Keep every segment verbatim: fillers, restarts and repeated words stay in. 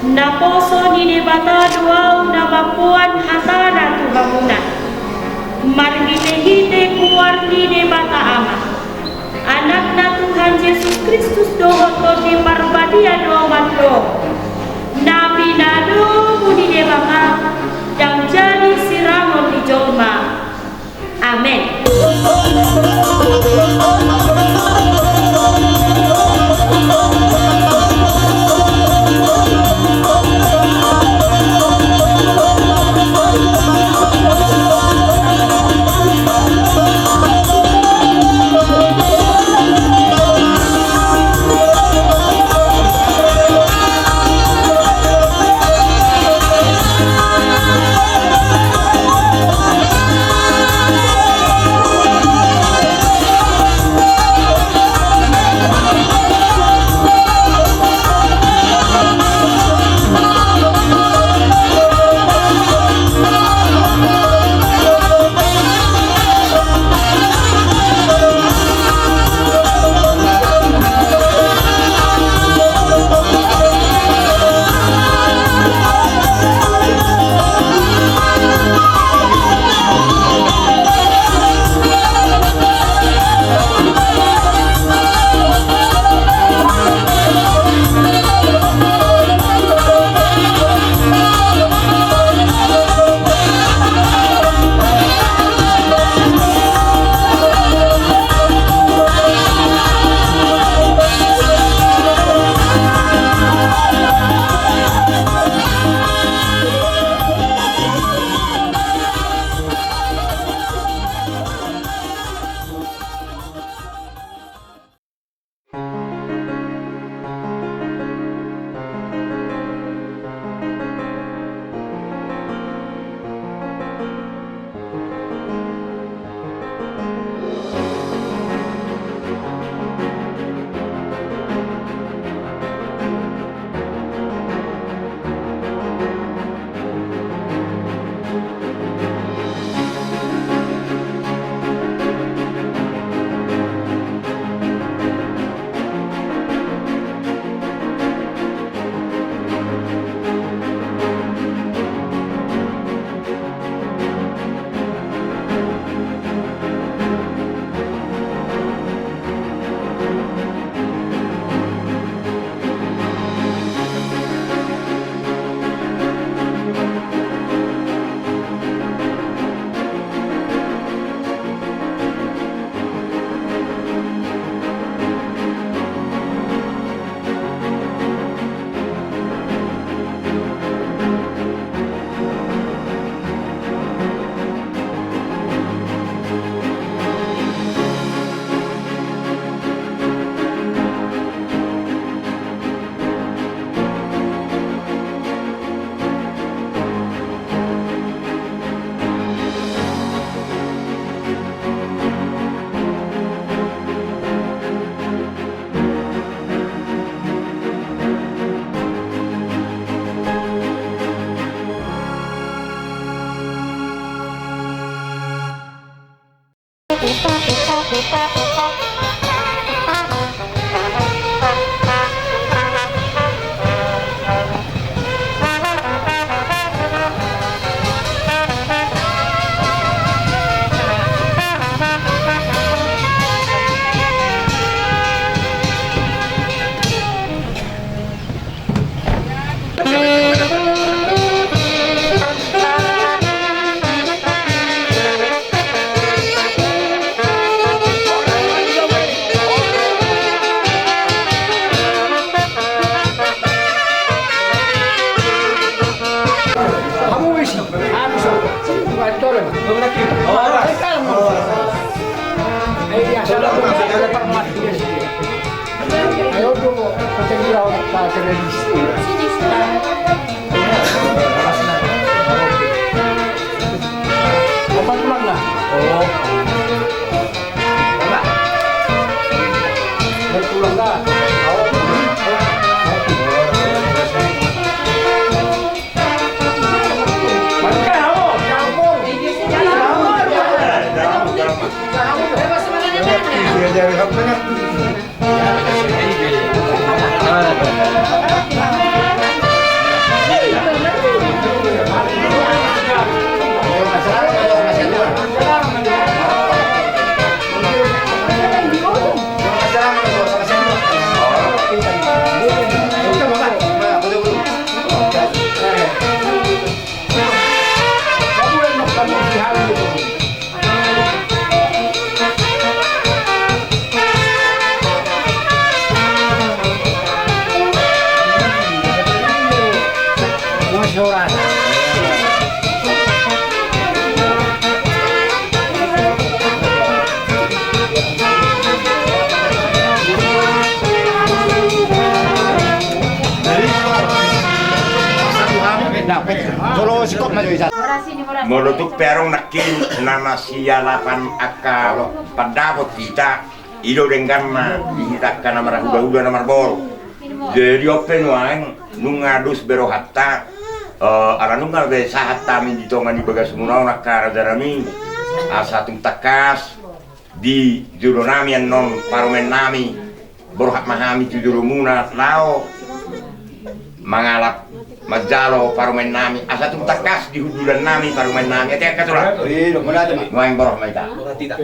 Naposo ni Debata do ahu na mamboan hatana tu hamuna, marhitehite goar ni Debata Ama, Anakna Tuhan Jesus Kristus dohot Tondi Parbadia do mandok, na pinadomu ni Debata ndang jadi sirangon ni jolma. Amen. Molo tung pe adong nangkin na masialapan angka pandapot hita, i do dengganna di hita angka na marhulahula na marboru. Jadi on pe nuaeng nunga dos be rohanta, eh, ala nunga be sahat hami di tonga ni bagasmuna on angka raja nami, asa tung tangkas di jolo nami annon parumaen nami, borhat ma hami tu jolomuna laho mangalap manjalo parumaen nami, asa tung tangkas di hundulan nami parumaen nami. Ate angka tulang. Nuaeng borhat ma hita.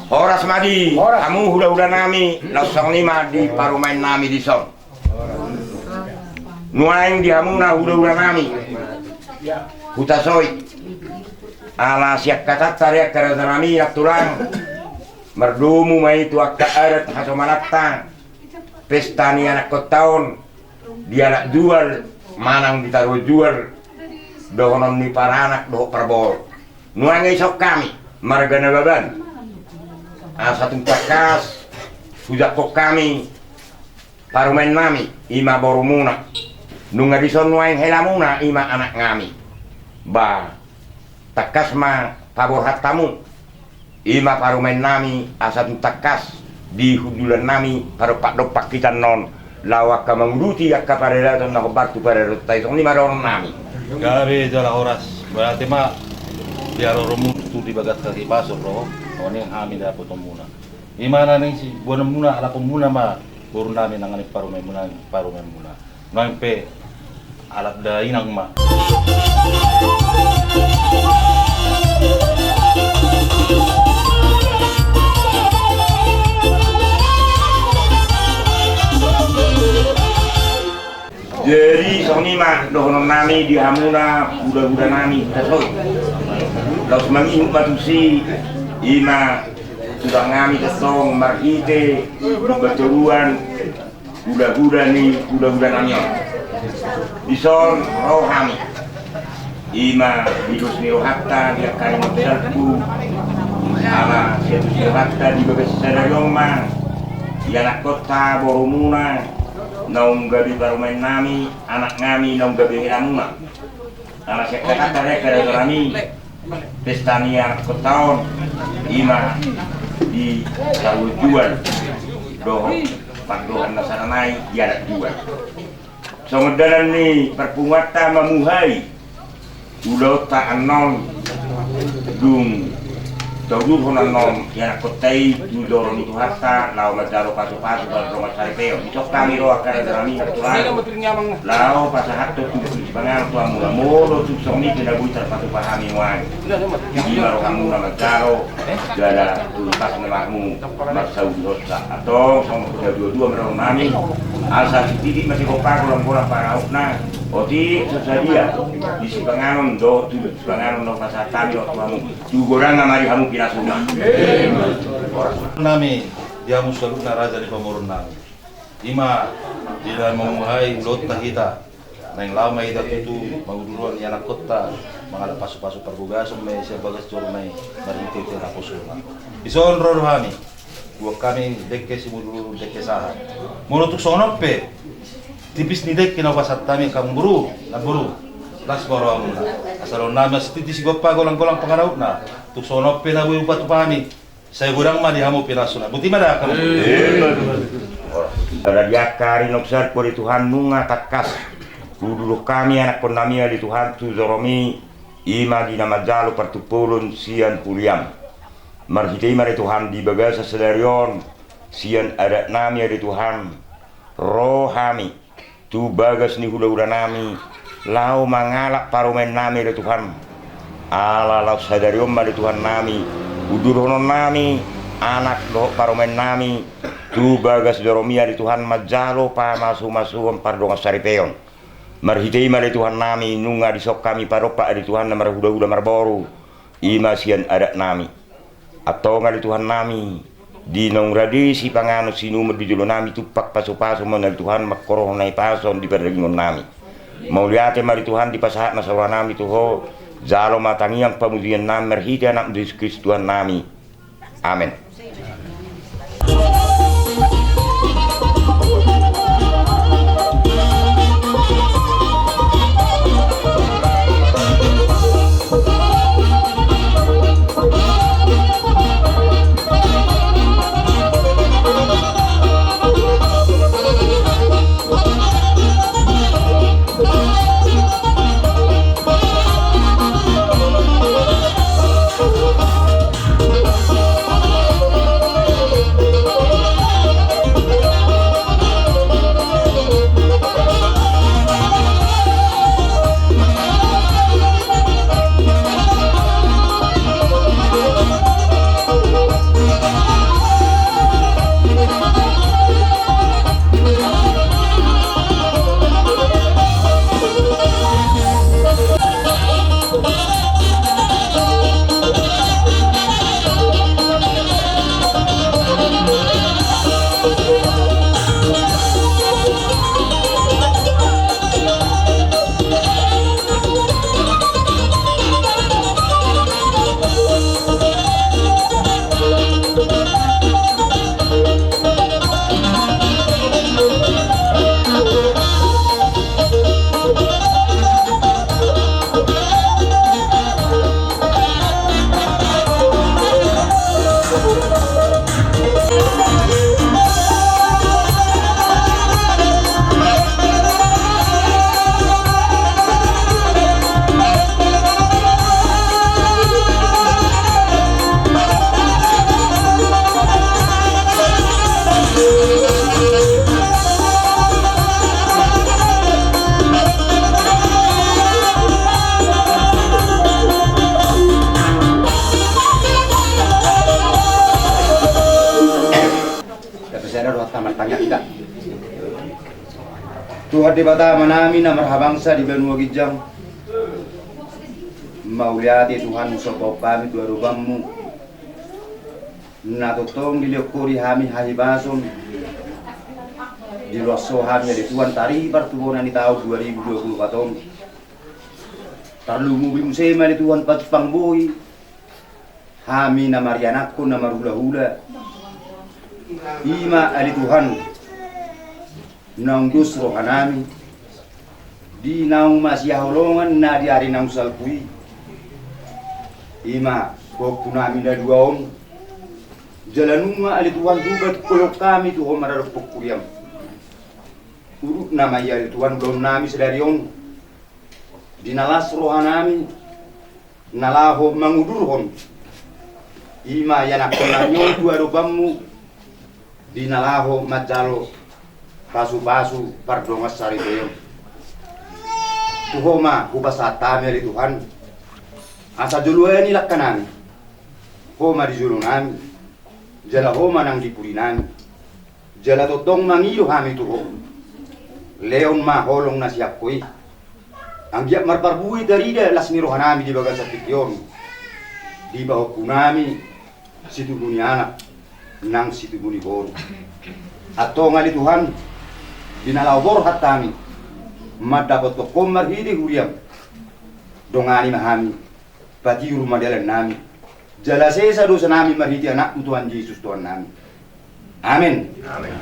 Horas ma di hamu hulahula nami, laos songon i ma di parumaen nami dison. Nuaeng di hamuna hulahula nami, hutasoit. Ala sian hatanta re angka raja nami, nang tulang, mardomu ma i tu angka adat hasomalanta, pesta ni anakkonta on, di anak jual manang di tano jual, dohonon ni paranak dohot parboru. Nuaeng dison hami marga Nababan, asa tung tangkas hujangkon hami parumaen nami, i ma borumuna. Nunga dison nuaeng helamuna, i ma anak nami. Ba tangkas ma paborhat hamu, i ma parumaen nami, asa tung tangkas di hundulan nami padompak-dompak hita annon, laho angka manguduti angka paradaton na hombar tu paradatonta i. Songon i ma dohonon nami. Gabe jala horas. Berarti ma di haroromu tu di bagas hahipason ro, songon i hami dapotonmuna. I ma na naeng siboanonmuna, alaponmuna ma boru nami nang parumaenmuna, parumaenmuna. Nuaeng pe alap dainang ma. Jadi songon i ma dohonon nami di hamuna hulahula nami, hutasoit. Laos mangihut ma tusi, i ma tulang nami tongtong marhite patoruan hulahula ni hulahula nami on. Dison ro hami, i ma di dos ni rohanta di angka ringot salpu, ala sian dos ni rohanta di bagas sadari on ma, di anakkonta, borumuna, naung gabe parumaen nami, anak nami, naung gabe helamuna. Ala sian hatanta re angka raja nami, pesta ni anakkonta on, i ma di tano jual dohot pandohan na sada nai di anak jual. Songon dalan ni parpunguanta mamuhai ulaonta annon, dung taudurhon annon ianakkonta i tu joro ni Tuhanta laho manjalo pasupasu pardongan saripeon. Dison hami ro angka raja nami, nang tulang, laho pasahathon tutu sipanganon tu hamuna. Molo tung songon i pe na boi tarpatupa hami nuaeng, di ma rohamuna manjalo, jala tu ipasna ma hamu marsaulihonsa. Antong songon na dua-dua ma dohonon nami, asa sititi ma sigompa golang-golang pangarahutna, otik so sadia di sipanganon dohot tu sipanganon na hupasahat hami dohot tu hamu. Tu godangna ma di hamu pinasuna. Nami di hamu saluhutna raja ni pamoruon nami. I ma di na mamuhai ulaonta hita. Naeng laho ma hita tutu manguduruhon ianakkonta mangalap pasupasu parbogason ma i sian bagas joro na i marhitehite naposona. Dison ro do hami. Buat hami dengke simudurudur dengke sahat. Molo tung songon on pe tipis ni dengke na hupasahat hami, angka amangboru, namboru, las ma rohamuna. Asa dohonon nami ma sititi sigompa golang-golang pangarahutna. Tung songon on pe na boi hupatupa hami, sai godang ma di hamu pinasuna. Boti ma da hamu. Jala di angka ringot salpu ale Tuhan, nunga tangkas huduruhon hami anakkon nami ale Tuhan tu joromi, i ma di na manjalo partumpolon sian huria. Marhite i ma ale Tuhan di bagasan sadari on, sian adat nami ale Tuhan, ro hami tu bagas ni hulahula nami laho mangalap parumaen nami ale Tuhan. Ala laos sadari on ma ale Tuhan nami, udurhonon nami anak dohot parumaen nami tu bagas joromi ale Tuhan, manjalo pamasumasuon pardongan saripeon. Marhite i ma ale Tuhan nami, nunga dison hami padompak ale Tuhan na marhulahula marboru, i ma sian adat nami. Antong ale Tuhan nami, Di naung rade sipanganon sinumon di jolo nami, tumpak pasupasu ma on ale Tuhan, mangkorhon hahipason di pardagingon nami. Mauliate ma ale Tuhan, dipasahat nasa roha nami tu Ho, jalo ma tangiang pamujion nami marhite Anakmu Jesus Kristus Tuhan nami. Amen. Tapasada rohanta martangiang hita. Tuhan Debata Amanami na marhabangsa di banua ginjang, mauliate Tuhan, hupasahat hami tu adopanMu. Na tongtong dilehon Ho di hami hahipason, dilehon Ho hami ale Tuhan, taribar tu bona ni taon dua ribu dua puluh empat on. Tarlumobi muse ma ale Tuhan, patumpang boi hami na marianakhon, na marhulahula. I ma ale Tuhan, naung dos rohanami di naung masihaholongan na di ari naung salpu i. I ma pahompunami na dua on. Jala nunga ale Tuhan hubatulhon hami tu Ho maradophon huriaM. Urupna ma i ale Tuhan ulaonnami sadari on. Di na las rohanami, na laho mangudurhon, i ma ianakhonnami on tu adopanMu, di na laho manjalo pasupasu pardongan saripeon. Tu Ho ma hupasahat hami ale Tuhan, asa joloan ni langkanami, Ho ma di jolonami, jala Ho ma nang di purinami. Jala tongtong mangido hami tu Ho. Lehon ma holong na sian Ho i. Anggiat marparbue tarida las ni rohanami di bagasan tingki on, di pahompunami situbu ni anak nang situbu ni boru. Antong ale Tuhan, di na laho borhat hami mandapothon Ho marhite huriaM, dongani ma hami. Patiur ma dalannami, jala sesa dosanami marhite AnakMu Tuhan Jesus Tuhannami. Amen. Amen.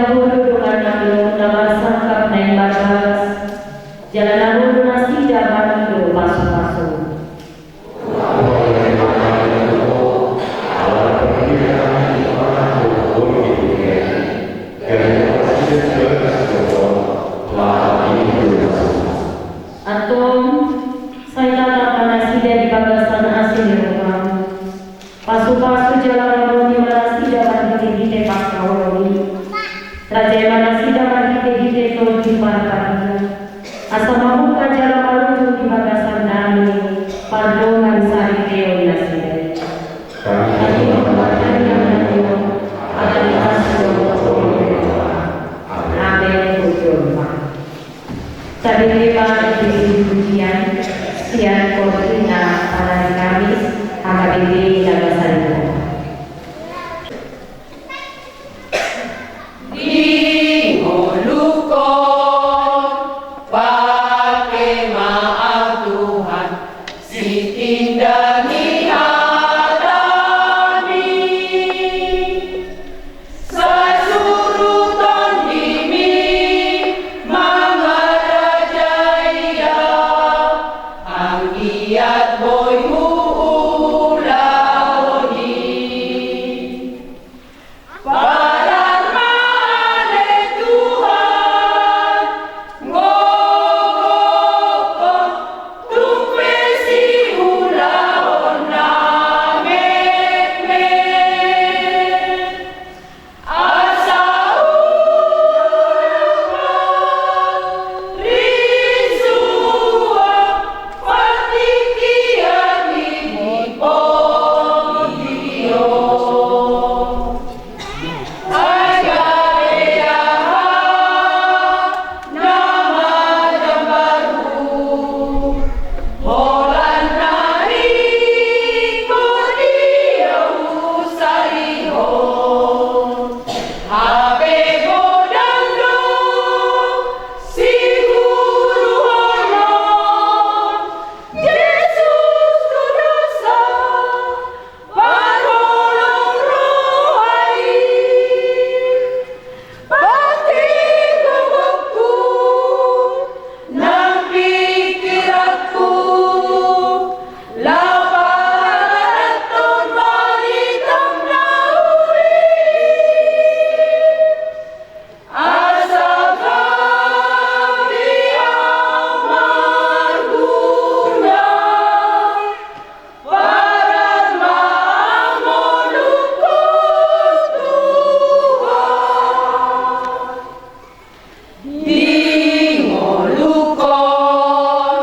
Olo dongan nami on na marsangkap na imbagas, jala na olo nasida mangido pasu-pasu. Antong, sai tatap ma nasida di bagasan asi ni roham. Pasu-pasu jala ramoti ma nasida marhite-hite pangkaholongi. Rajai ma nasida marhite-hite Tondi Parbadia. Asa mamungka jala marujung di bagasan dame, pardongan saripeon nasida. Kami mamungka di bagasan dame. Amen. Amen. Tabege ma di pujian sian Korinta pada di Kamis, H K B P na basa di Tuhan. Di ngolungkon, pake ma au Tuhan, sitindangi hatami. Sai suru tondimi mangarajai au, anggiat boi huulahon i. Parar ma ale Tuhan, gokhon, tung pe siulahon na metmet. Asa unang ma risua partingkian ni pondi on. Ai gabe aha na majambaru, holan na ringkot dia husarihon. Hape godang do siguruhonon Jesus tu dosa, parholong roha i. Bangke gogongku nang pingkiranku, laho pararathon baritam na uli i. Asa gabe au marguna, parar ma au ngolungkon Tuhan. Di ngolungkon,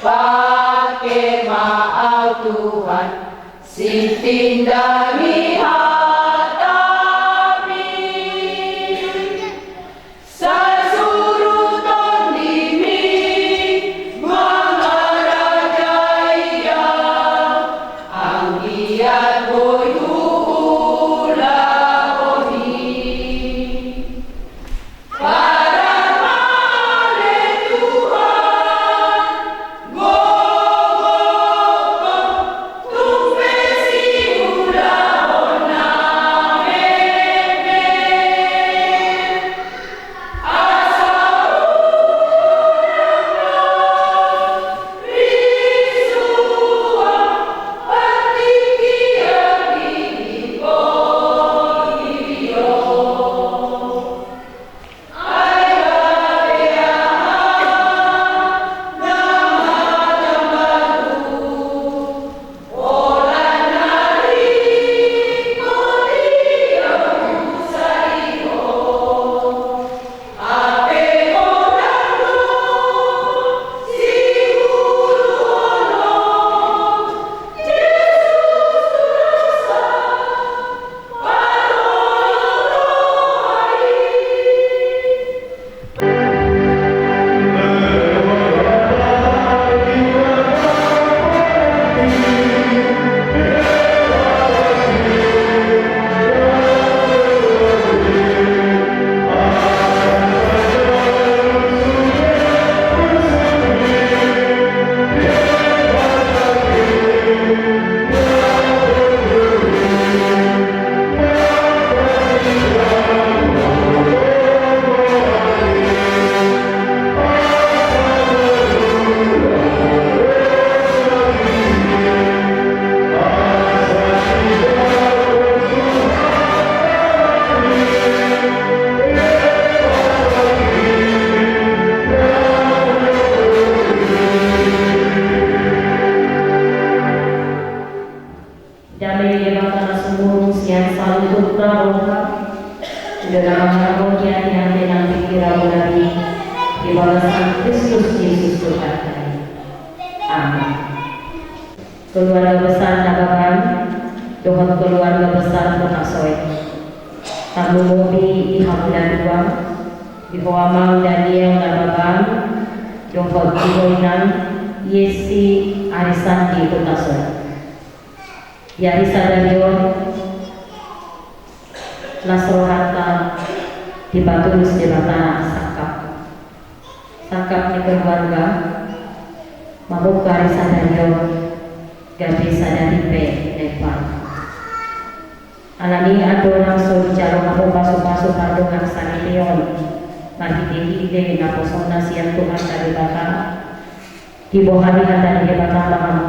pake ma au Tuhan, sitindangi hatami. Sai suru tondimi mangarajai au, anggiat boi huulahon i. Parar ma ale Tuhan, gokhon, tung pe siulahon na Keluarga besar Nababan dohot keluarga besar Hutasoit. Tarlumobi di hamu na dua, di ho amang Daniel Nababan dohot di ho inang Yesi Arisandi Hutasoit. Di ari sadari on, las rohanta dipatulus Debata sangkap. Sangkap ni keluarga, mamungka ari sadari on gabe sadari pe na imbaru. Alani i andorang so dijalo hamu pasupasu pardongan saripeon marhitehite naposona sian Tuhanta Debata, dibohari hata ni Debata ma hamu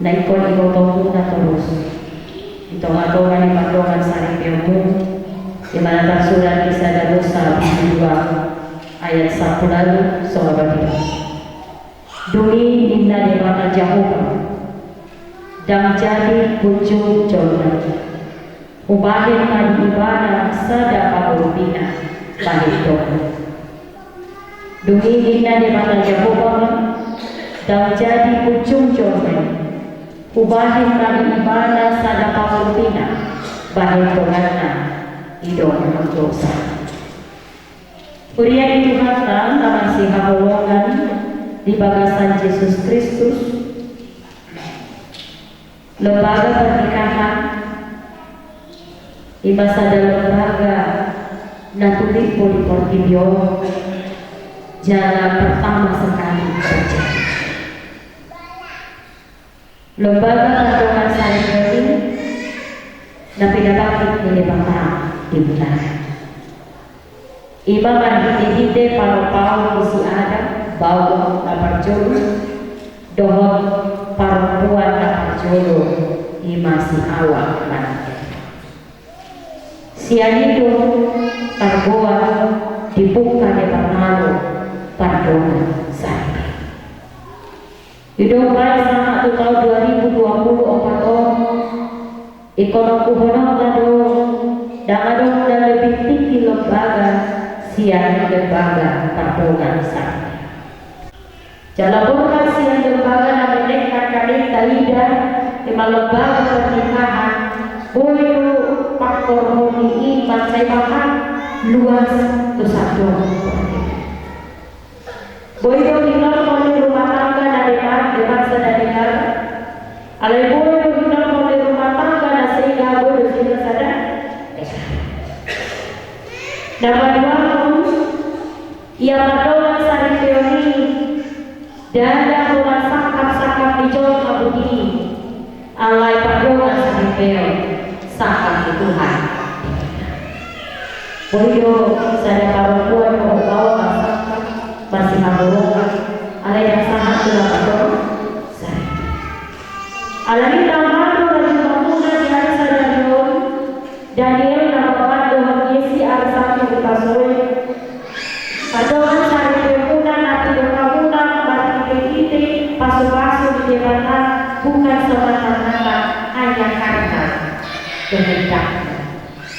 na ingkon ibotomuna torus di tongatonga ni pardongan saripeonmu, di na tarsurat di sada Musa bindu dua ayat sampulu ualu songon on i. Dung i ninna Debata Jahowa, ndang jadi punjung jolma i, hubahen ma di ibana sada pangurupina bahen dongan. Dung i ninna Debata Jahowa ma, ndang jadi punjung jolma i, hubahen ma di ibana sada pangurupina bahen donganna, i do anggo usaha. Huria ni Tuhanta na marsihaholongan di bagasan Jesus Kristus, lembaga pernikahan i ma sada lembaga na tumimbo di portibi on jala pertama sekali terjadi. Lembaga pardongan saripeon i na pinabangkit ni Debata di Mutara. I ma marhitehite panompaon ni si Adam, baoa na parjolo, dohot parompuan na parjolo, i ma si Hawa manang Eva. Sian i do tarboan dipungka Debata do pardongan saripeon. I do umbahen sahat tu taon dua ribu dua puluh opat on, ingkon huhononta do, ndang adong na lebih tinggi lembaga sian lembaga pardongan saripeon. Jala borhat sian lembaga na mendekkan hami taida, i ma lembaga pernikahan, boi do pangkorhon ni i mansai bahat luas tu sandok. Boi do hinorhon ni rumah tangga na demak, demak sada degar. Alai boi do hinorhon ni rumah tangga na sega, boi do sega sada degar. Na paduahon, ia pardongan saripeon i, ndada holan sangkap-sangkap ni jolma buti, alai pardongan saripeon sangkap ni Tuhan. Boi do sada parompuan dohot baoa marsangkap, marsihaholongan, alai ndang sahat tu na pardongan saripeon. Alani i tahe ma do rajumuna di ari sadari on, Daniel Nababan dohot Yesi Arisandi Hutasoit. Pardongan saripeonmuna na pinungkamuna marhitehite pasupasu ni Debata, bukan semata-mata hanya karena kehendaknya.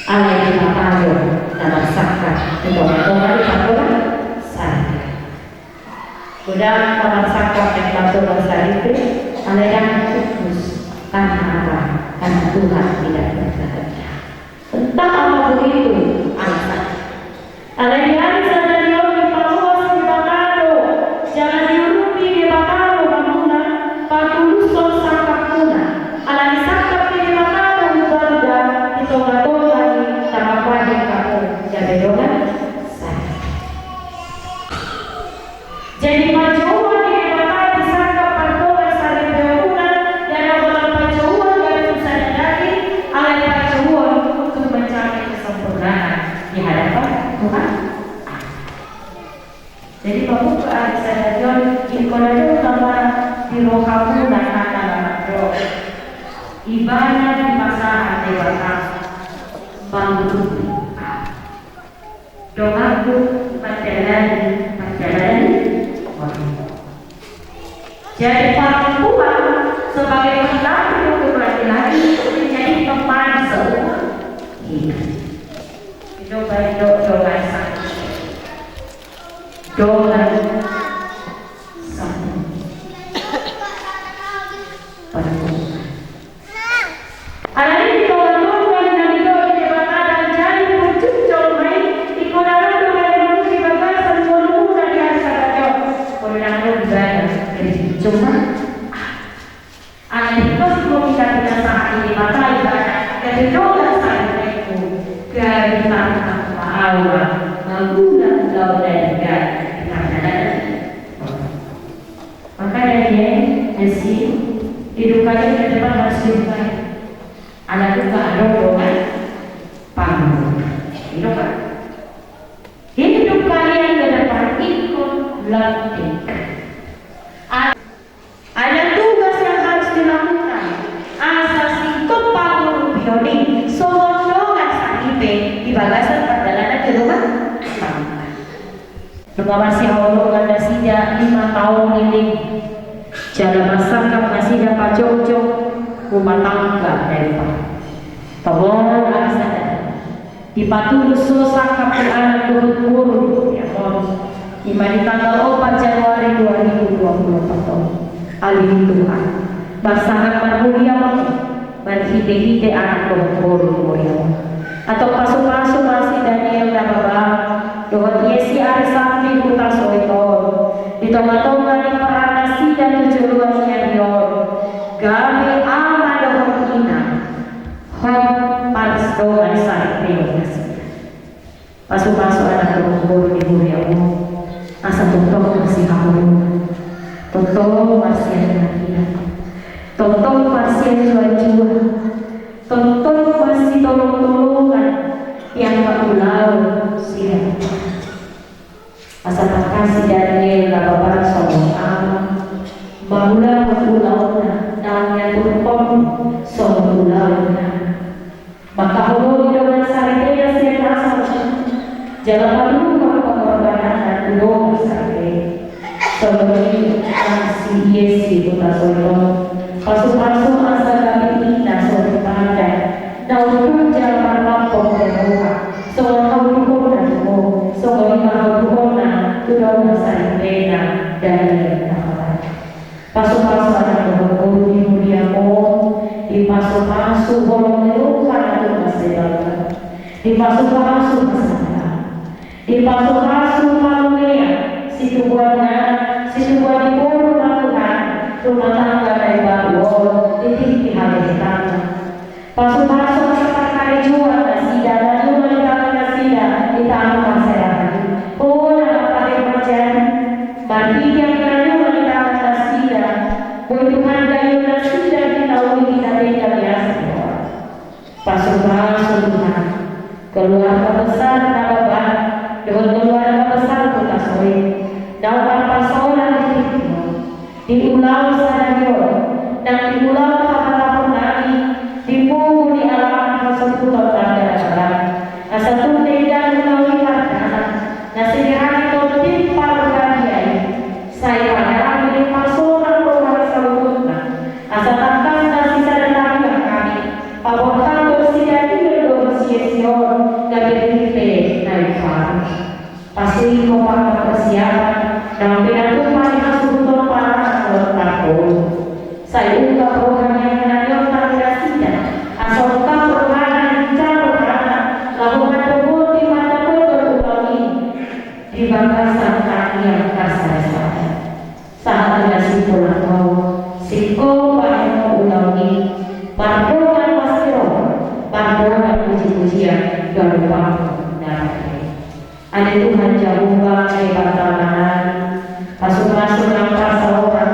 Alai Debata do na marsangkap di tongatonga ni pardongan saripeon. Godang na marsangkap di tongatonga ni pardongan saripeon, alai ndang putus. Karena apa? Karena Tuhan tidak berkehendak. Entah apa pun itu alasan. Alai di ari sadari on dipaloas Debata do, jala diurupi Debata do hamuna, patulushon sangkapmuna. Alani sangkap ni Debata do umbahen di tongatonga ni na mambahen hamu gabe dongan saripeon. Jadi, pajouon ni Debata di sangkap pardongan saripeonmuna, ndada holan pajouon gabe tu sada daging, alai pajouon untuk mencapai kesempurnaan di hadapan Tuhan. Jadi, pamungka ari sadari on, ingkon adong nama di rohamuna hata na mandok: Ibana dipasahat Debata mangurupi. Donganku mandalani, mandalani. Jadi, parompuan sebagai pendamping untuk laki-laki menjadi teman seumur hidup. Itu baik do-, dongan satu. Dongan satu. Alani i, tongatonga ni na nidok ni Debata, jadi pucuk jolma i, ingkon adong do gabe di bagasan ngolumuna di ari sadari on. Pola na adong di bagasan, jadi cuma. Alani i, ingkon hita pinasahat ni Debata ibana, gabe dongan saripeku, gabe tarham ahu, mangula ulaon na denggan di pardalanan. Makanya dia, Messi, hidup kalian ke depan harus lebih baik. Ala nunga adong dongan pangulu. Gitu kan? Hidup kalian ke depan ingkon lebih baik. A-, ada tugas yang harus dilakukan. Asa singkop pangulu pion i songon dongan saripe di bagasan pardalanan di rumah tangga. Nunga marsihaholongan nasida lima taon leleng, jala marsangkap nasida pajongjong rumah tangga na imbaru. Tongon ari sadari, dipatulus do sangkap ni anak dohot boru di huriaon on. I ma di tanggal opat Januari dua ribu dua puluh empat on. Alani i Tuhan, marsangap marhuria ma marhitehite anak dohot boru di huriaon. Antong pasupasu ma si Daniel Nababan dohot Yesi Arisandi Hutasoit on di tongatonga ni peran nasida tu joloan ni ari on, gabe ama dohot ina, hot pardongan saripeon nasida. Pasupasu anak dohot boru di huriaon on, asa tongtong marsihaholongan, tongtong marsiaminaminan, tongtong marsianjuanjuan, tongtong marsitolongtolongan, pian mangulahon sian Tuhan. Asa tangkas si Daniel Nababan songon ama, mangulahon ulaonna, naung niaturhon songon ulaon ni anak. Mangkaholongi dongan saripena sian nasa, jala paduhon pangorbananna tu dongan saripe. Songon i nang si Yesi Hutasoit on, pasupasu asa gabe ina songon i tanda na unduk jala marlampok ni roha, songon hauduhonna tu ho, songon i ma hauduhonna tu dongan saripena Daniel Nababan. Pasupasu anak dohot boru di huriaon on, dipasupasu holong ni roha na tung mansai balga, dipasupasu hasadaon, dipasupasu parumaen, situbuan anak, situbuan ni boru ma Tuhan, rumah tangga na imbaru on di tingki habehetanna. Pasupasu asa parkarejoan nasida, na nunga ditangan nasida di taon parserahan i. Pola ma pake marjani, marhite angka na nunga ditangan nasida, boi Tuhan daion nasida di taon i, di na denggan ni asi ni roha. Pasupasu Tuhan keluarga besar Nababan dohot keluarga besar Hutasoit, naung marpasolan di tingki on. Di ulaon sadari on, nang di ulaon habatahon nami, di pungu ni alaman hasuhuton marga Nababan, asa tung denggan ulaon i mardalan, na sedirangi tondi parbadia i, sai padahon di pasolan roha ni saluhutna, asa tangkas na sisada tangiang hami, paborhathon si Daniel dohot si Yesi on, gabe rihite na imbaru. Pasu i ma angka parsiapan naung pinatupa ni hasuhuton parana dohot parboru. Sai ungkap roha ni angka na nionta ni nasida, asa ungkap rohana, hinjang rohana, laho mandohoti mandapothon ulaon i di bagasan tangiang na sadasada. Sahat tu na sipulangkon, singkop pahehe ulaon i, mardongan pasti ro, mardongan pujipujian, gabe pangkon na rade. Ale Tuhan Jahowa, Debata na nari, pasupasu nang parsaoran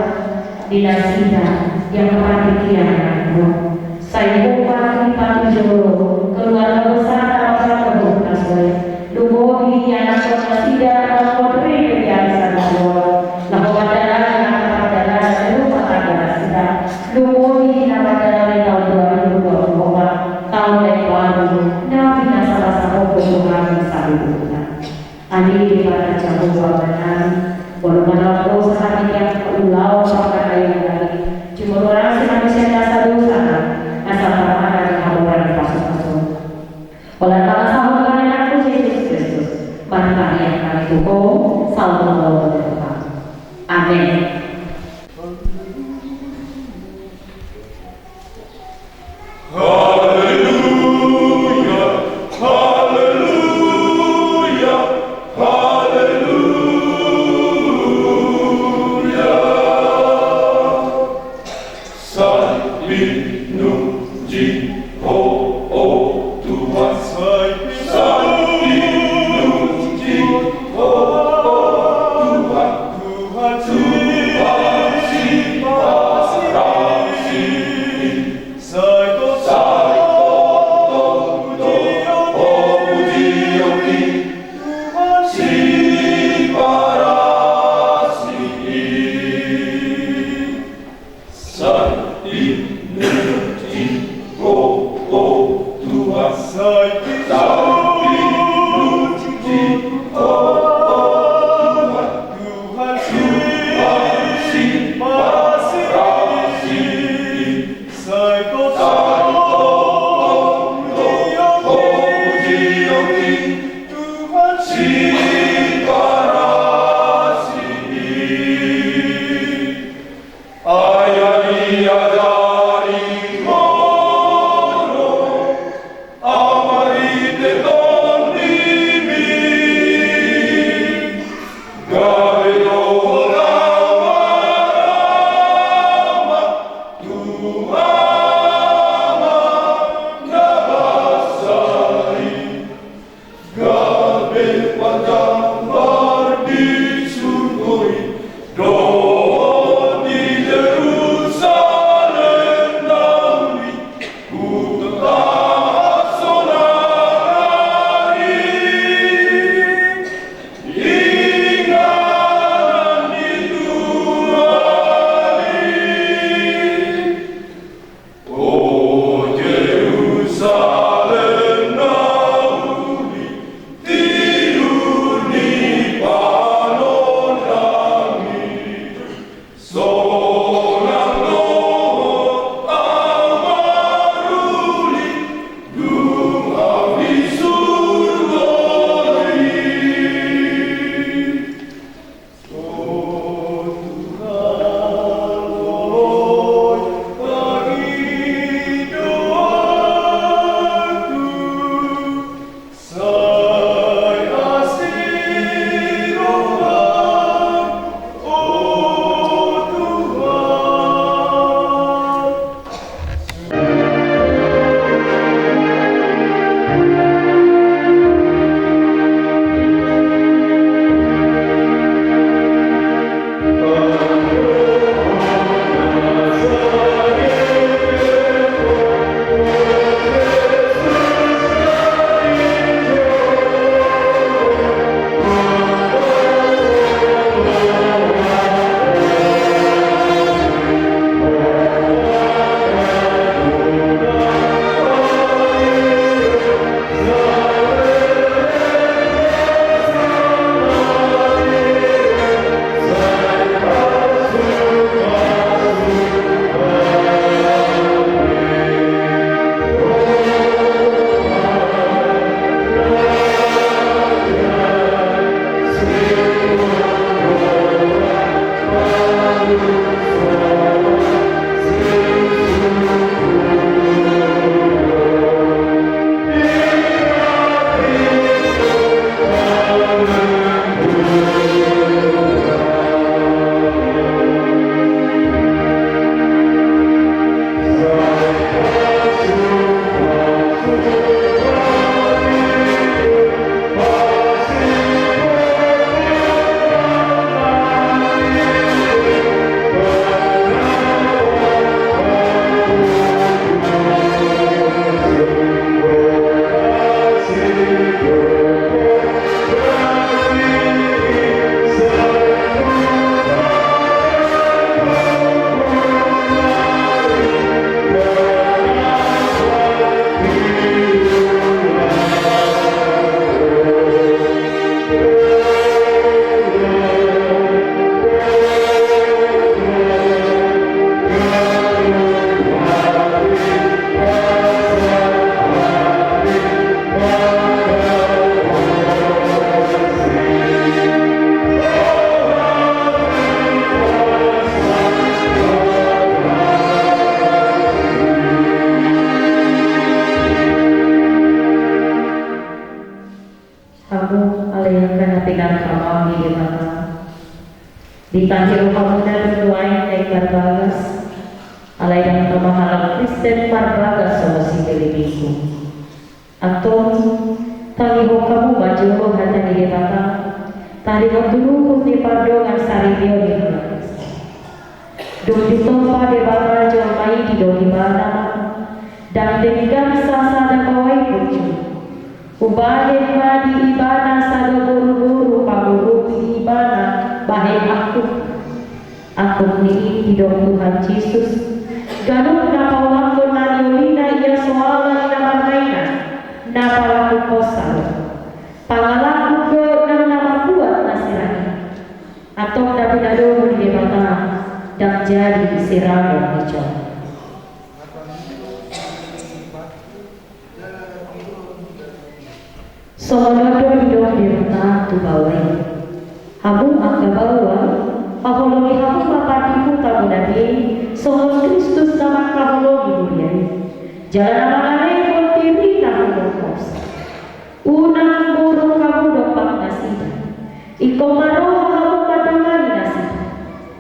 ni nasida, di angka partingkian nangkin on. Sai ungkap dipatujolo keluarga besar Nababan dohot Hutasoit, lumobi di anakhon nasida, na ro di ari sadari on, laho mandalani angka pardalanan ni rumah Hamu ale angka na pinarhamaon ni Debata, ditahihon hamu na nuaeng na i parbagas, alai ndang tama halak Kristen parbagas songon si Pilipus. Antong, tangihon hamu ma jolo hata ni Debata taringot tu ruhut ni pardongansaripeon ni halak Kristen. Dung ditompa Debata jolma i, didok Ibana ma, ndang denggan sasada baoa i punjung. Hubahen ma di ibana sada boruboru pangurupi ibana bahen angkup. Angkup ni i didok Tuhan Jesus, ganup na paulakkon na niulina ia so ala ni na marnainan, na palakuhon sahur. Pangalakuhon do nang na mambuat na sirang i. Antong na pinadomu ni Debata ndang jadi sirangon ni jolma. Songon on do didok Debata tu baoa i. Hamu angka baoa, haholongi hamu ma pardihutamuna be, songon Kristus na mangkaholongi huria i. Jala na mangalehon dirina humongkos. Unang muruk hamu dompak nasida. Ingkon marroha hamu mandongani nasida.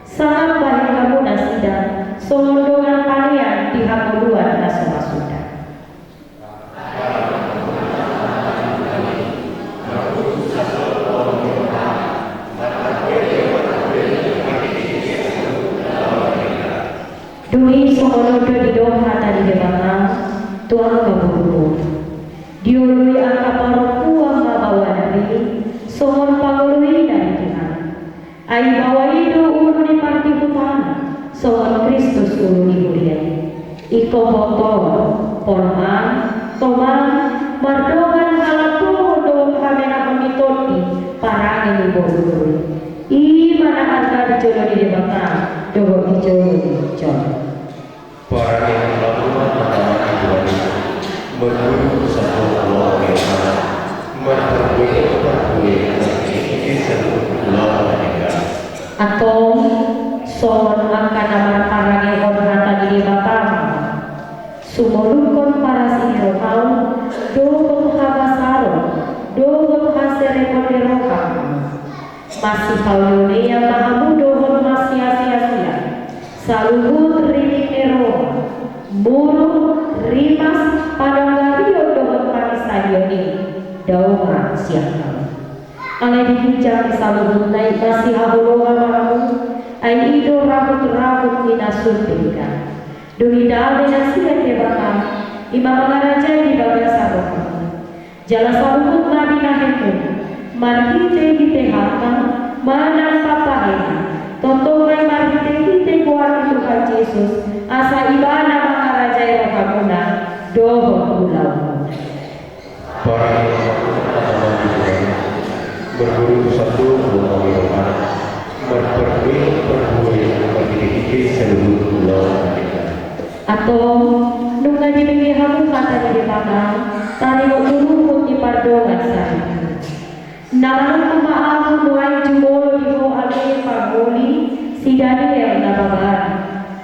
Sangap bahen hamu nasida songon dongan panean di hangoluan na so ra suda. Dung i songon on do didok hata ni Debata tu angka boruboru. Dioloi angka parompuan ma baoana be, songon pangoloina di Tuhan. Ai baoa i do ulu ni pardihutana, songon Kristus ulu ni huria i. Ingkon botohon, porman, toman, mardongan halambohon dohot hamenahon ni tondi parange ni boruboru i. I ma na arga di jolo ni Debata dohot Angka na marparangehon hata ni Debata ma, sumolukhon parasi ni roham, dohot habasaron, dohot haserepon ni roham. Masipaoloion ma hamu dohot masiasiasian saluhut rintik ni roha, muruk, rimas, pananggarion dohot pangisahion i, dao ma sian hamu. Alai di ginjang ni saluhutna i masihaholongan ma hamu, ai i do rahutrahut ni na sun denggan. Dung i dame na sian Debata, i ma mangarajai di bagasan rohamu. Jala saluhut na binahenmu, marhitehite hata manang pambahenan, tongtong ma i marhitehite goar ni Tuhan Jesus, asa Ibana mangarajai rohamuna dohot ulaonmuna. Parange ma hata ni Tuhan, marguru tu sandok tu rohana, marparbue parbue marhitehite saluhut ulaon. Antong, nunga dibege hamu hata ni Debata, taringot tu ruhut ni pardongan saripeon. Na manungkun ma ahu nuaeng jumolo di ho ale pangoli, si Daniel na baban.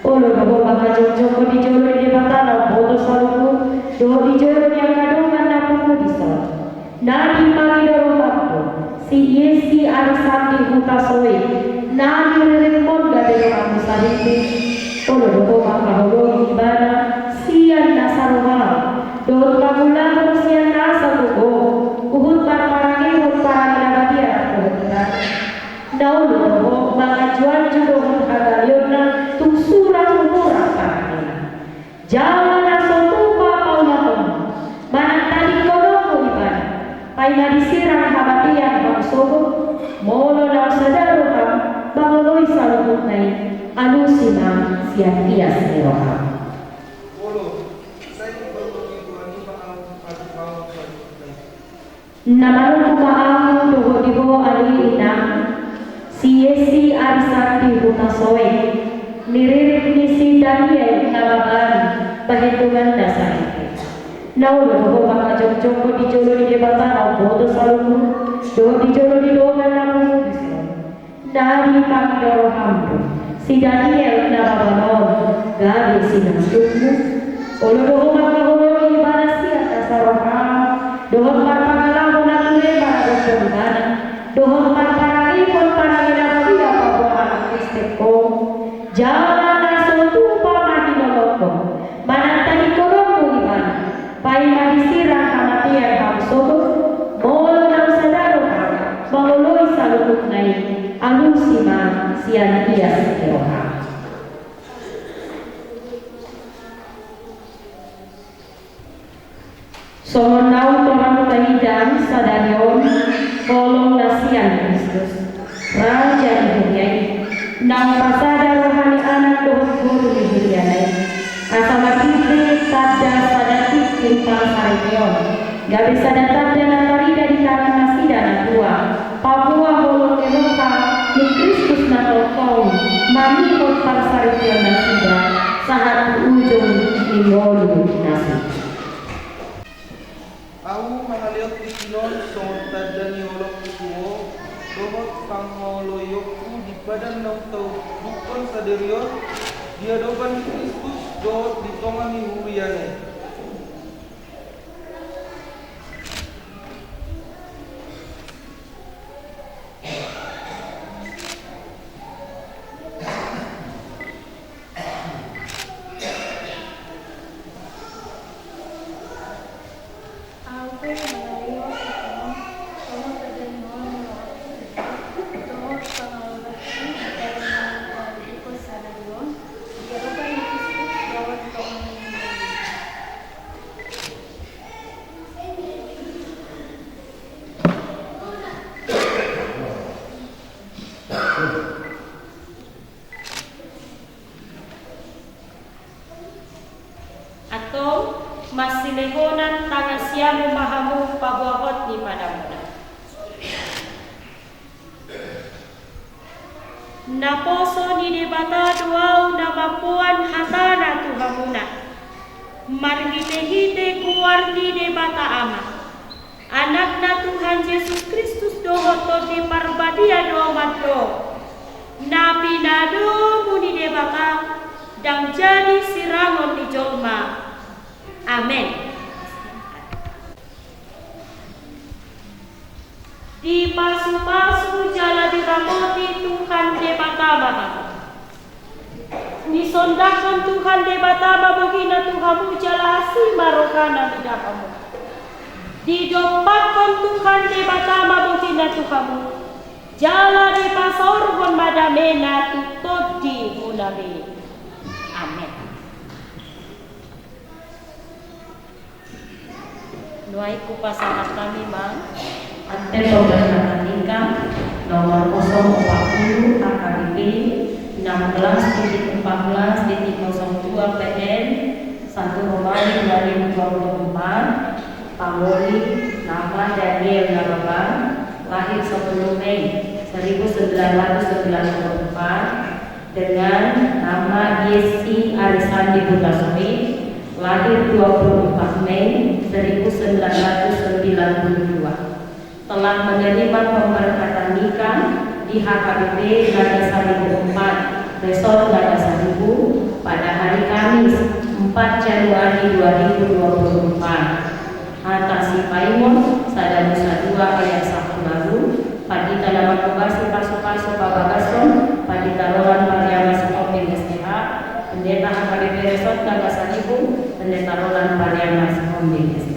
Olo do ho mangkajongjongkon di jolo ni Debata na umboto saluhut, dohot di jolo ni angka dongan na pungu dison. Na dipangido roham do si Yesi arisan di Hutasoit, na niririmhon gabe donganmu saripe. Olo do ho mangkaholongi ibana sian nasa roham, dohot mangulahon sian nasa gogo, huhut marparangehon parange na badia dohot ibana. Na olo do ho manganjuanju dohot hagaleonna tung sura tu mura parangena. Jala na so tupa paulahonmu manang tadingkononmu ibana, paima disirang hamatean hamu sogot, molo naung sada roham mangoloi saluhutna i, alusi ma sian ias ni roham. Olo, sai dipargogoi Tuhan i ma ahu, ahu, ahu, ahu. Na manungkun ma ahu dohot di ho ale inang, si Yesi arisan di Hutasoit, niririm ni si Daniel na baban, bahen donganna saripe. Na olo do ho mangkajongjongkon di jolo ni Debata na umboto saluhut, dohot di jolo ni dongan na pungu dison. Na dipangido roham do si Daniel na baban on gabe sinamotmu. Olo do ho mangkaholongi ibana sian nasa roham, dohot marpangalaho na ture maradophon ibana, dohot marparangehon parange na badia paboa halak Kristen ho. Jala na so tupa ma hinolonmu manang tadingkononmu ibana, paima disirang hamatean hamu sogot, molo naung sada roham mangoloi saluhutna i, alusi ma sian ias ni roham. Songon naung torang taida sadari on, holong na sian Kristus, Raja ni huria i, naung pasada roha ni anak dohot boru ni huriana i, asa marhite tanda sada tingki parsaripeon, gabe sada tanda na tarida di tangan nasida na tua, paboa holong ni roha ni Kristus na tongtong manihot parsaripeon nasida sahat tu ujung ni ngolu nasida. Ahu mangalehon tingki on songon tanda ni holongku tu ho, dohot pangoloionku di padan naung tauddukhon sadari on, di adopan ni Kristus dohot di tonga ni huriana i. Antong, marsilehonan tangan siamun ma hamu paboahon ni padamuna. Naposo ni Debata do ahu na mamboan hatana tu hamuna, marhitehite goar ni Debata Ama, Anakna Tuhan Jesus Kristus dohot Tondi Parbadia do mandok. Na pinadomu ni Debata, ndang jadi sirangon ni jolma. Amen. Dipasupasu jala diramoti Tuhan Debata ma hamu. Disondangkon Tuhan Debata ma bogina tu hamu jala asi ma rohana mida hamu. Didompakkon Tuhan Debata ma bogina tu hamu, jala dipasaorhon ma damena tu tondimuna be. Amen. Nuaeng hupasahat hami ma antep pemberkatan nikah nomor kosong empat puluh A K B P enam belas titik empat belas titik kosong dua P N satu Romawi dua ribu dua puluh empat, pangoli nama Daniel Nababan, lahir sepuluh Mei seribu sembilan ratus sembilan puluh empat, dengan nama Yesi Arisandi Hutasoit, lahir dua puluh empat Mei seribu sembilan ratus sembilan puluh dua, telah menerima pemberkatan nikah di H K B P Nagasari empat, Resort Nagasari pada hari Kamis, empat Januari dua ribu dua puluh empat. Hata sipaimon, sada Musa dua ayat sampulu ualu, Pandita na mangobasi pasupasu pabagason, Pandita Roland Pariaman Sihombing S T H, Pendeta H K B P Resort Nagasari, Pendeta Roland Pariaman Sihombing S T H.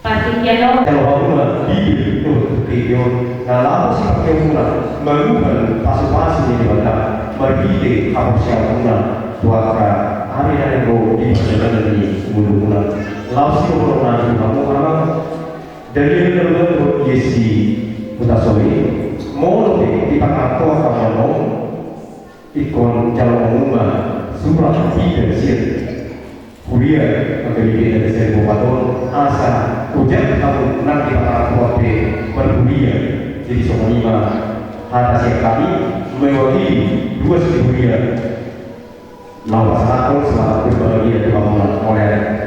Partingkian on. Jalo hamuna bibir dohot tingki on na laho sipakeonmuna manguhai pasupasu ni Debata marhite haporseaonmuna tu angka ari na naeng ro di pardalanan ni ngolumuna. Laos sidohononnami tu hamu, Amang Daniel Nababan dohot Yesi Hutasoit, molo pe dipatarhon hamu annon, ingkon jalo hamu ma surat pinda sian huria H K B P Nagasari Kabupaten on, asa ojak hamu nang di patarhon pe marhuria. Jadi songon i ma hata sian hami mewakili dua sihuria. Laos pasahathon selamat berbahagia tu hamu. Oleh.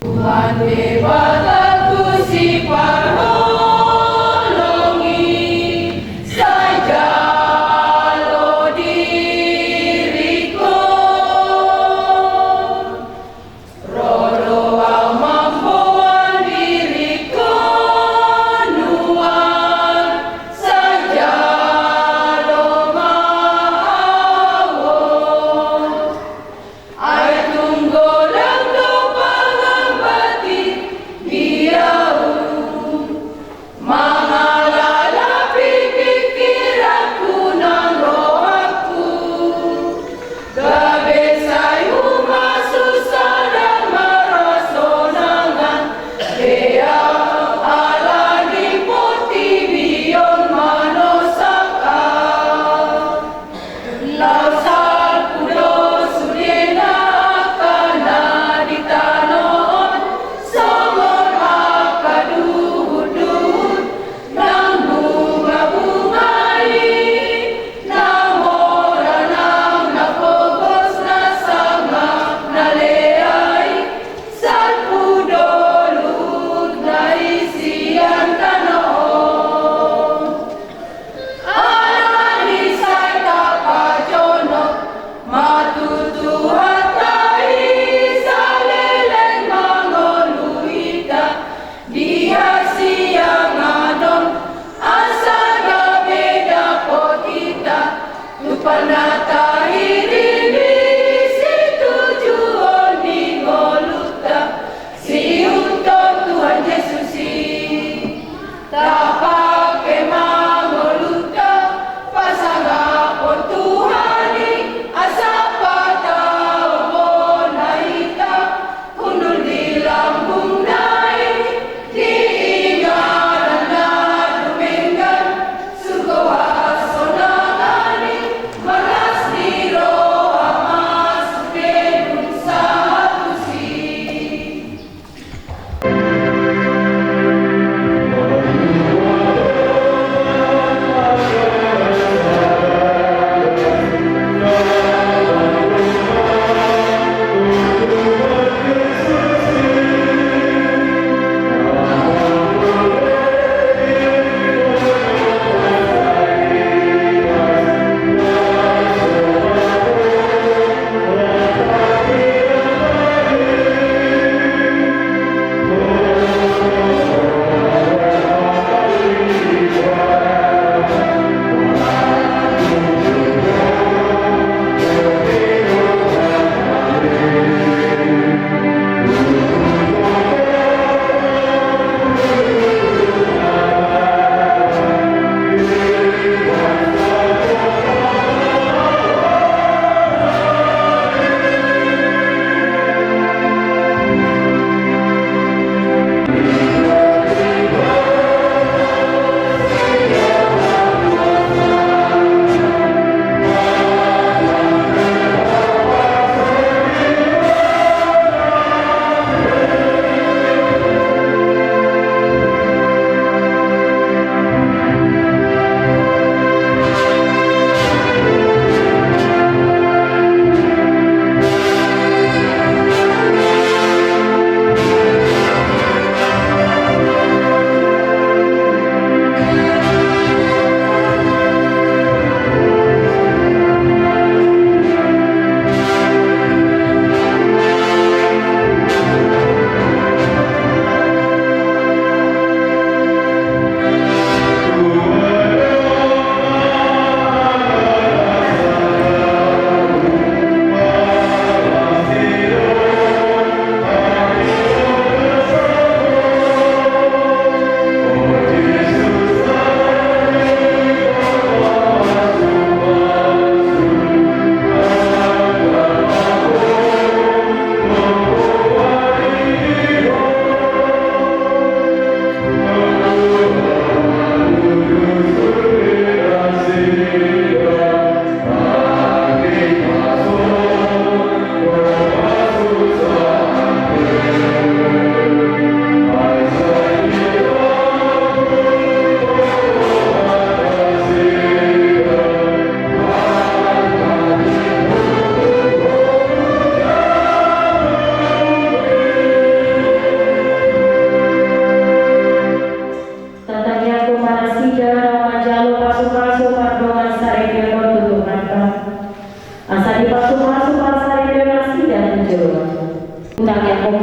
Tuhan Debataku siparholongi, sai jalo diringkot. Ro do Ho mamboan diringku nuaeng, sai jalo ma Ho. Ai tung godang do pangambaton di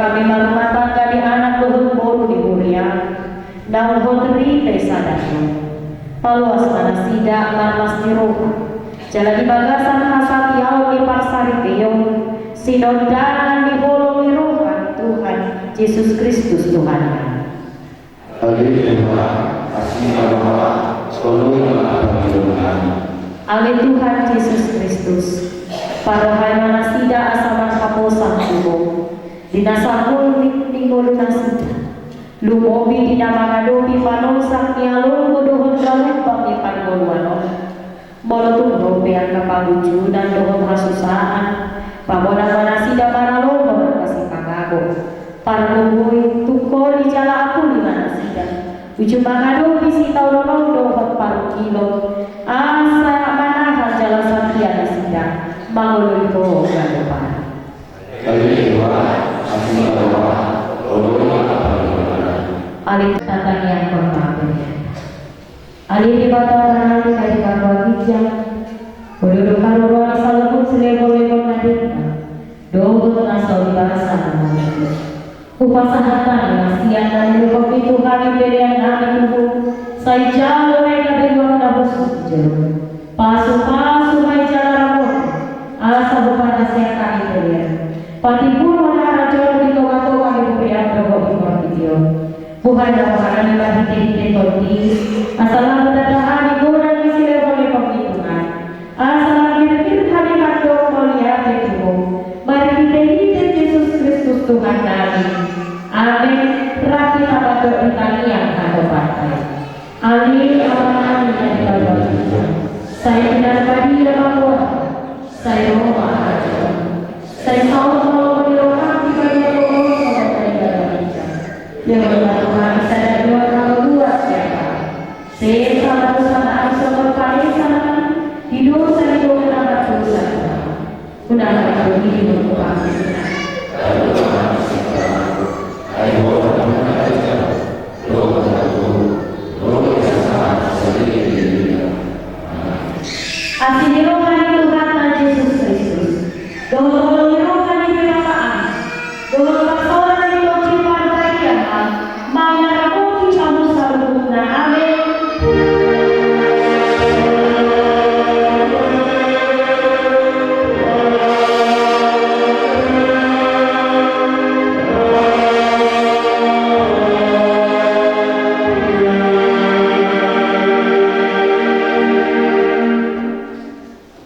Hami marumah tangga di anak dohot boru di huria, naung hot ripe sada do. Paloas ma nasida marlas ni roha, jala di bagasan hasatiaon ni parsaripeon, sinondangan ni holong ni roha ni Tuhan Jesus Kristus Tuhanta. Ale Tuhan, asi ma roham, holoi ma pangidoan nami. Ale Tuhan Jesus Kristus, parrohai ma nasida asa marhaposan tu Ho, di na sahulmit ni ngolu nasida, lumobi di na mangadopi panongsak ni alonggu dohot galumbang ni parngoluan on. Molo tung ro pe angka pangunjunan dohot hasusaan, pamonang ma nasida maralohon angka sipangago. Pargogoi, tungkoli jala apuli ma nasida uju mangadopi sitaonon on dohot parungkilon, asa manahan jala satia nasida mangoloi Ho gabe pari. Ale tangiangkon ma hami. Ale Debata Amanami na di banua ginjang, Ho do dohot haroroan ni saluhut silehonlehon na denggan dohot na so dibasa na marende. Hupasahat hami ma sian na nilehon ni Tuhan i pelean nami tu Ho, sai jalo ma i gabe ruang na husuk di jolo. Pasupasu ma i jala ramoti, asa huparhaseang hami pelean. Patimbulhon harajaon di tongatonga ni huriam dohot di portibi on. Buhai ma rohanami marhitehite Tondi, asa lam tanda hami godang ni silehonlehon ni Tuhan. Asa lam girgir hami mandok mauliate tu Ho, marhitehite Jesus Kristus Tuhannami. Amen. Rap hita mandok di tangiang hatopan i. Ale Amanami na di banua ginjang, sai pinarbadia ma goarMu. Sai ro ma harajaonMu. Sai saut ma lomo ni rohaM di bagasan tonga ni banua ginjang. Lehon ma tu hami sadari on hangoluan siapari. Sesa ma dosanami songon panesanami di dosa ni dongan na mardosa tu hami. Unang ma hami togihon tu pangunjunan. Asi ni roha ni Tuhanta Jesus Kristus, dohot holong ni roha ni Debata Ama, dohot parsaoran ni Tondi Parbadia ma, mangaramoti hamu saluhutna. Amen.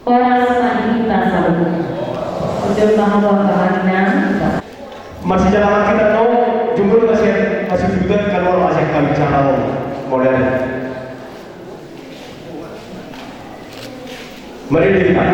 Horas ma di hita saluhutna. Unduk ma hamu angka amang inang. Masijalahan hita tong, jumpa di masih, masih juga keluar masih kami cara. Modern. Mari kita.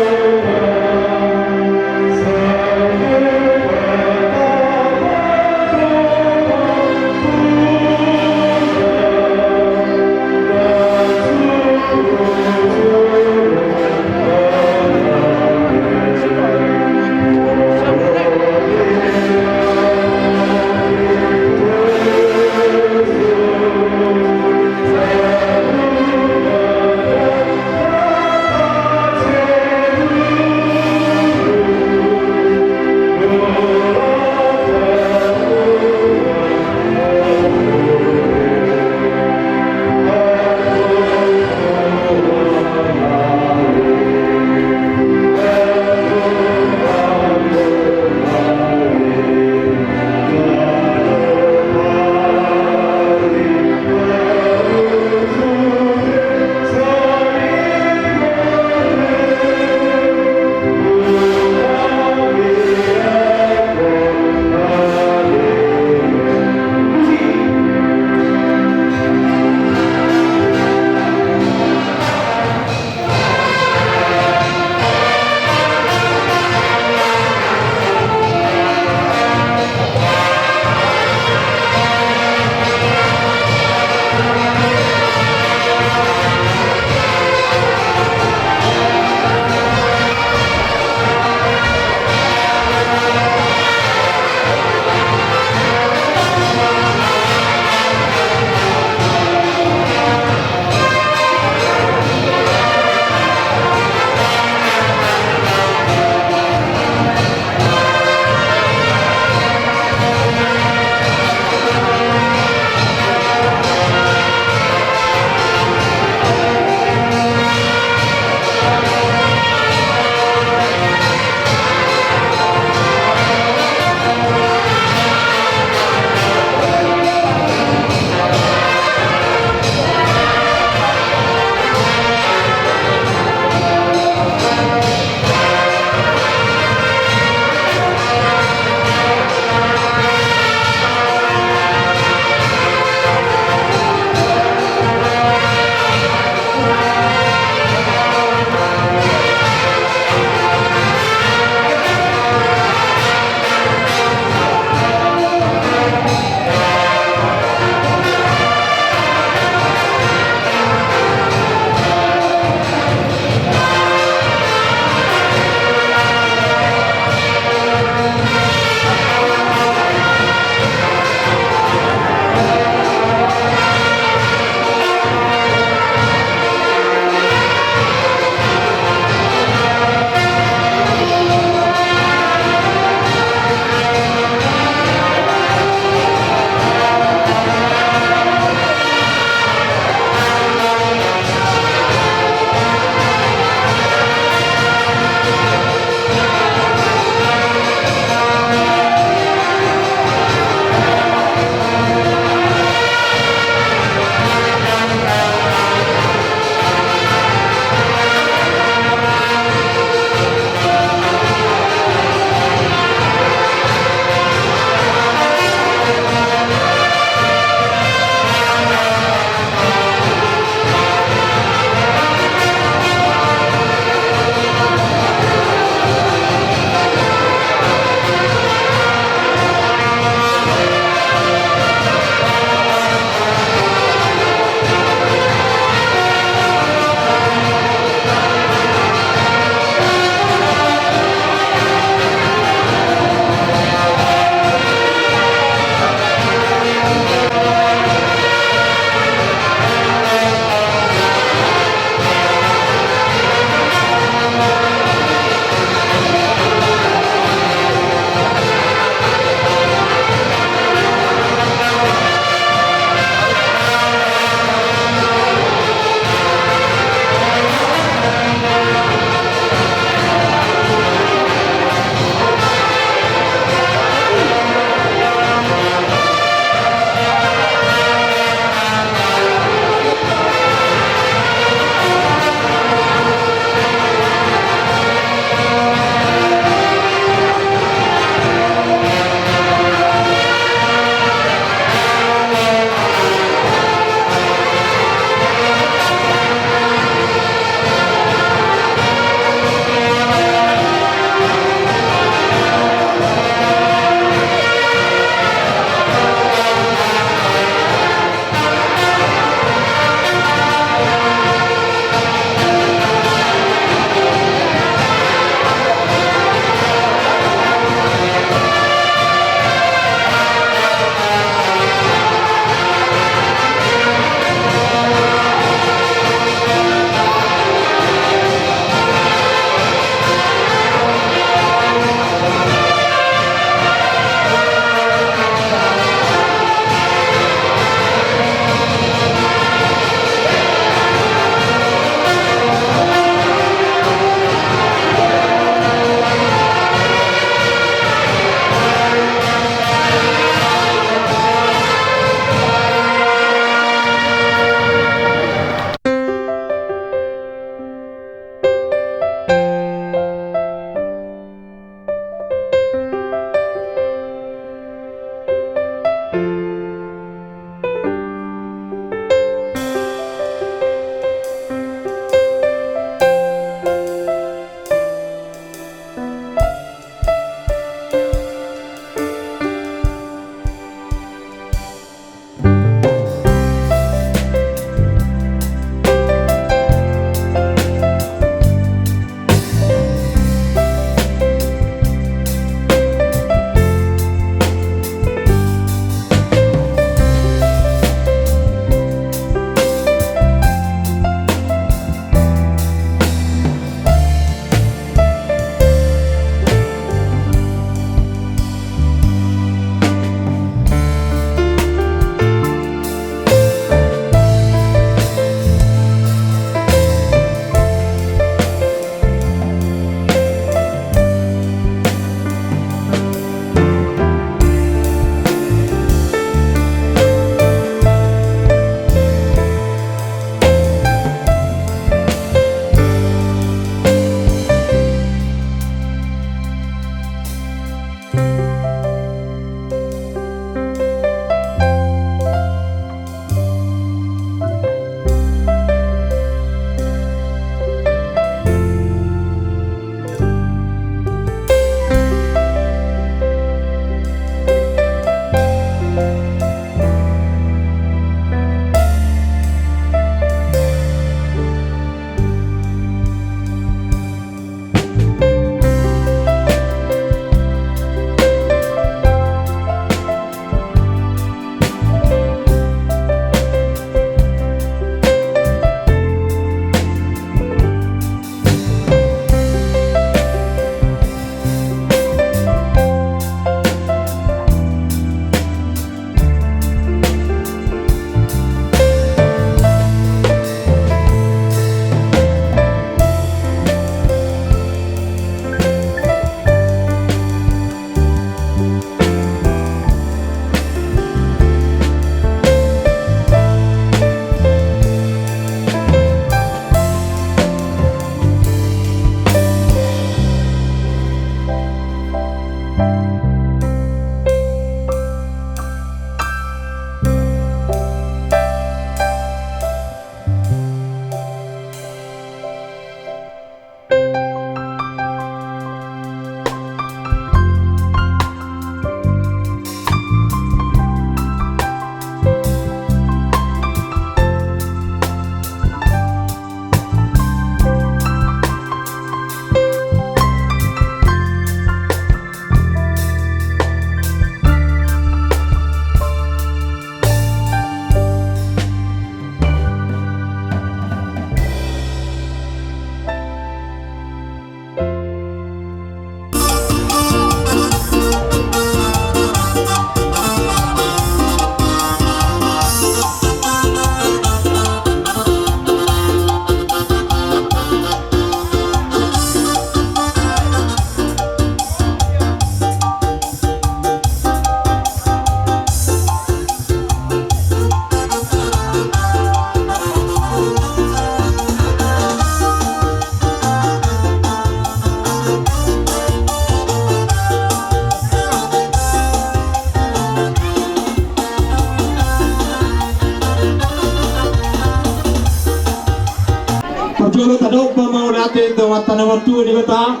Amanta na martua Debata,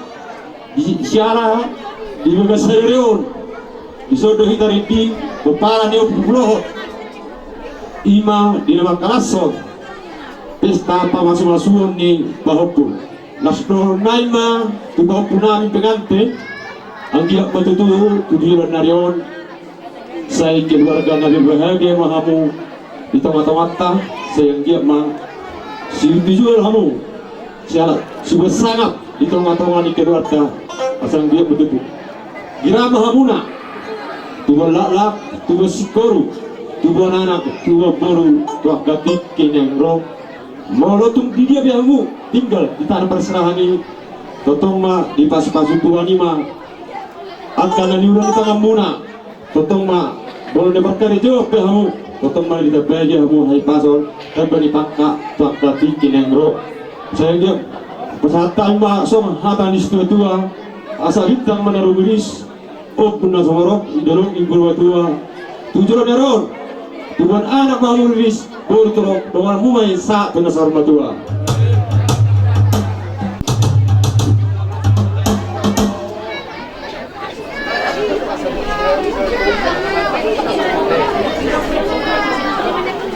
di siala di bagas sadari on, dison do hita rinding pomparan ni ompu Puloho. Ima di na mangkalashon pesta pamasumasuon ni pahompu. Las dohonon nami ma tu pahompu nami pengantin, anggiat ma tutu tu joloan ni ari on sai keluarga na berbahagia ma hamu di tongatonganta, sai anggiat ma siunjungan hamu, siala suba sangap di tongatonga ni keluarga, asa anggiat ma tutu gira ma hamuna tubuan laklak, tubuan singkoru, tubuan anak, tubuan boru tu angka tingki naeng ro. Molo tung di dia pe hamu tinggal di tano parserahan i, tongtong ma dipasupasu Tuhan i ma angka na niula ni tanganmuna. Tongtong ma molo na markarejo pe hamu, tongtong ma ditambai hamu hahipason, tamba ni pangkat tu angka tingki naeng ro. Sai anggiat pasahat hami ma songon hata ni situatua: Asa bintang ma na rumiris, ombun na sumorop di dolok ni banua tua. Tu joloan ni ari on tubuan anak ma hamu riris, boru torop, donganmu ma i sahat tu na saur matua.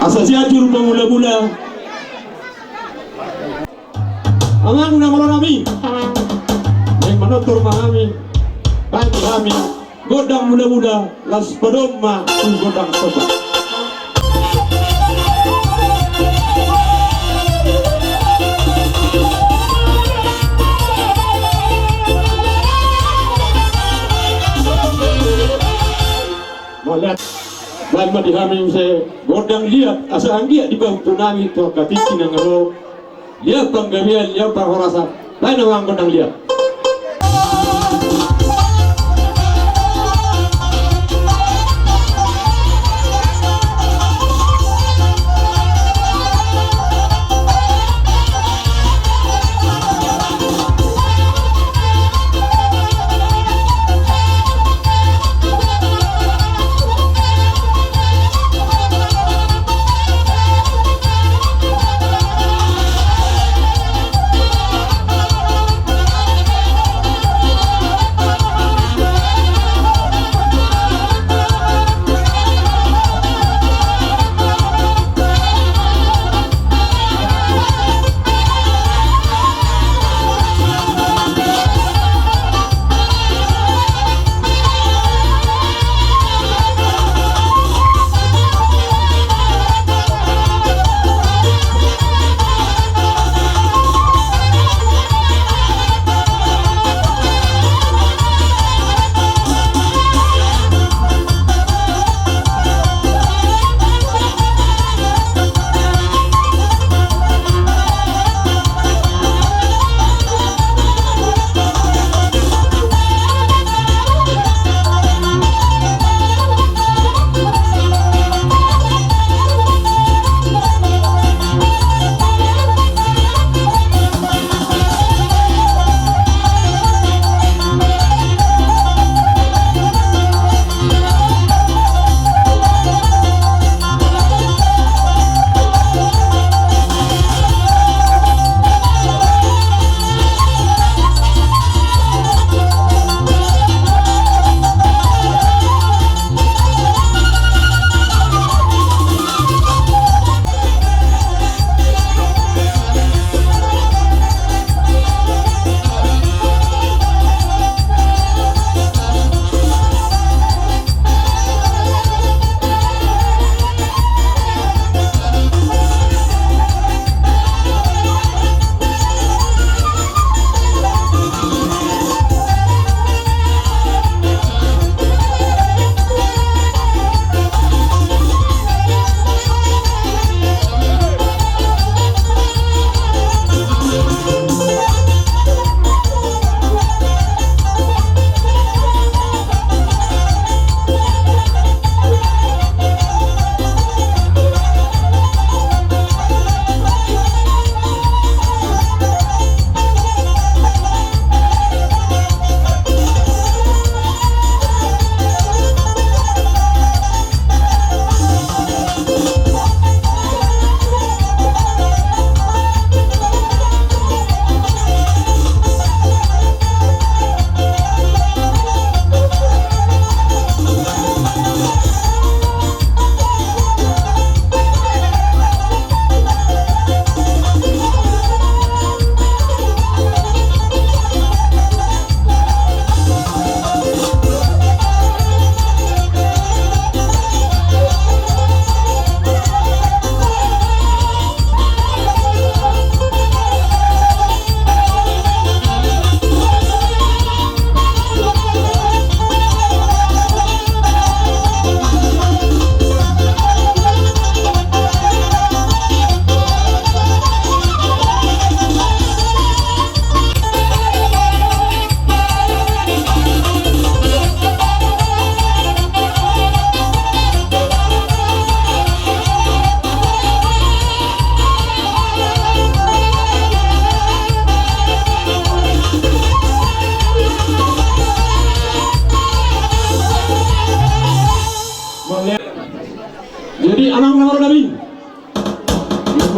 Asa Sianjur ma mulamula. Amang na molo nami, naeng manortor ma hami, baen ma hami gondang mulamula, laos padomu ma tu gondang somba. Mauliate. Baen ma di hami muse gondang liat, asa anggiat di pahompu nami tu angka tingki naeng ro. Liat panggabean, liat parhorasan. Baen ma gondang liat.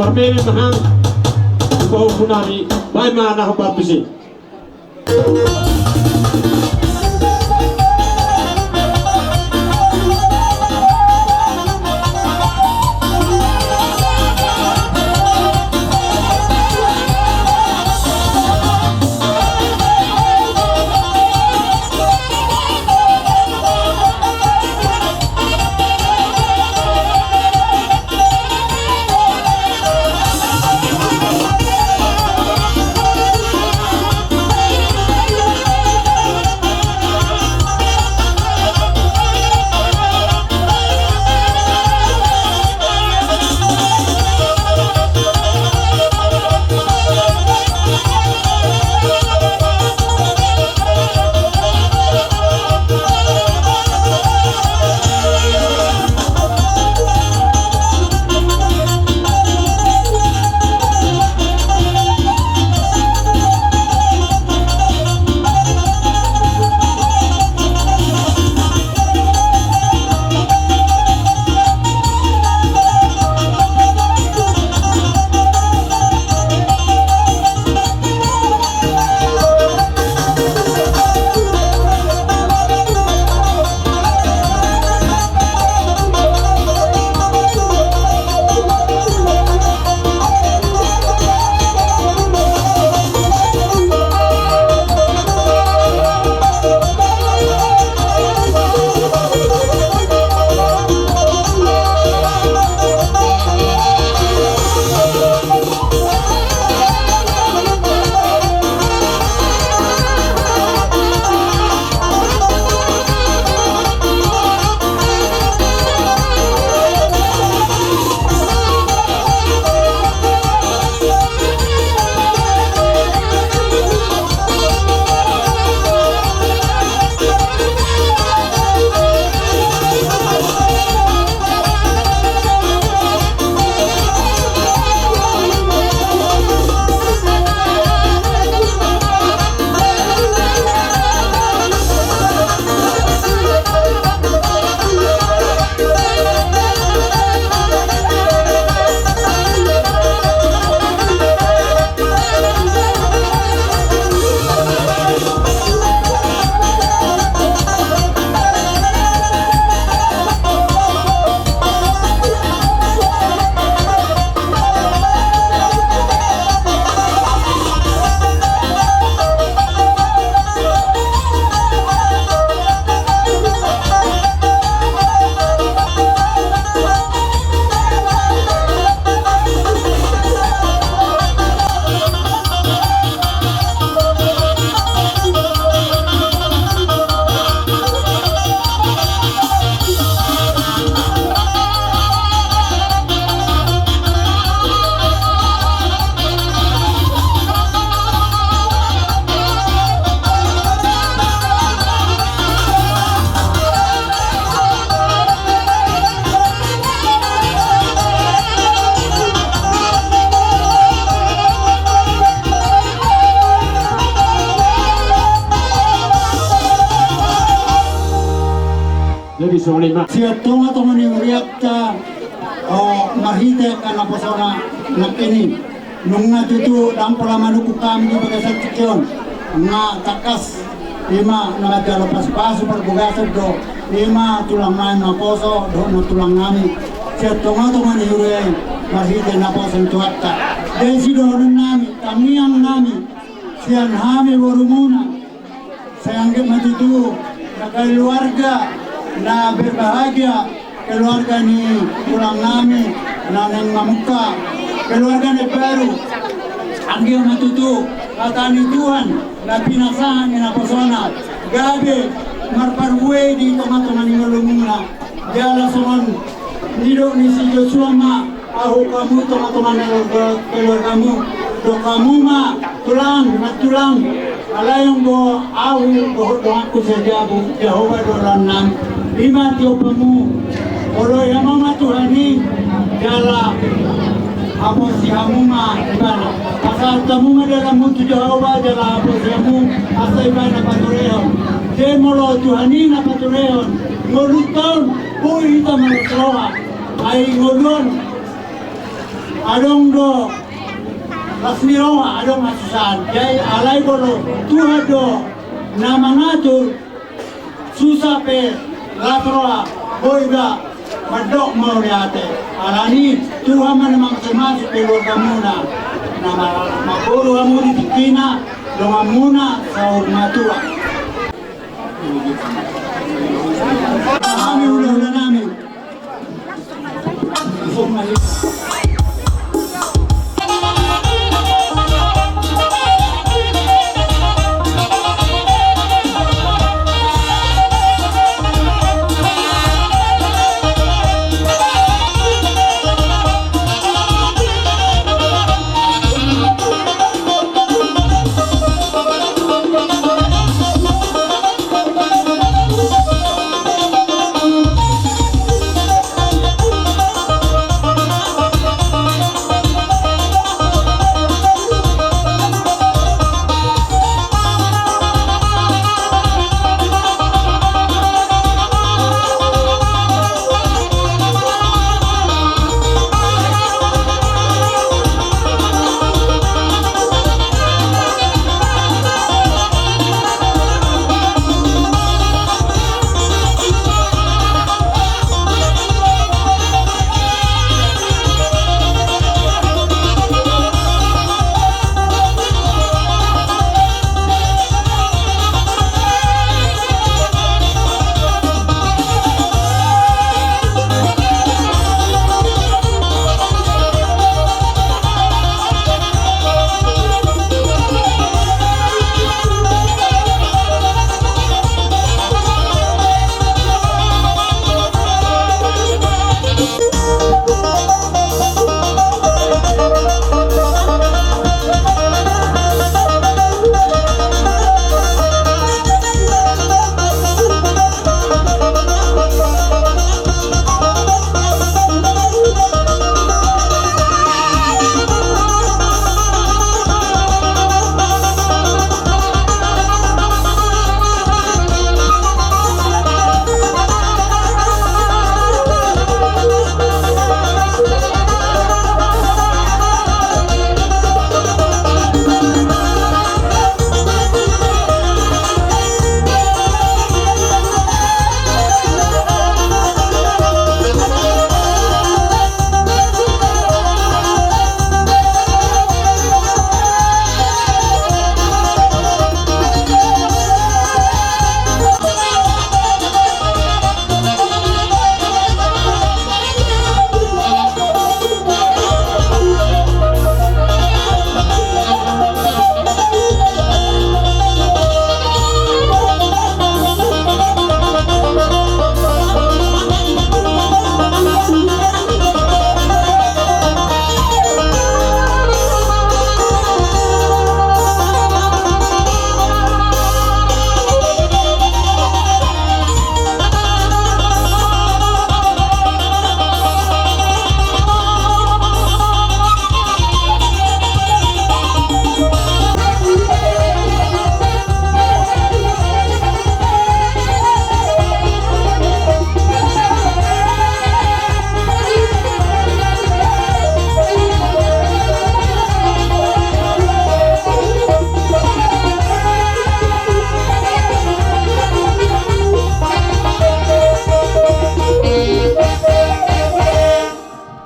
Meme mahang. Pahompu nami, baen ma na hombar tusi. Jadi songon i ma. Sian tongatonga ni hurianta, o, marhite angka naposona nangkin i. Nunga tutu ndang pola manungkun hami di bagasan tingki on. Nga tangkas i ma na manjalo pasupasu parbagason do i ma tulang nami naposo dohot nantulang nami. Sian tongatonga ni huria i marhite naposo ni Tuhanta. Jadi sidohonon nami, tangiang nami sian hami borumuna. Sai anggiat ma tutu na keluarga na berbahagia, keluarga ni tulang nami na naeng mamungka, keluarga na baru. Anggiat ma tutu hata ni Tuhan na pinasahat ni naposona gabe marparbue di tongatonga ni ngolumuna. Jala songon nidok ni si Josua ma, ahu hamu tongatonga ni keluargamu, dok hamu ma tulang nantulang. Alai anggo ahu dohot donganku sajabu, Jahowa do rohanami. I ma tiop hamu, oloi hamu ma Tuhan i jala haposi hamu ma Ibana. Pasahat hamu ma dalanmu tu Jahowa jala haposi hamu asa Ibana paturehon. Jadi molo Tuhan i na paturehon ngolunta on, boi hita malas roha. Ai ngolu on Adong do las ni roha, adong hasusaan. Jadi alai molo Tuhan do na mangatur, susa pe las roha, boi do mandok mauliate. Alani Tuhan ma na mangasumasu keluargamuna, na ma-, mamboru hamu di tingkina, donganmuna saur matua. Hami hulahula nami.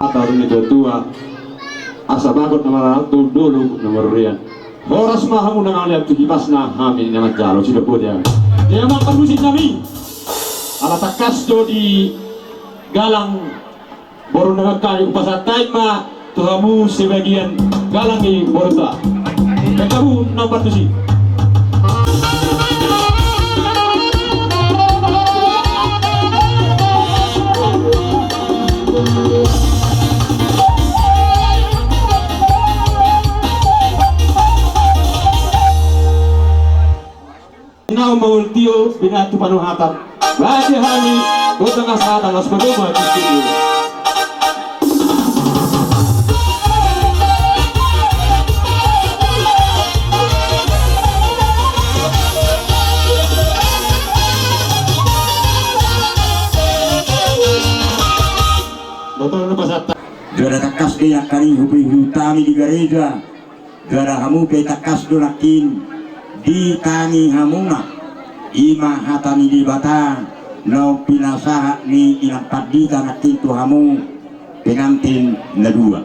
Hata ni tua-tua, asa bagot na maralap, dolok na marurian. Horas ma hamu na mangalean tu hipasna, hami na manjalo sidok boti hami. Dia ma parmusik nami. Ala tangkas do di galang boru na mangkali, hupasahat hami ma tu hamu sebagian galang ni boru ta. Baen hamu na parmusik. Naung mangultio binatu panuhatan. Baen hami botang hasahatan, laos padomu hami tu studio. Botol na pasata. Jala tangkas do nangkin hupe huhut hami di gareja, jala hamu pe tangkas do nangkin ditangi hamuna. I ma hata ni Debata naung pinasahat ni inang pandita nangkin tu hamu pengantin na dua.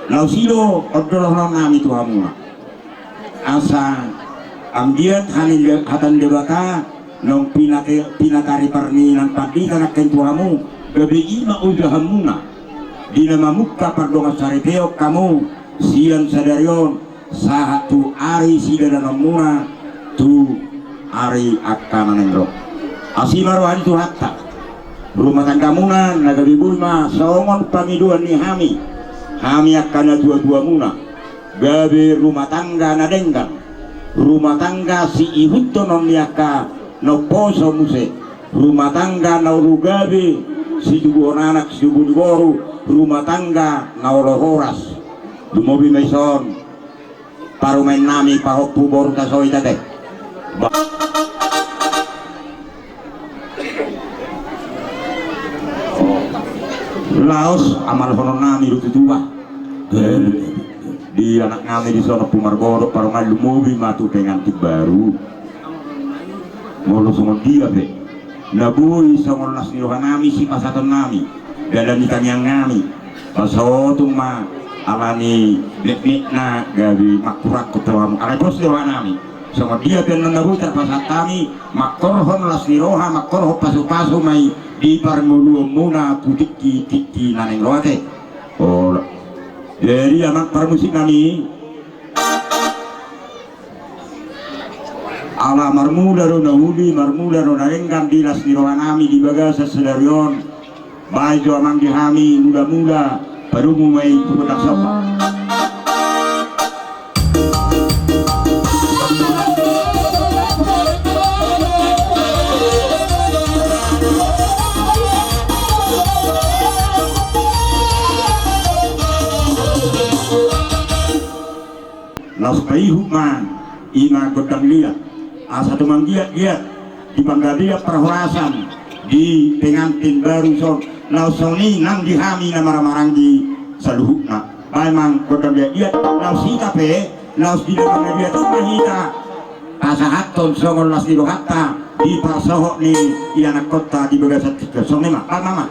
Laos i do ondolhonon nami tu hamuna. Asa anggiat hata ni Debata naung pinate-, pinatariparni inang pandita nangkin tu hamu, gabe i ma ojahanmuna di na mamungka pardongansaripeon hamu sian sadari on sahat tu ari sidalananmuna tu ari angka na naeng ro. Asi ma roha ni Tuhanta. Rumah tanggamuna na gabe boi ma songon pangidoan ni hami, hami angka natuatuamuna, gabe rumah tangga na denggan, rumah tangga siihuthon ni angka na umposo muse, rumah tangga na olo gabe situbuhon anak situbuhon boru, rumah tangga na olo horas. Lumobi ma ison parumaen nami pahompu boru Tasoit ate. Ba-, laos amalhonon nami do tutu ba. Di anak nami dison Ompu Margodop, parumaen, lumobi ma tu pengantin baru. Molo songon dia pe na boi songon las ni roha nami sipasahaton nami, dalan ni tangiang nami, pasahaton ma ala ni leknekna gabe mangkurangkon tu hamu. Alai pos do roha nami, songon dia pe annon na boi tarpasahat hami, mangkorhon las ni roha, mangkorhon pasupasu ma i di parngoluonmuna tu tingkitingki na naeng ro ate. Olo. Jadi amang parmusik nami, ala marmula do na uli, marmula do na denggan di las ni roha nami di bagasan sadari on. Baen jo amang di hami mulamula, padomu ma i tu gondang somba. Laos paihut ma i ma gondang liat, asa tumanggiat-giat di panggabean parhorasan di pengantin baru son, laos songon i nang di hami na marhahamaranggi saluhutna. Baen ma gondang liat-liat, laos hita pe, laos di na mangaliat on ma hita pasahathon songon las ni rohanta di parsohot ni ianakkonta di bagasan tingki on. Songon i ma, baen ma ma.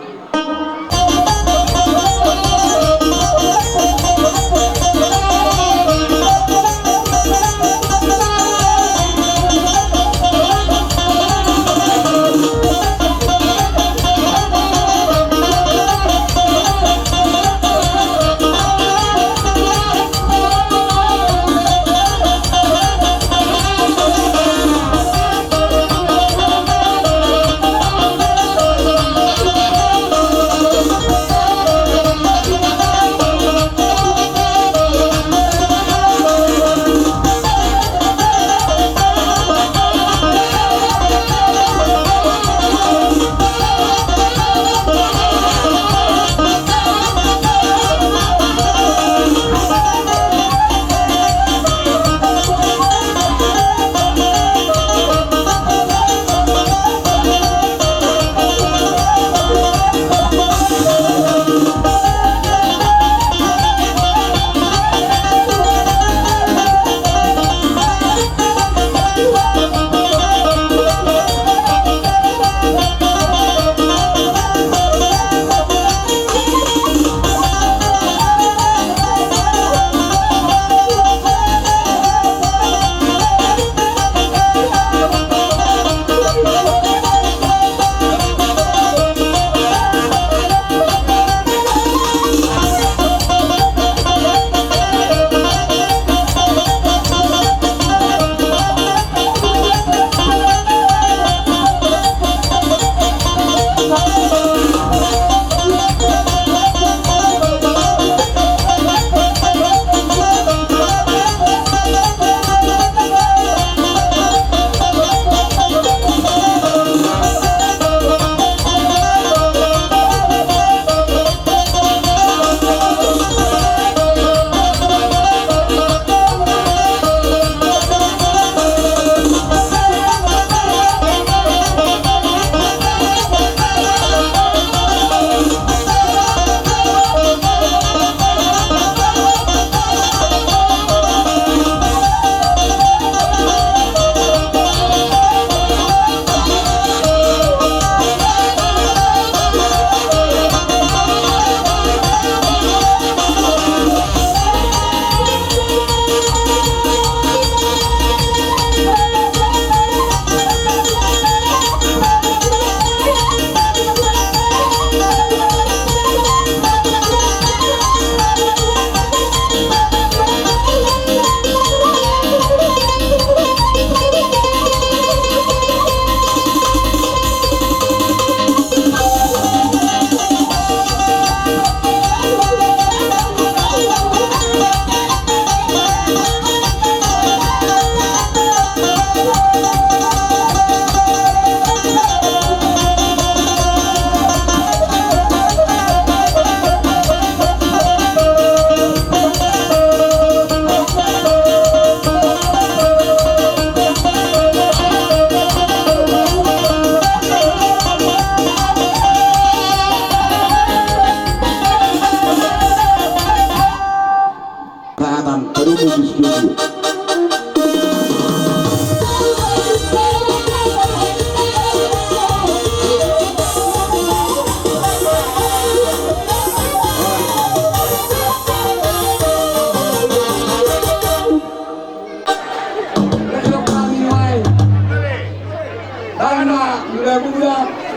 Muda,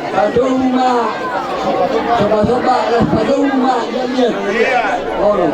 padomu ma. Soba-soba, las padomu ma, ia, ia. Olo.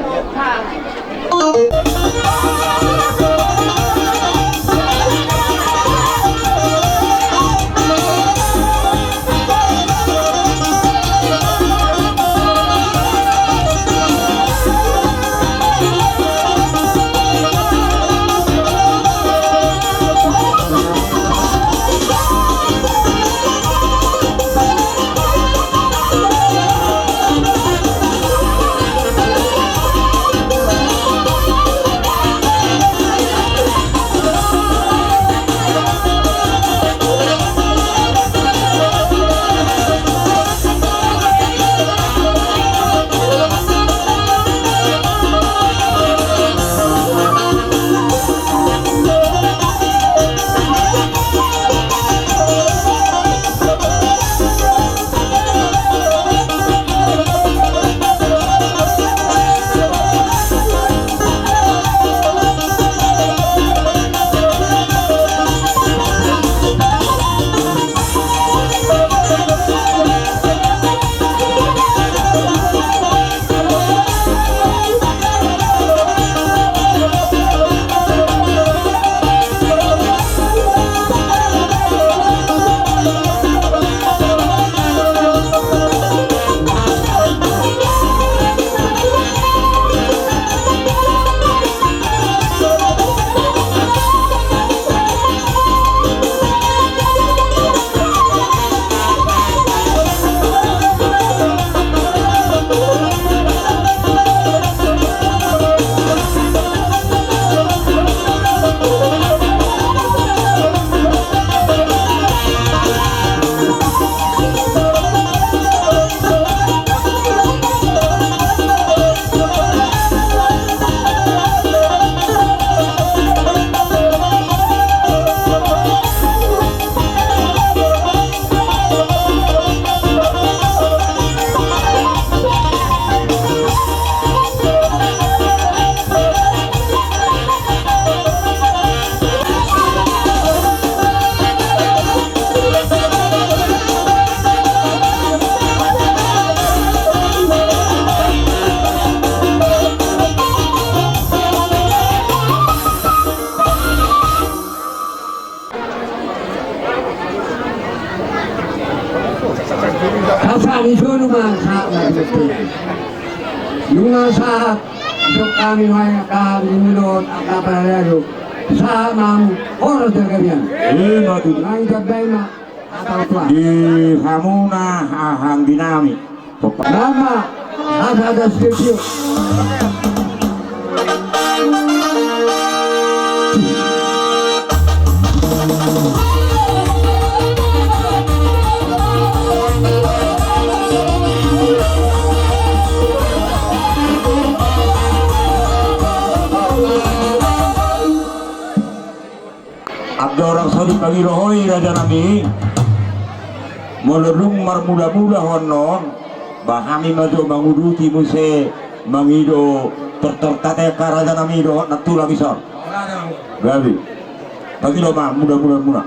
Asa di sunu ma, sa, ma, di sunu. Nunga sahat, isuk hami nuaeng angka hamu dohot angka paralean. Sahat ma hamu, horas jala gabe. Ima tutu. Nang jambai ma, atau tuan. Di hamuna, anggi nami. Nama, ada, ada studio. Andorang so dipangido ho i, raja nami, molo dung marmula-mula ho annon, ba hami ma jo manguduti muse mangido tortor ta, raja nami, dohot nantulang i son. Gabe. Pangido ma mula-mula muna.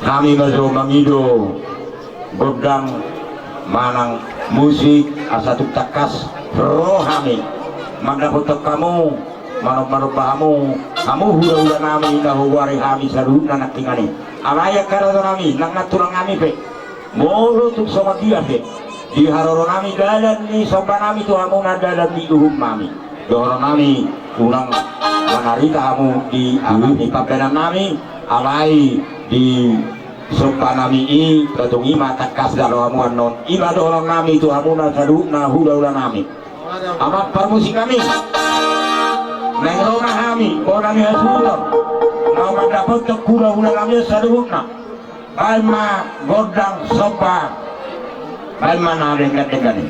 Hami ma jo mangido gondang manang musik, asa tung tangkas ro hami mandapothon hamu, manom-manomba hamu, hamu hula-hula nami na hugoari hami saluhutna nangkiningan i. Alai angka raja nami nang nantulang nami pe, molo tung songon dia pe di haroro nami dalan ni somba nami tu hamuna, dalan ni uhum nami, dohonon nami unang manarita hamu di aha ni pambahenan nami, alai di somba nami i, tung i ma tangkas jalo hamu annon. I ma dohonon nami tu hamuna saluhutna hula-hula nami. Amang parmusik nami, naeng ro ma hami, bona ni hasuhuton, na mandapothon hula-hula nami saluhutna. Baen ma gondang somba. Baen ma na denggan-denggan i.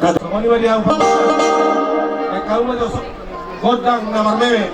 Songon i ma di au. Baen hamu ma jo gondang na marmeme.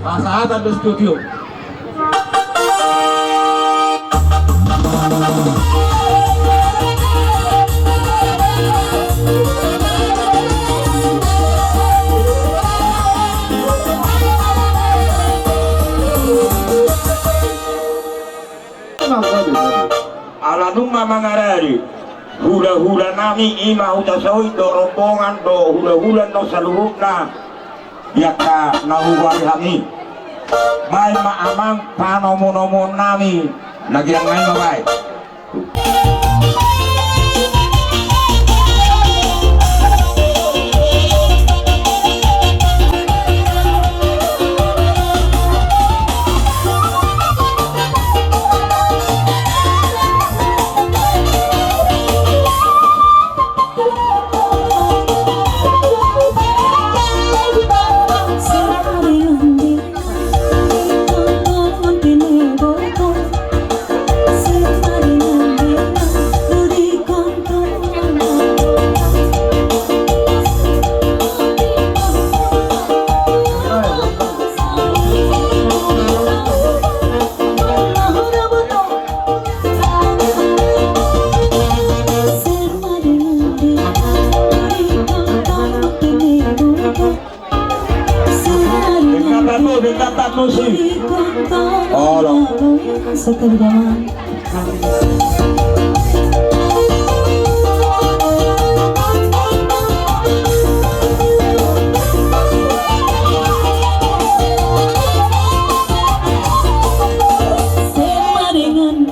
Pasahat do studio. Ala nunga mangarade hulahula nami, i ma Hutasoit do rombongan dohot hulahula na saluhutna di angka na hugoari hami. Baen ma amang panomunomuon nami, na girang nai ma baen. Setia di dalam. Sama dengan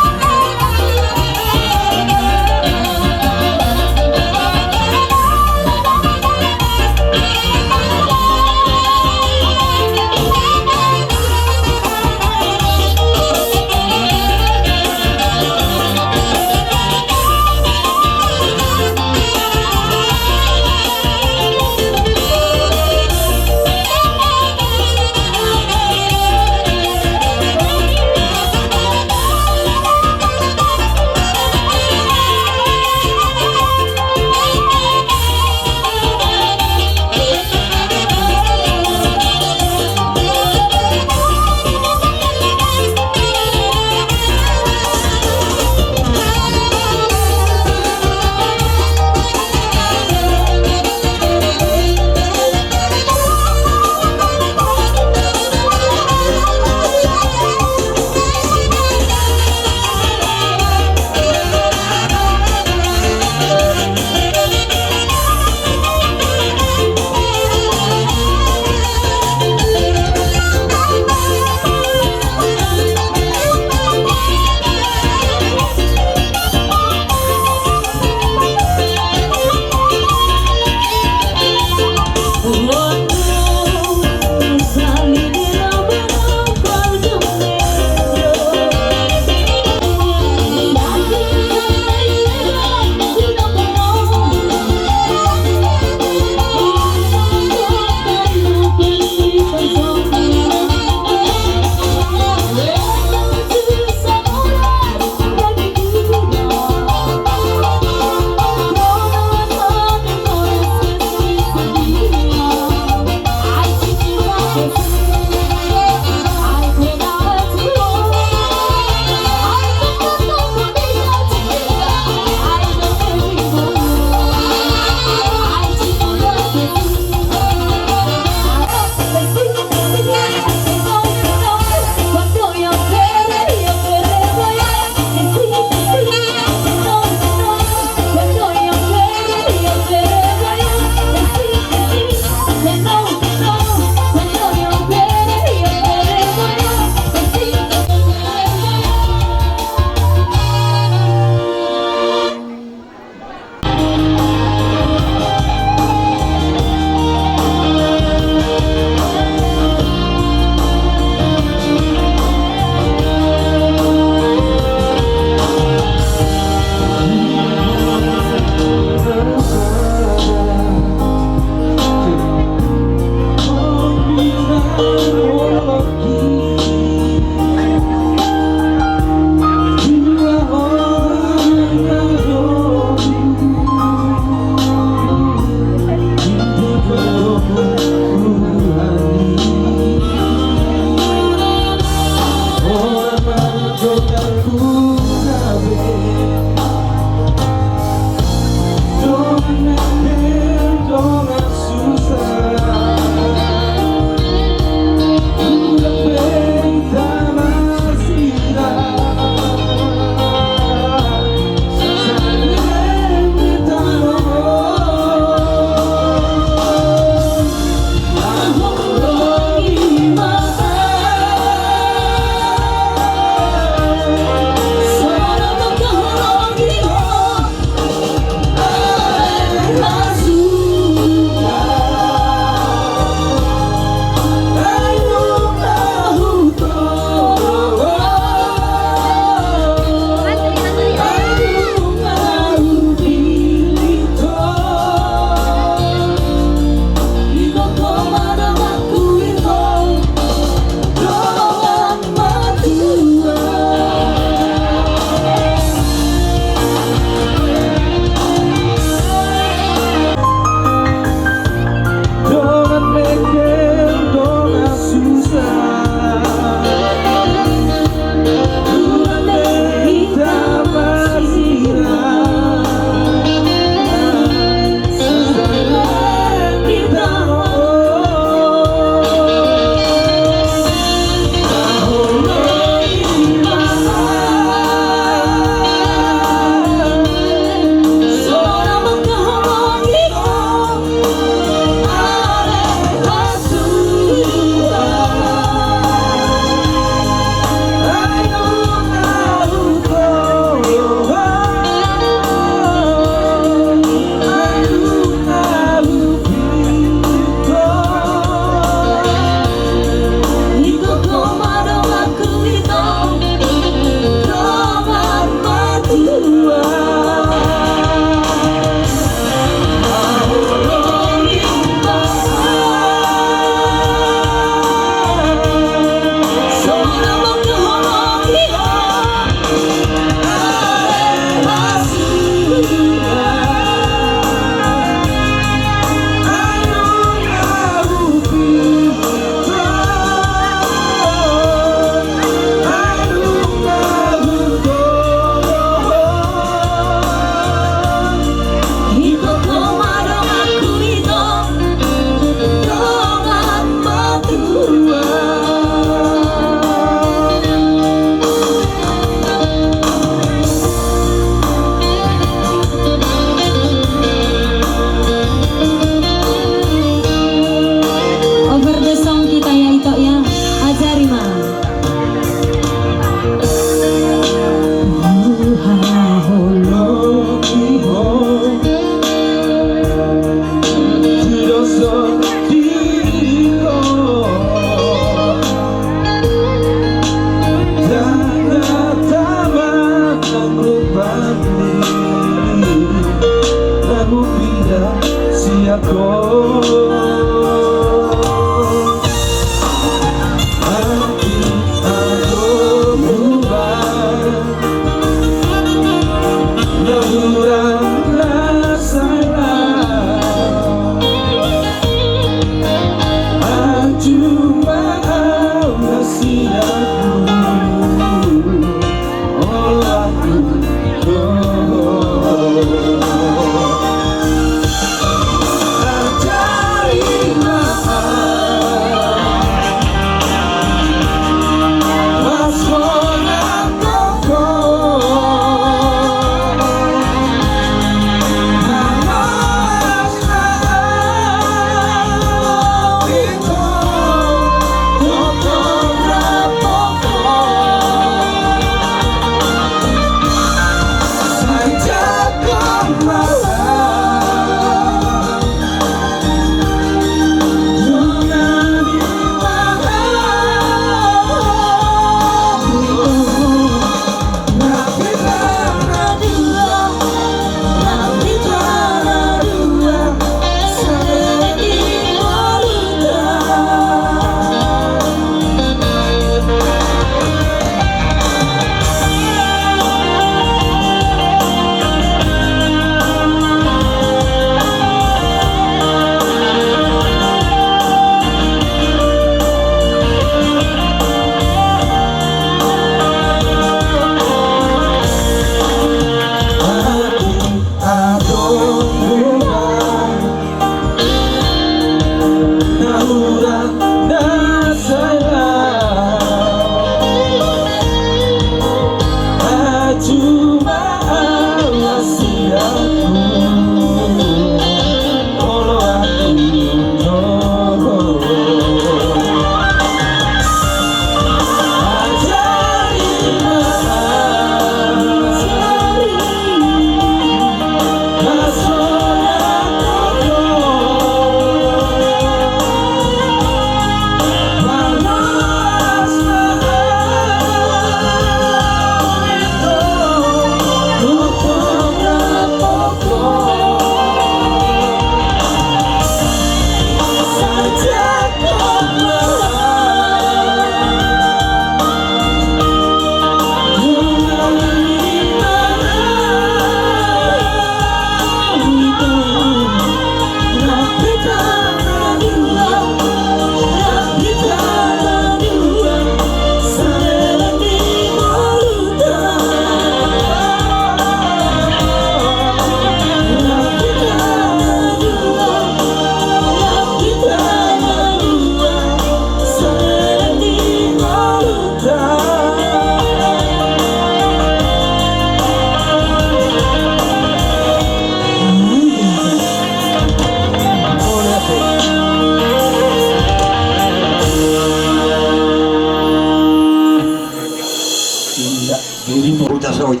Jadi, Huta Soit.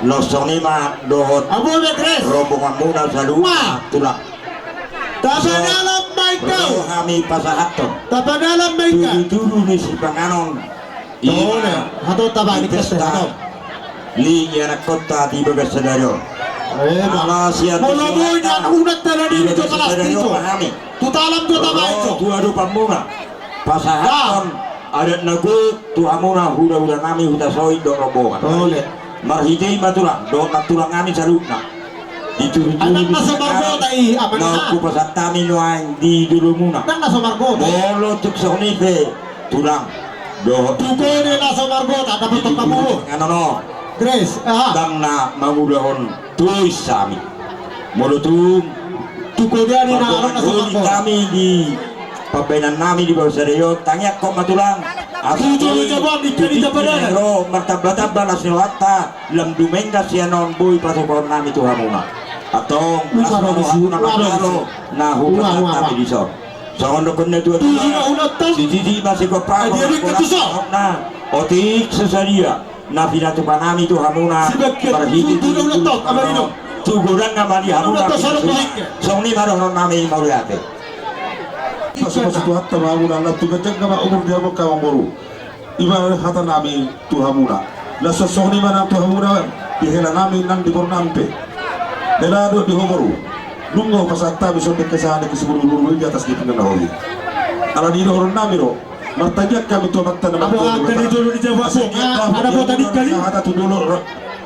Laos songon i ma dohot rombonganmuna saluhutna, tulang. Tapadalan ma ingkau. Ro hami pasahathon. Tapadalan ma ingkau. Tudutudu ni sipanganon. Tole. Hato taba ni pesta. Li ianakkonta di bagasan sadari on. Ala sian molo boi ni anak unang tala di bagasan sadari on ma hami. Tu talam do taba i jo. Tu adopanmuna. Pasahathon adat na gok tu hamuna hulahula nami Huta Soit dohot rombongan. Marhite i ma tulang dohot nantulang nami saluhutna. Ditudutudu anak na so margota i apa na hupasahat hami nuaeng di dolomuna. Anak na so margota. Molo tung songon i pe tulang dohot tu kode na so margota dapothon hamu. Ngana no. Grace, aha. Ndang na mangulahon tois hami. Molo tung tu kode ni na anak na so margota. Hami di pambahenan nami di bagasan sadari on, tangiangkon ma tulang. Asa tu jabu ni kani tapadalan. Ro martambatamba las ni rohanta, lam dumenggan sian on boi patupaon nami tu hamuna. Antong las ni rohanta na mangalo na hupasahat hami dison. Songon dohonon ni natuatua. Sititi ma sigompa. Otik so sadia na pinatupa nami tu hamuna. Marhite tu godang na ma di hamuna. Songon i ma dohonon nami, mauliate. Pasupasu Tuhanta ma hamuna, na tu ganjang ma umur di hamu angka amangboru. I ma hata nami tu hamuna. Laos songon i ma nang tu hamuna di hela nami nang di borunami pe. Hela dohot di ho boru. Nunga hupasahat hami songon kesahan ni kesurupan di atas ni pinggan na hori. Alani i dohonon nami do, martangiang hami tu Amanta na martua Debata. Abo angka na jolo di jabu, asa angka na bota ningkan i. Hata tu dolok.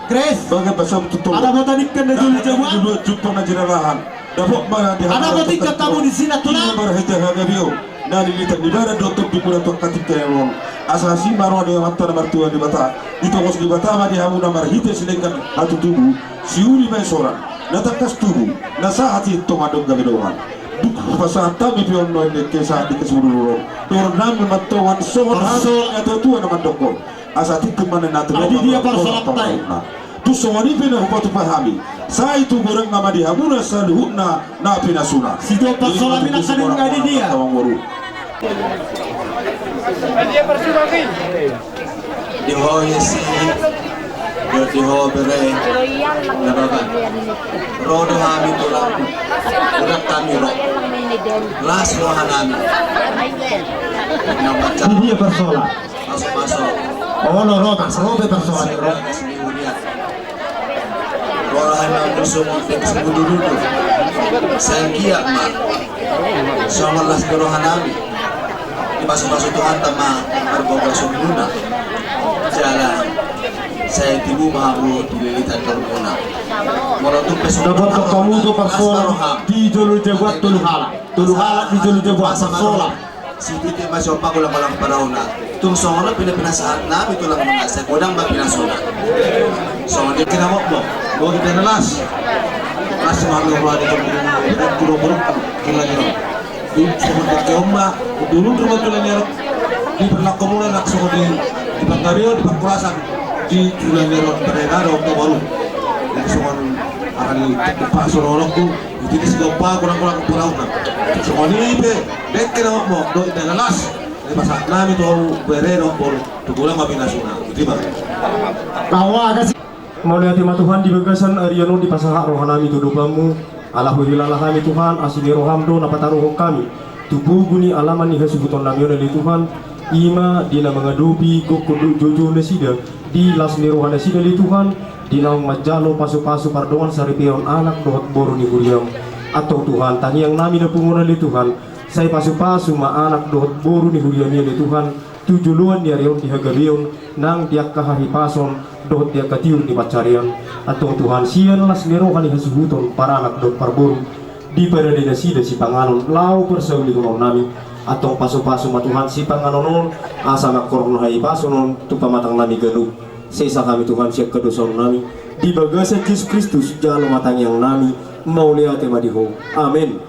Kres. Baga pasam tu tolong. Ada bota ningkan na jolo di jabu. Dua jumpang na jinalahan. Dapot ma di hata. Ada bota ningkan tamu di sini, tulang. Marhite hagabeon. Na lilitan ni badan dohot tondi muna tu angka tingki on. Asa asi ma roha ni Amanta na martua Debata. Ditongos Debata ma di hamu na marhite silenggan hatutubu, siuli ma isoran, na tangkas tubu, na sahat sian tonga dongan gabe dongan. Dung hupasahat hami pe on nuaeng kesahat ni kesurupan, dohonon nami ma antong songon hata ni natuatua na mandok on. Asa tingki ma na tuatua. Adi dia parsahat. Tung songon i pe na hupatupa hami, sai tu godangna ma di hamuna saluhutna na pinasuna. Sijompa sola pinasuna. Adi dia. Di ho isi, di ho bere. Na baba. Ro do hami tulang. Udah kami ro. Las roha nami. Di dia parsola. Pasu-pasu. Olo, ro, pas ro pe parsola ni ro. Roha nami songon teks budurudu. Sai anggiat ma songon las ni roha nami. Dipasu-pasu Tuhanta ma parbogason muna. Jala sai tibu ma hamu tu lilitan ni hormona. Molo tung pe songon. Dapot hamu do parsola di jolo jabu tolu halak. Tolu halak di jolo jabu parsola. Sititi ma siompa golang-golang parauna. Tung songon on pe na pinasahat nami tulang, muna sai godang ma pinasuna. Songon i kira mokmok. Boti dana las. Las ma hami roha di tulang ni on. Tulang ni on. Songon i kira mokmok. Dulu rumah tulang ni on. Di perlakuan muna na songon i di panggabeon, di pangkulasan. Di tulang ni on pada ada ompo baru. Jadi songon akan di pasu lolokku. Jadi siompa golang-golang parauna. Songon i pe, dengke na mokmok, dohot dana las. Dipasahat nami tu bere dohot boru, tu godang ma pinasuna. Iti ma. Mauliate ma Tuhan di bagasan arian on dipasahat roha nami tu adopanmu. Ala huhilala hami Tuhan, asi ni roham do na pataruhon hami tu pogu ni alaman ni hasuhuton nami on ale Tuhan. I ma di na mangadopi gokhon dohot joujou nasida, di las ni roha nasida ale Tuhan, di naung manjalo pasu-pasu pardongan saripeon anak dohot boru ni huriam. Antong Tuhan, tangiang nami na pungu on ale Tuhan, sai pasu-pasu ma anak dohot boru ni huriam i ale Tuhan, tu joloan ni ari on di hagabeon, nang di angka hahipason, dohot di angka tiur ni pansarian. Antong Tuhan, sian las ni roha ni hasuhuton paranak dohot parboru, diparade nasida sipanganon laho parsaulihon nami. Antong pasu-pasu ma Tuhan sipanganon on, asa mangkorhon hahipason on tu pamatang nami ganup. Sesa hami Tuhan sian hadosaon nami, di bagasan Jesus Kristus jalo ma tangiang nami. Mauliate ma di Ho. Amen.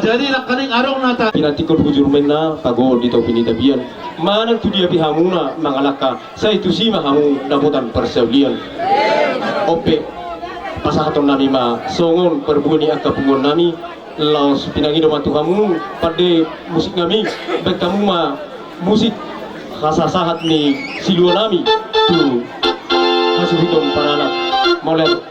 Jadi nangkaning adong na ta- pinantikhon hujur ma inna, tagohon di topi ni tapian. Manang tu dia pe hamuna mangalangka, sai tusi ma hamu dapotan parsaulian. On pe, pasahaton nami ma songon parbue ni angka punguan nami. Laos pinangido ma tu hamu pande musik nami, baen hamu ma musik hasasahat ni silua nami tu hasuhuton paranak. Mauliate.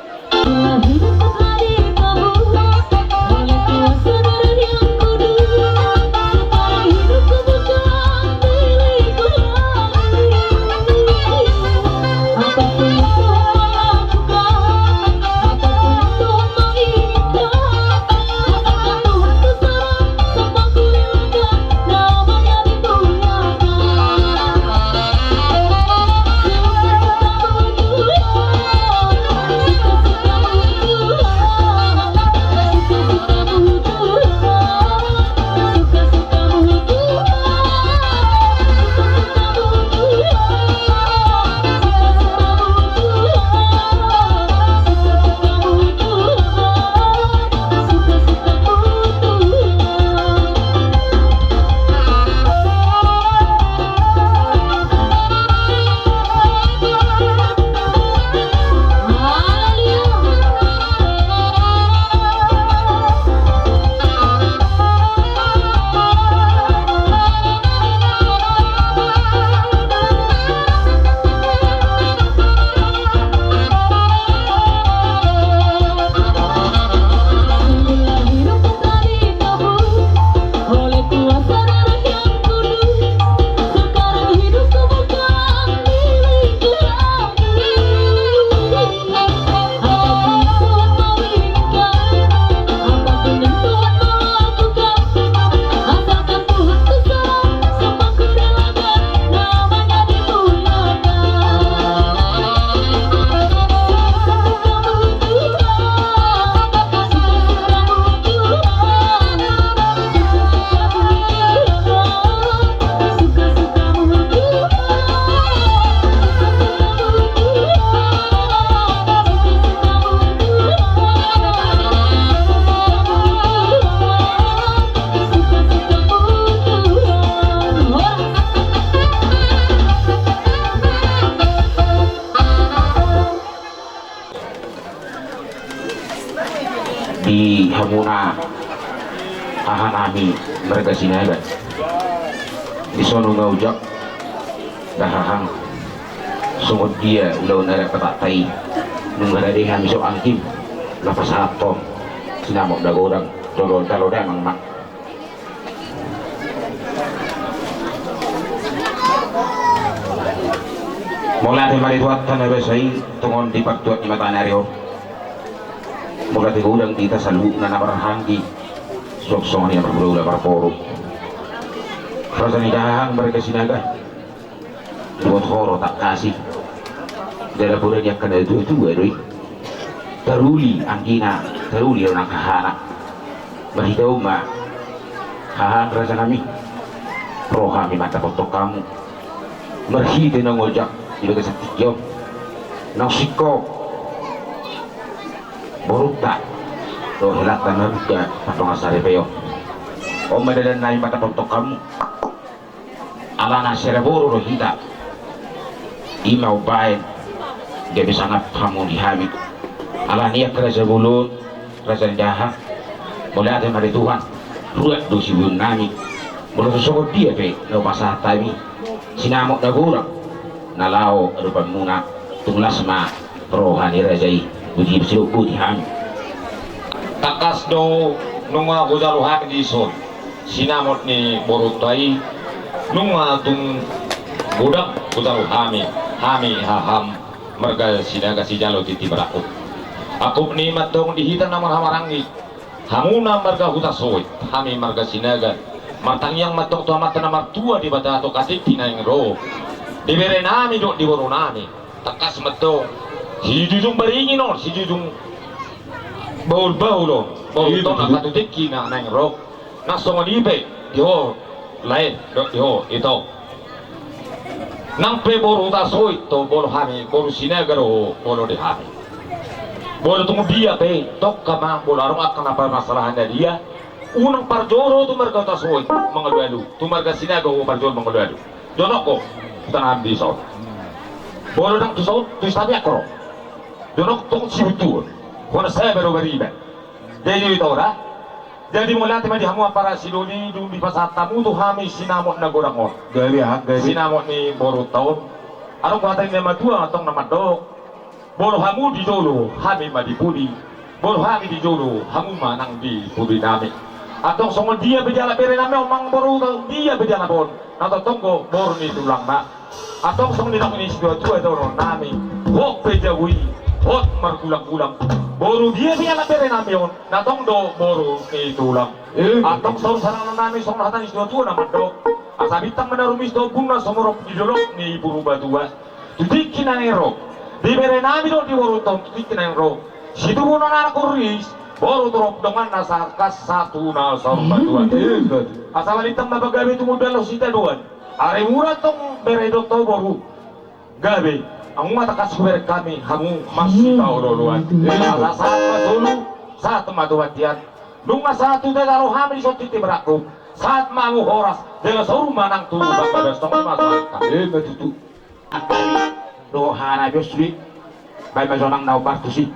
Di hamuna hahanami marga Sinaga. Di son nunga ojak da hahang. Songon dia ulaon adat Batak i, nunga rade hami so angkim na pasahathon sinamot na godang jolo jalo damang ma. Mauliate ma di Tuhanta na basa i, tongon di partuat ni mataniari on. Mauliate godang di hita saluhutna na marhahaanggi, suang songon i na marhulaula marboru. Raja ni dahahang marga Sinaga. Dohot ho ro tangkas i. Jala poda ni angka na tuatua do i. Taruli anggina, taruli do nang hahana. Marhite on ma, hahang rajanami, ro hami mandapothon hamu. Marhite naung ojak di bagasan tingki on, naung singkop borunta dohot helanta na marga Pardongan Saripeon. On ma dalan nami mandapothon hamu. Alana sada boru do hita. I ma umbahen gabe sangap hamu di hami. Alani i angka raja bolon, raja ni dahahang, mauliate ma di Tuhan. Ruat do siboan nami. Molo tung songon dia pe na hupasahat hami sinamot na godang na laho adopanmuna, tung las ma roha ni raja i. Boti, sidok boti hami. Tangkas do nunga hujalo hami dison sinamot ni borunta i, nunga tung godang hujalo hami, hami haham marga Sinaga sijalo tintin marangkup. Angkup ni i mantong di hita na marhahamaranggi, hamuna marga Hutasoit, hami marga Sinaga, martangiang mantong tu Amanta na martua Debata, tu angka tingki naeng ro di bere nami dohot di boru nami. Tangkas mantong sijujung baringin on, sijujung bahulbahul on, bahul on angka tu tingki na naeng ro. Nang songon i pe di ho lae dohot di ho ito. Nang pe boru Hutasoit do molo hami, boru Sinaga do molo di hami. Molo tung dia pe tongka ma, molo adong angka na parmasalahan na dia, Unang parjolo tu marga Hutasoit mangalualu, tu marga Sinaga ho parjolo mangalualu. Jonok ho, tu tangan di son. Molo ndang tu son, tu Sitapiak ho ro. Jonok tong sibuntuon. Hona saba do bariba. Jadi ito da. Jadi mauliate ma di hamu ampara sidoli, dung dipasahat hamu tu hami sinamot na godang on. Gabe aha, gabe. Sinamot ni borunta on. Adong do hata ni na matua antong na mandok. Molo hamu di jolo, hami ma di pudi. Molo hami di jolo, hamu ma nang di pudi nami. Antong songon dia pe dialap bere nami on, manang boru dia pe dialap on, na tongtong do boru ni tulangna. Antong songon nidok ni situatua dohonon nami, hot pe jabu i, hot margulanggulang. Boru dia pe dialap bere nami on, na tong do boru ni tulang. Eh. Antong saur sarangan nami songon hata ni situatua na mandok. Asa bintang ma na rumiris tu ombunna, sumorop di dolok ni Purbatua. Tu tingki na naeng ro, di bere nami dohot di borunta on tu tingki na naeng ro. Situbuhon anak riris, boru torop donganna, sahat sahat tu na saur matua. Asa balintang ma pagabe tumundalhon sitadoan. Ari mura tong bere dohot boru. Gabe, hamu ma tangkas hubereng hami, hamu masipaolooloan. Asa sahat ma solu, sahat ma tu bontean. Nunga sahat tu Tetangga ro hami dison tintin marangkup. Sahat ma hamu horas, jala saur ma nang tu panggabean, songon i ma tu angka. Ima tutu. Angka i do hahana bios suli. Baen ma jo nang na hombar tusi.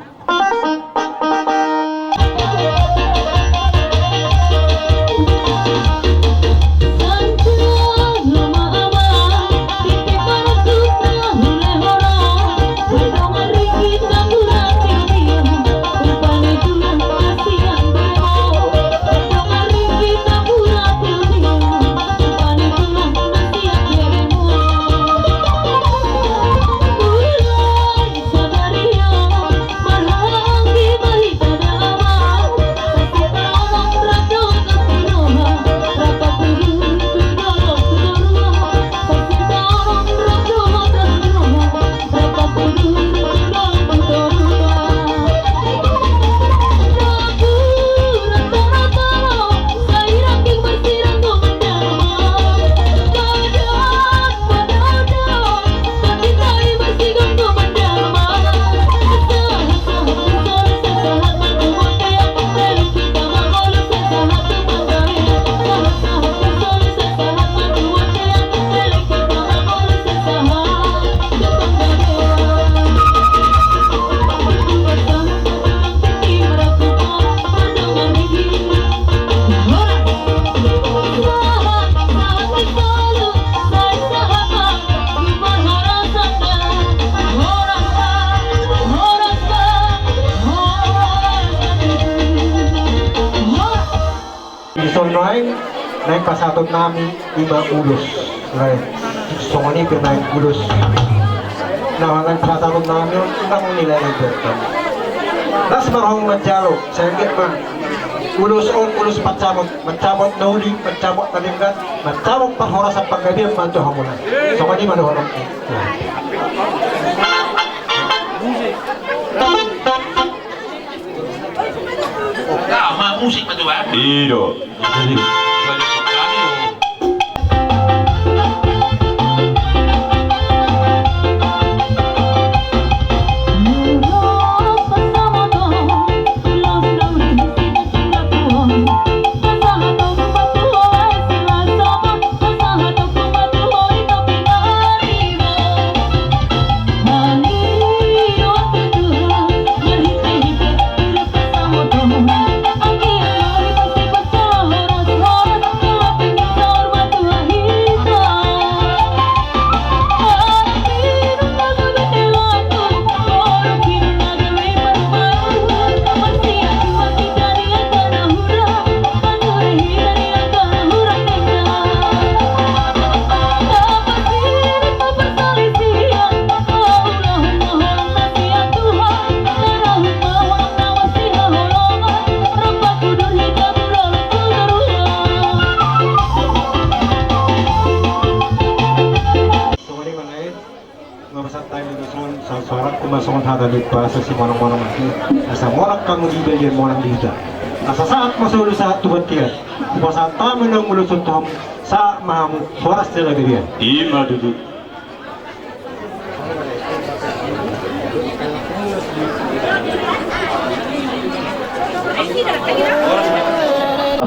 Dison nuaeng, naeng pasahaton nami ima ulos. Naeng, songon i pe naeng ulos. Na naeng pasahaton nami on, nang nilai na berkan. Las ma roham manjalo, sai anggiat ma ulos on ulos pancamot, mancamot na uli, mancamot na denggan, mancamot parhorasan panggabean ma tu hamuna. Songon i ma dohonon. Musik. Nah, ma musik ma coba. I do. Songon i ma na i, nga masantai ma dison, sahat suara, ima songon hata ni bahasa Simonang-monang i. Asa monang hamu di balian, monang di huta. Asa sahat ma solu sahat tu bontean. Hupasahat hami na mangulahon tu hamu, sahat ma hamu horas jala gabe. Ima tutu.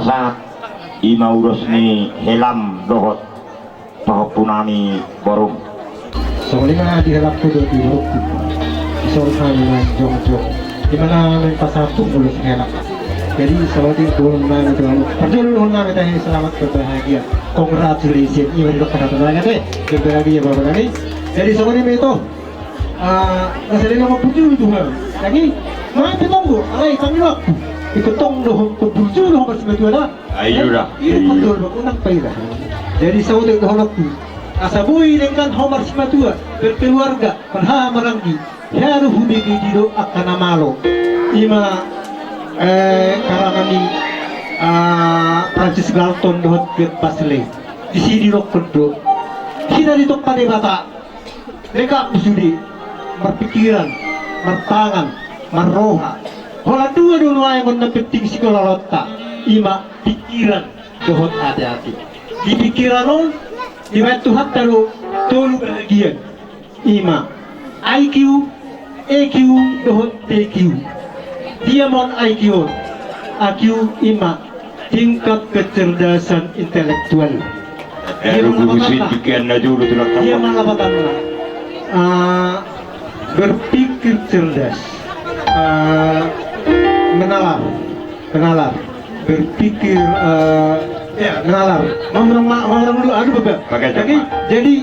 Sahat i ma ulos ni helam dohot pahompu nami borum. Songon i ma di helangku dohot di borungku. Dison hami naeng jongjong. Di mana naeng pasahat ulos helang. Jadi saotik dohonon nami tu hamu. Parjolo dohonon nami tahe selamat berbahagia. Congratulations. I ma didok hata na gabe. Berbahagia bapak nami. Jadi songon i ma ito. Ah, na saleleng on burju do ho. Jadi, ma pe tong do, alai tangihon au. Ingkon tong do ho, burju do ho marsimatua da. Ai, i do da. Jadi, i do, i do. Patol, bang, unang paila. Jadi, saotik dohonon au. Asa boi denggan ho marsimatua, berkeluarga, marhaha maranggi. Hea do hubege didok angka na malo. I ma, eh, karangan ni, ah, Francis Galton dohot Gert Baselé. Disi didokkon do. Hita ditompa Debata. Denggan sude, marpikiran, martangan, marroha. Holan dua do nuaeng on na penting sikolalaonta, i ma pikiran dohot ateate. Di pikiran on, dibaen Tuhanta do tolu bahagian, i ma I Q, E Q dohot T Q. Dia ma on I Q on? I Q i ma tingkat kecerdasan intelektual. Dia ma on lapatanna. Dia ma on lapatanna. Ah, berpikir cerdas. Ah, menalar. Menalar. Berpikir, ah, ya, menalar. Mamrong ma-, mamrong dulu, aduh, baba. Jadi, jadi,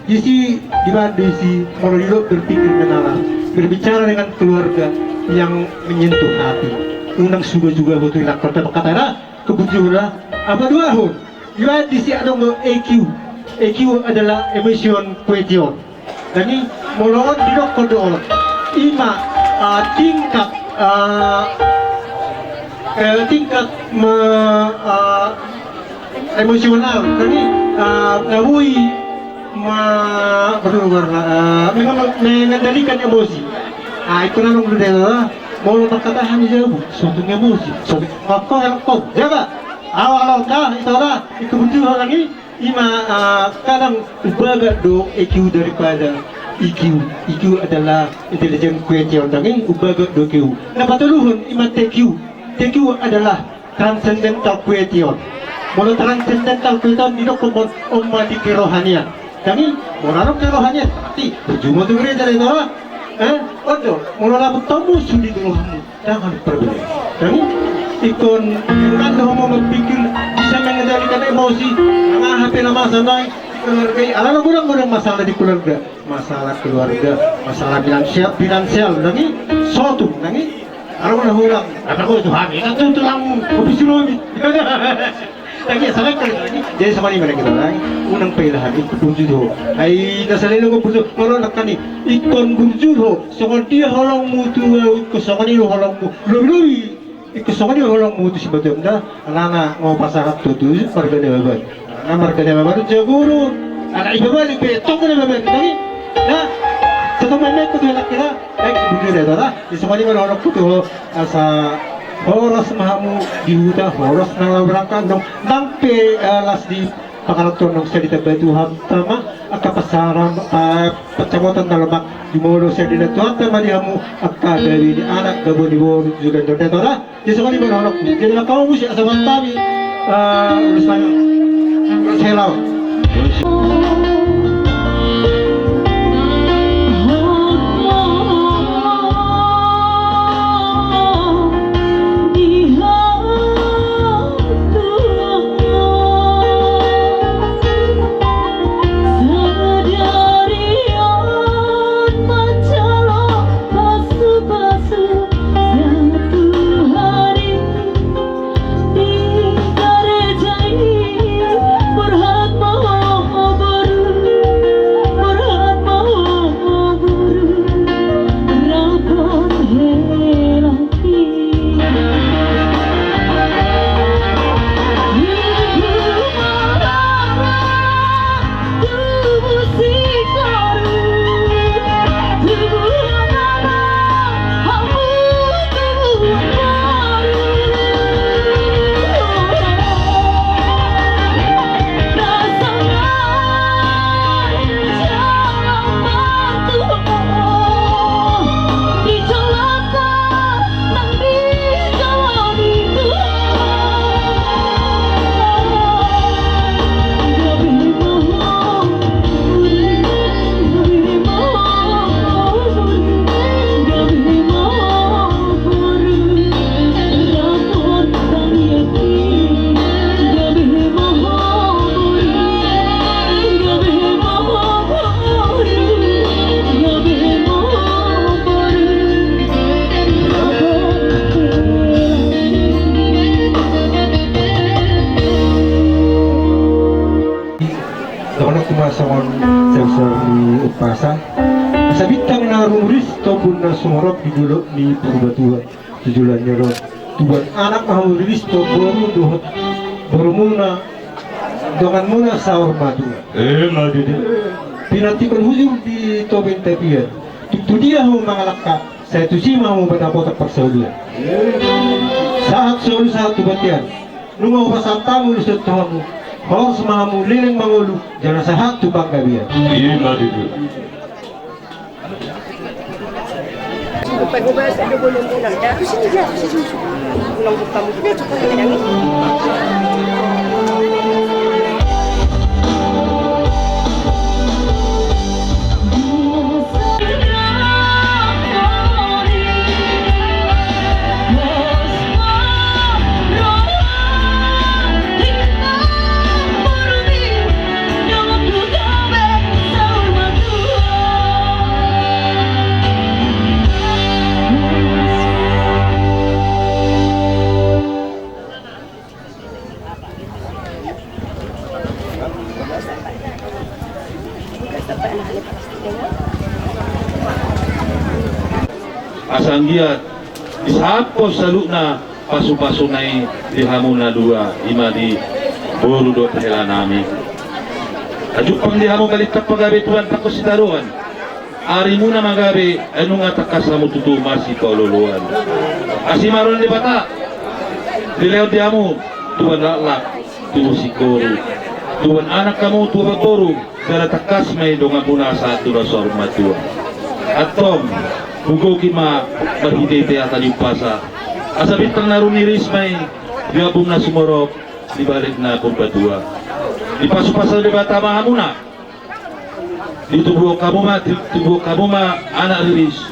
Disi, dibaen do disi, molo didok berpikir menalar, berbicara dengan keluarga yang menyentuh hati. Unang suga-suga ho tu ilak kota berkata, "Nah, kebetulan apa dua ho?" Dibaen disi adong do E Q. E Q adalah emotion quotient. Jadi, molo on didokkon do on. I ma, ah, tingkat, ah, eh, tingkat me-, ah, emosional, jadi, ah, na boi ma-, berubah, ah, memang mengendalikan emosi. Ah, ingkon adong do da, molo markatahan i jabu, sotung emosi, sotung ngokko, ngokko, jaga. Awa, awa, dah, ito da, ingkon burju ho nang i, i ma, ah, kadang umbaga do E Q daripada I Q. I Q adalah intelligent quotient nang i, umbaga do E Q. Na patoluhon, i ma T Q. T Q adalah transcendental quotient. Molo transcendental quotient didokkon on, on ma di kerohanian. Jadi, molo adong kerohanian, berarti burju ma tu gereja da, ito da. Eh, on do, molo dapot hamu sude di rohamu, jangan perbeda. Jadi, ingkon, ingkon do hamu berpikir, bisa mengendalikan emosi, nang aha pe na masa nai, keluarga i, ala na godang-godang masalah di keluarga. Masalah keluarga, masalah finansial, finansial, nang i, sotung, nang i, Aro na hurang, kata ko Tuhan, ina tu tulang kopi sulomi. Lagi salah kali lagi. Jadi sama ni mereka lagi. Unang pailahan, ingkon burju ho. Ai, na saleleng on burju ho. Molo nangkin i, ingkon burju ho. Songon dia holongmu tu au, ingkon songon i do holongmu. Lobi-lobi, ingkon songon i do holongmu tu si Batam da. Alana ngo pasahat tu, tu marga Nababan. Alana marga Nababan jago do. Alana i babalik be, tong Nababan. Jadi, na, satu main-main tu anak kira. Baik, burju da, ito da. Di songon i ma dohononku tu ho, asa horas ma hamu di huta, horas nang laho berangkat, nang, nang pe, eh, las di pangarantoan, nang sian ditambai Tuhanta ma angka pasaran, eh, pansamotan na lomak, jumolo sian ditambai Tuhanta ma di hamu angka gabe ni anak, gabe ni boru, juga, ito da. Di songon i ma dohononku. Jadi, mangkamusi asa mantami, eh, ulos nami. Ulos hela. Satu hari di gereja i, berhak mau boru Tung ma songon saur-saur ni umpasa, asa bintang na rumiris tombun na sumorop di dolok ni Purbatua. Tu joloan ni ari on, tubuan anak ma hamu riris, tu boru dohot borumuna, donganmuna saur matua. Emma tutu. Pinantikhon hujur di topi ni tapian. Tung tu dia hamu mangalangka, sai tusi ma hamu mandapothon parsaulian. Sahat solu sahat tu bontean. Nunga hupasahat hamu ulos on tu hamu, horas ma hamu leleng mangolu, jala sahat tu panggabean. Emma tutu. Asa anggiat disahaphon saluhutna pasu-pasuna i di hamu na dua, i ma di boru dohot hela nami. Ajumpang di hamu balintang pagabe, tuan, tangkas sitadoan. Arimuna ma gabe, ai nunga tangkas hamu tutu masipaolo-oloan. Asi ma roha ni Debata, dilehon di hamu tubuan laklak, tubuan singkoru, tubuan anak hamu, tubuan boru, jala tangkas ma i donganmuna sahat tu na saur matua. Antong, hugohi ma marhite-hite hata ni umpasa, asa bintang na rumiris ma i di ombun na sumorop di balek na Purbatua. Dipasu-pasu Debata ma hamuna. Ditubuhon hamu ma, ditubuhon hamu ma anak riris,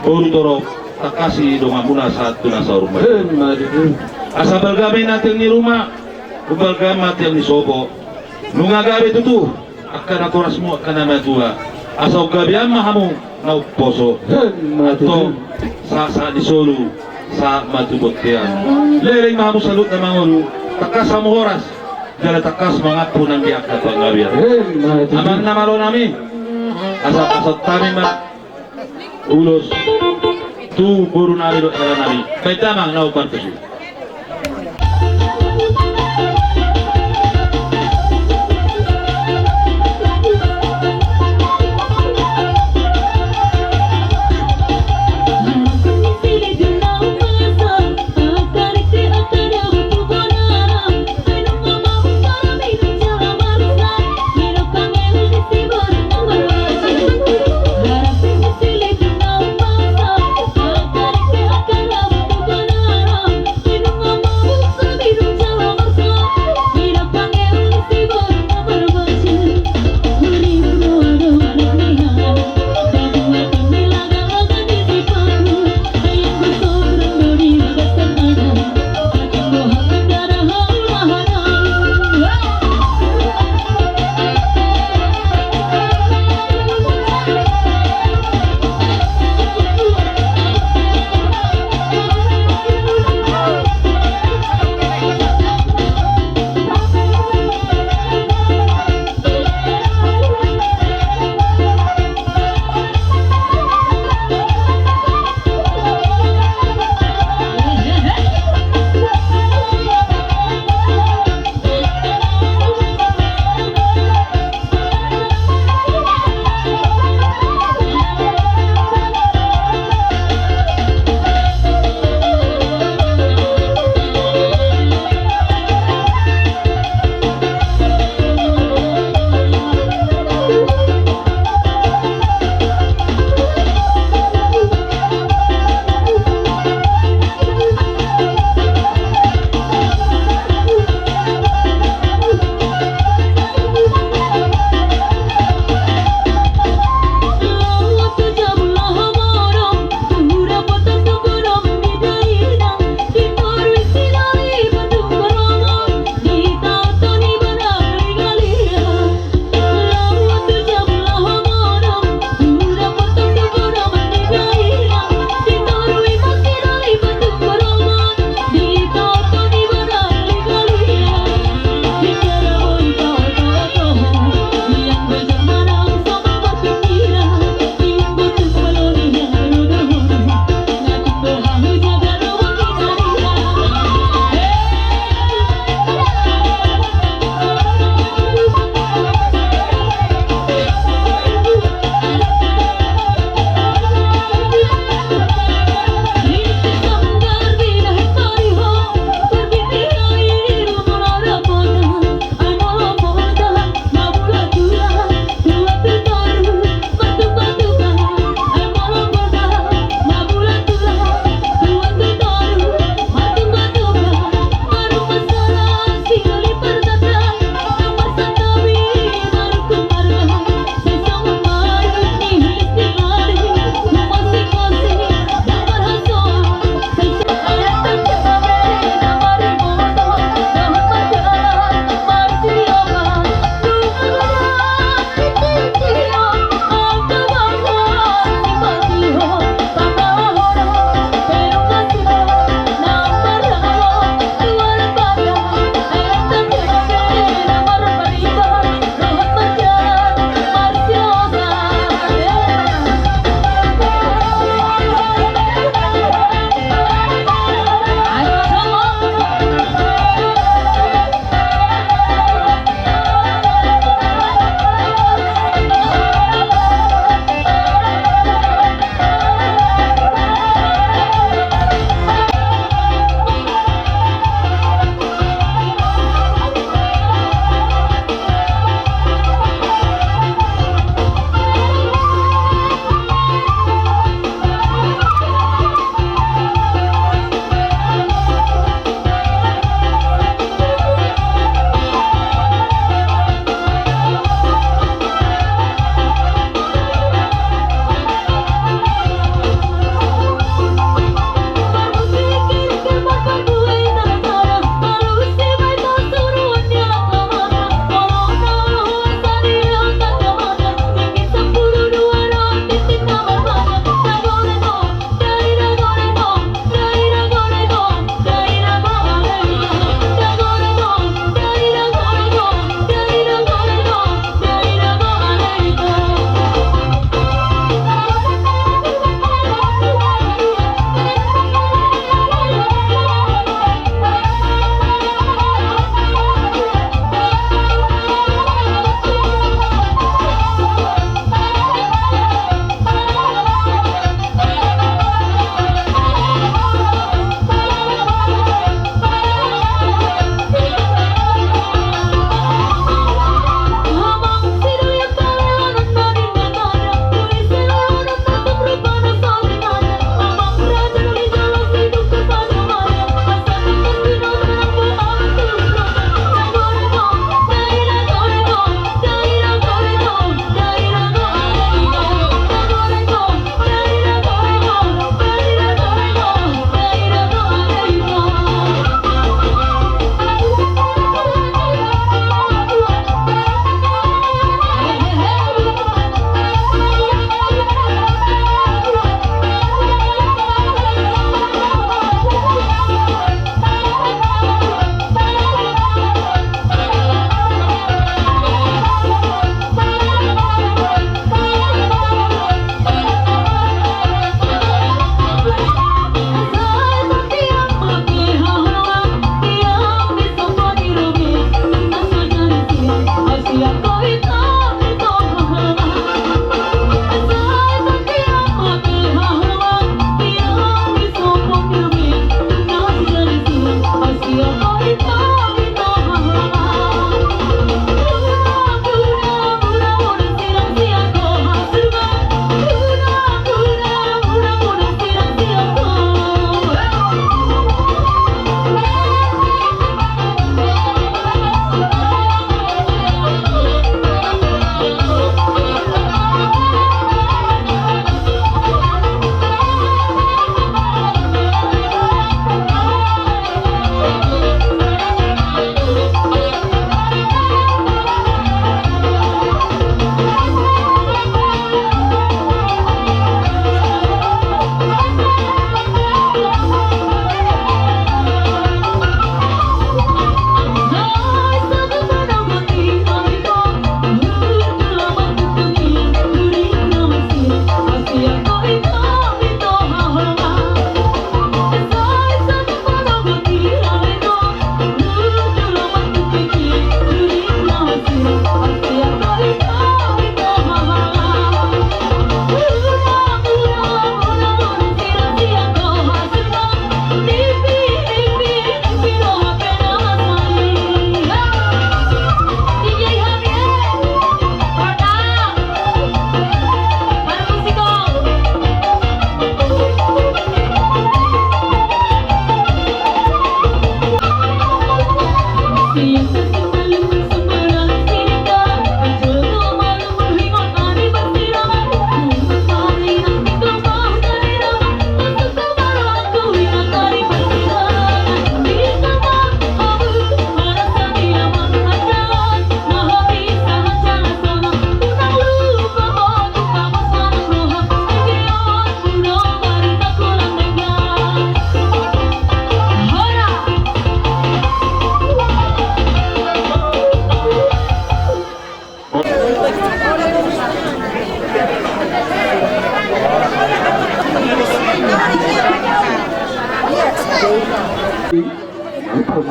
boru torop, tangkas i donganmuna sahat tu na saur matua. Emma tutu. Asa balga ma i na tiang ni ruma, umbalga ma tiang ni sopo. Nunga gabe tutu angka natorasmu, angka na matua. Asa umgabean ma hamu na umposo. Emma tutu. Antong, sahat-sahat ni solu, sahat ma tu bontean. Leleng ma hamu saluhutna mangolu, tangkas hamu horas. Jala tangkas mangampu nang di angka panggabean. Emma tutu. Amang na malo nami, asa pasahat hami ma ulos tu boru nami dohot hela nami. Bahen damang na umpartusi.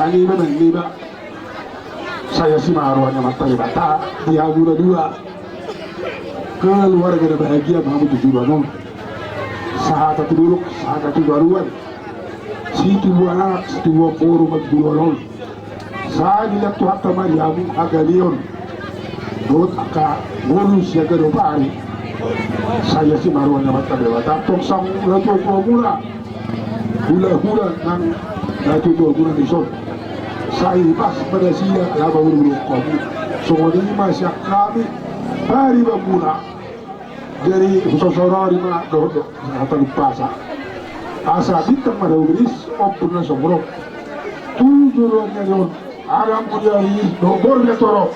Niba, niba. Sai asi ma roha ni Amanta Debata di hamu na dua. Keluarga na bahagia ma hamu tu joloan on. Sahata tu dolok, sahata tu toruan. Situbuan anak, situbuan boru ma tu joloan on. Sai dilehon Tuhanta ma di hamu hagaleon dohot angka ngolu sian ganup ari. Sai asi ma roha ni Amanta Debata. Tong sahat ma tu hamu na hula-hula nang na tuatua muna dison. Sai pas ma nasida laho maruruhon hamu. Songon i ma sian hami pariban muna. Jadi husosorori ma dohot hata umpasa. Asa bintang ma na umriris, ombun na so borok. Tu joloan ni ari on. Anak muda i, nomor dia toro.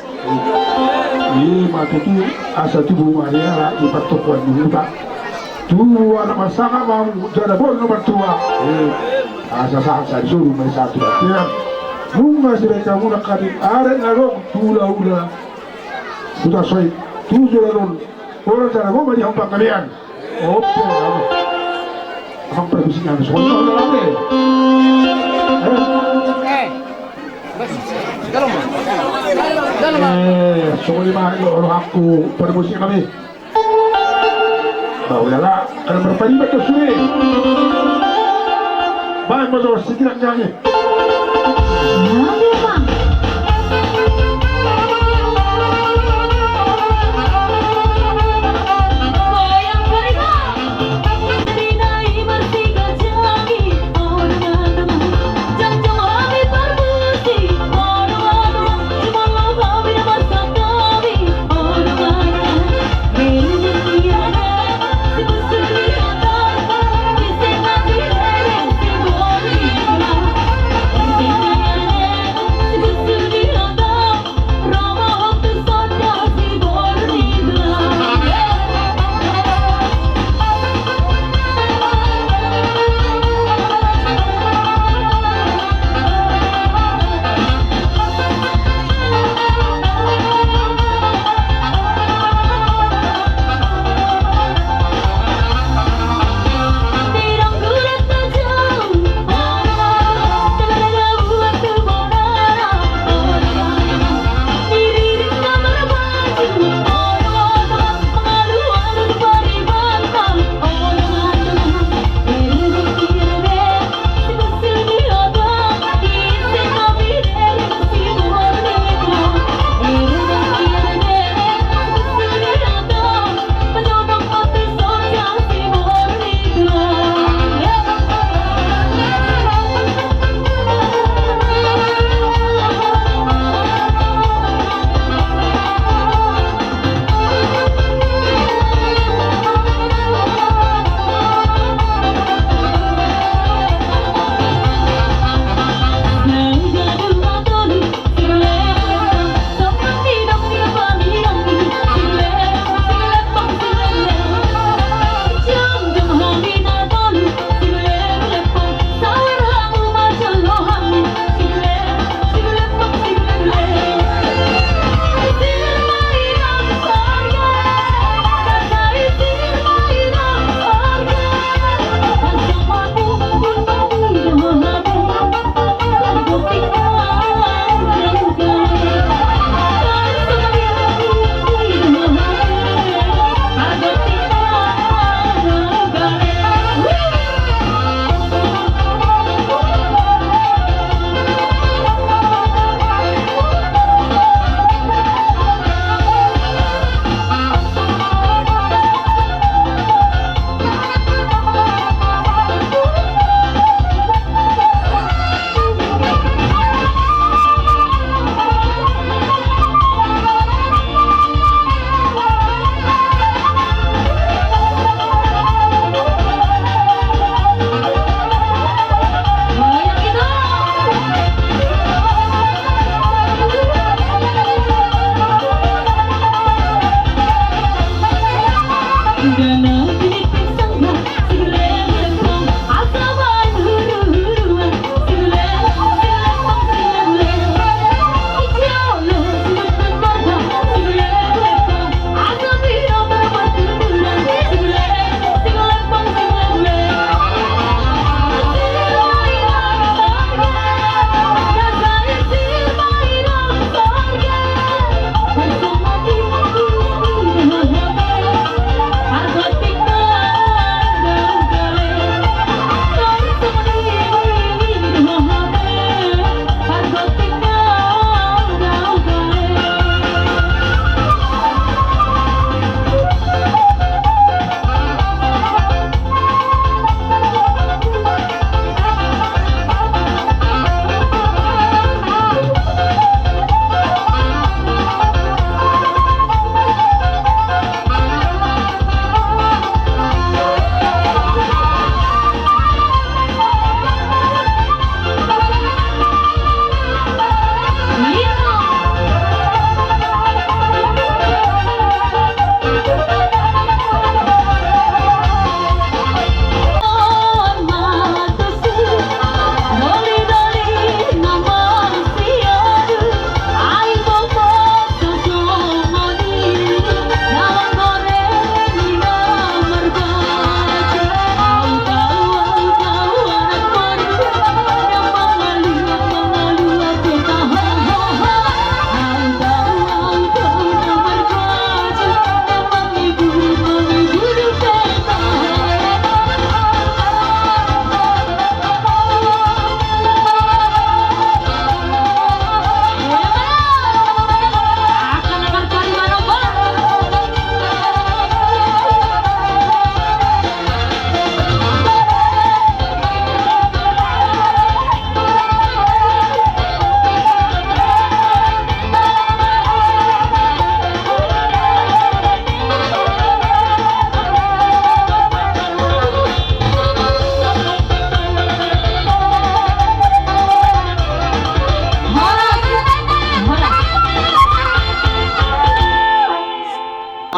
I ma tutu, asa tubu ma di ari i partokuan ni huta. Tu anak marsangap ma hamu, jala boru na martua. Asa sahat sai suru ma i satu latihan. Nunga sibaen hamu nangkaning adat na adong tu hula-hula Hutasoit. Tu joloan on. Ora jala goma di hampang kalian. Oke, amang permisi nang songon i ma. Eh, songon i ma rohangku permisi kami. Bah, ulala, kada marpariban do sude. Baen ma jo sikirak jagi.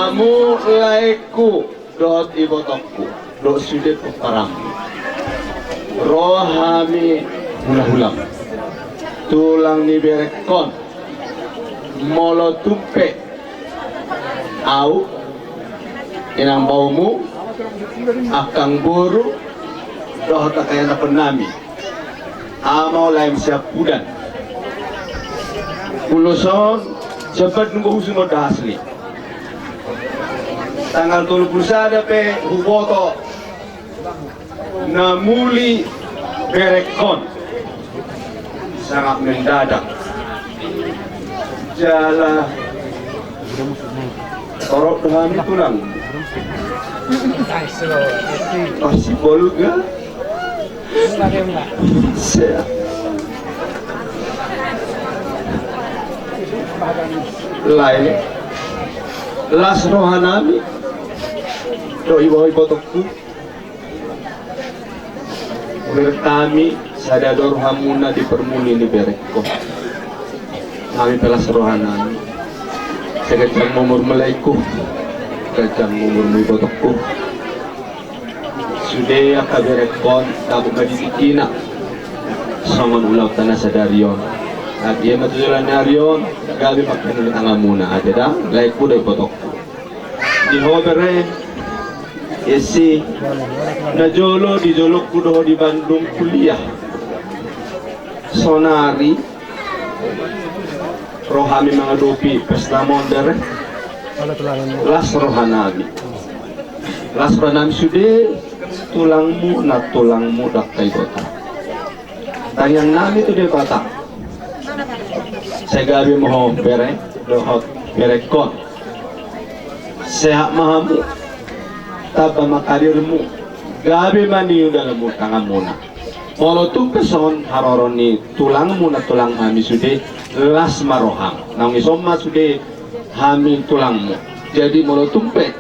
Hamu laengku dohot ibotongku dohot sude pomparanmu, ro hami hulahulam, tulang ni berengkon. Molo tung pe ahu, inang baumu, angkang boru dohot angka ianakhonnami, ama, lae, siampudan, ulos on sian Bandung Bohusung, Honda Asli. Tanggal tolu pulu sada pe huboto na muli berengkon, sangat mendadak. Jala torop do hami tulang. Pasti boluk ya. Sea. Lae, las rohanami dohot ibotongku. Berengkon hami sada do rohamuna di parmuli ni berengkon. Hami pe las rohanami. Sai ganjang umurmu laengku, ganjang umurmu ibotongku. Sude angka berengkon, tabo ma di tingkina songon ulaonta na sadari on. Ate, ia ma tu joloan ni ari on gabe ma pangkirim tanganmuna, ate da, laengku dohot ibotongku. Di ho bere, isi, na jolo di jolongku do ho di Bandung kuliah. Saonari ro hami mangadopi pesta mondar. Las rohanami. Las rohanami sude tulangmu, na tulangmu dohot angka ibotong. Tangiangnami tu Debata, sai gabe ma ho bere dohot berengkon. Sehat ma hamu, tamba ma karirmu, gabe ma niudanmu tanganmuna. Molo tung pe songon haroro ni tulangmu na tulang hami sude, las ma roham. Naung dison ma sude hami tulangmu. Jadi molo tung pe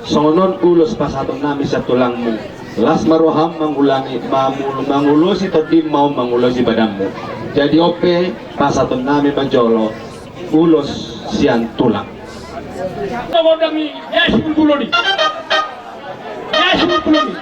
songon on ulos pasahatonnami sian tulangmu, las ma roham mangulangi, mamu-, mangulosi tondim, mau mangulosi badanmu. Jadi on pe pasahatonnami ma jolo ulos sian tulang. Tongondang i, ya si bulbulon i. Ya si bulbulon i.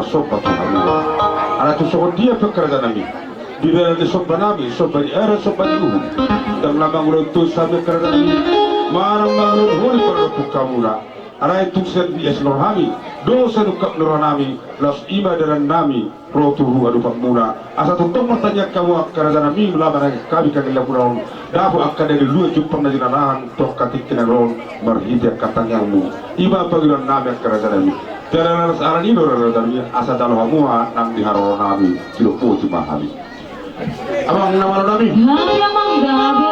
somba tu hamuna. Ala tung songon dia pe angka raja nami, di dalan ni somba nami, somba ni ari, somba ni uhum, ndang na mangulahon tois hami angka raja nami, manang mangulahon holi pardompuk hamuna. Alai tung sian bias ni roha nami dohot sian ungkap ni roha nami, laos i ma dalan nami ro tu adopan muna. Asa tongtong martangiang hamu angka raja nami, molo manangihon hami angka gellapuna on, dapot angka na niluluan jumpang na jinalahan tu angka tingki na ro on marhite angka tangiangmu. I ma pangidoan nami angka raja nami. Jala laos ala ni i do raja nami, asa jalo hamu ma nang di haroro nami, dilombuti ma hami. Amang na malo nami. Hai amang gabe.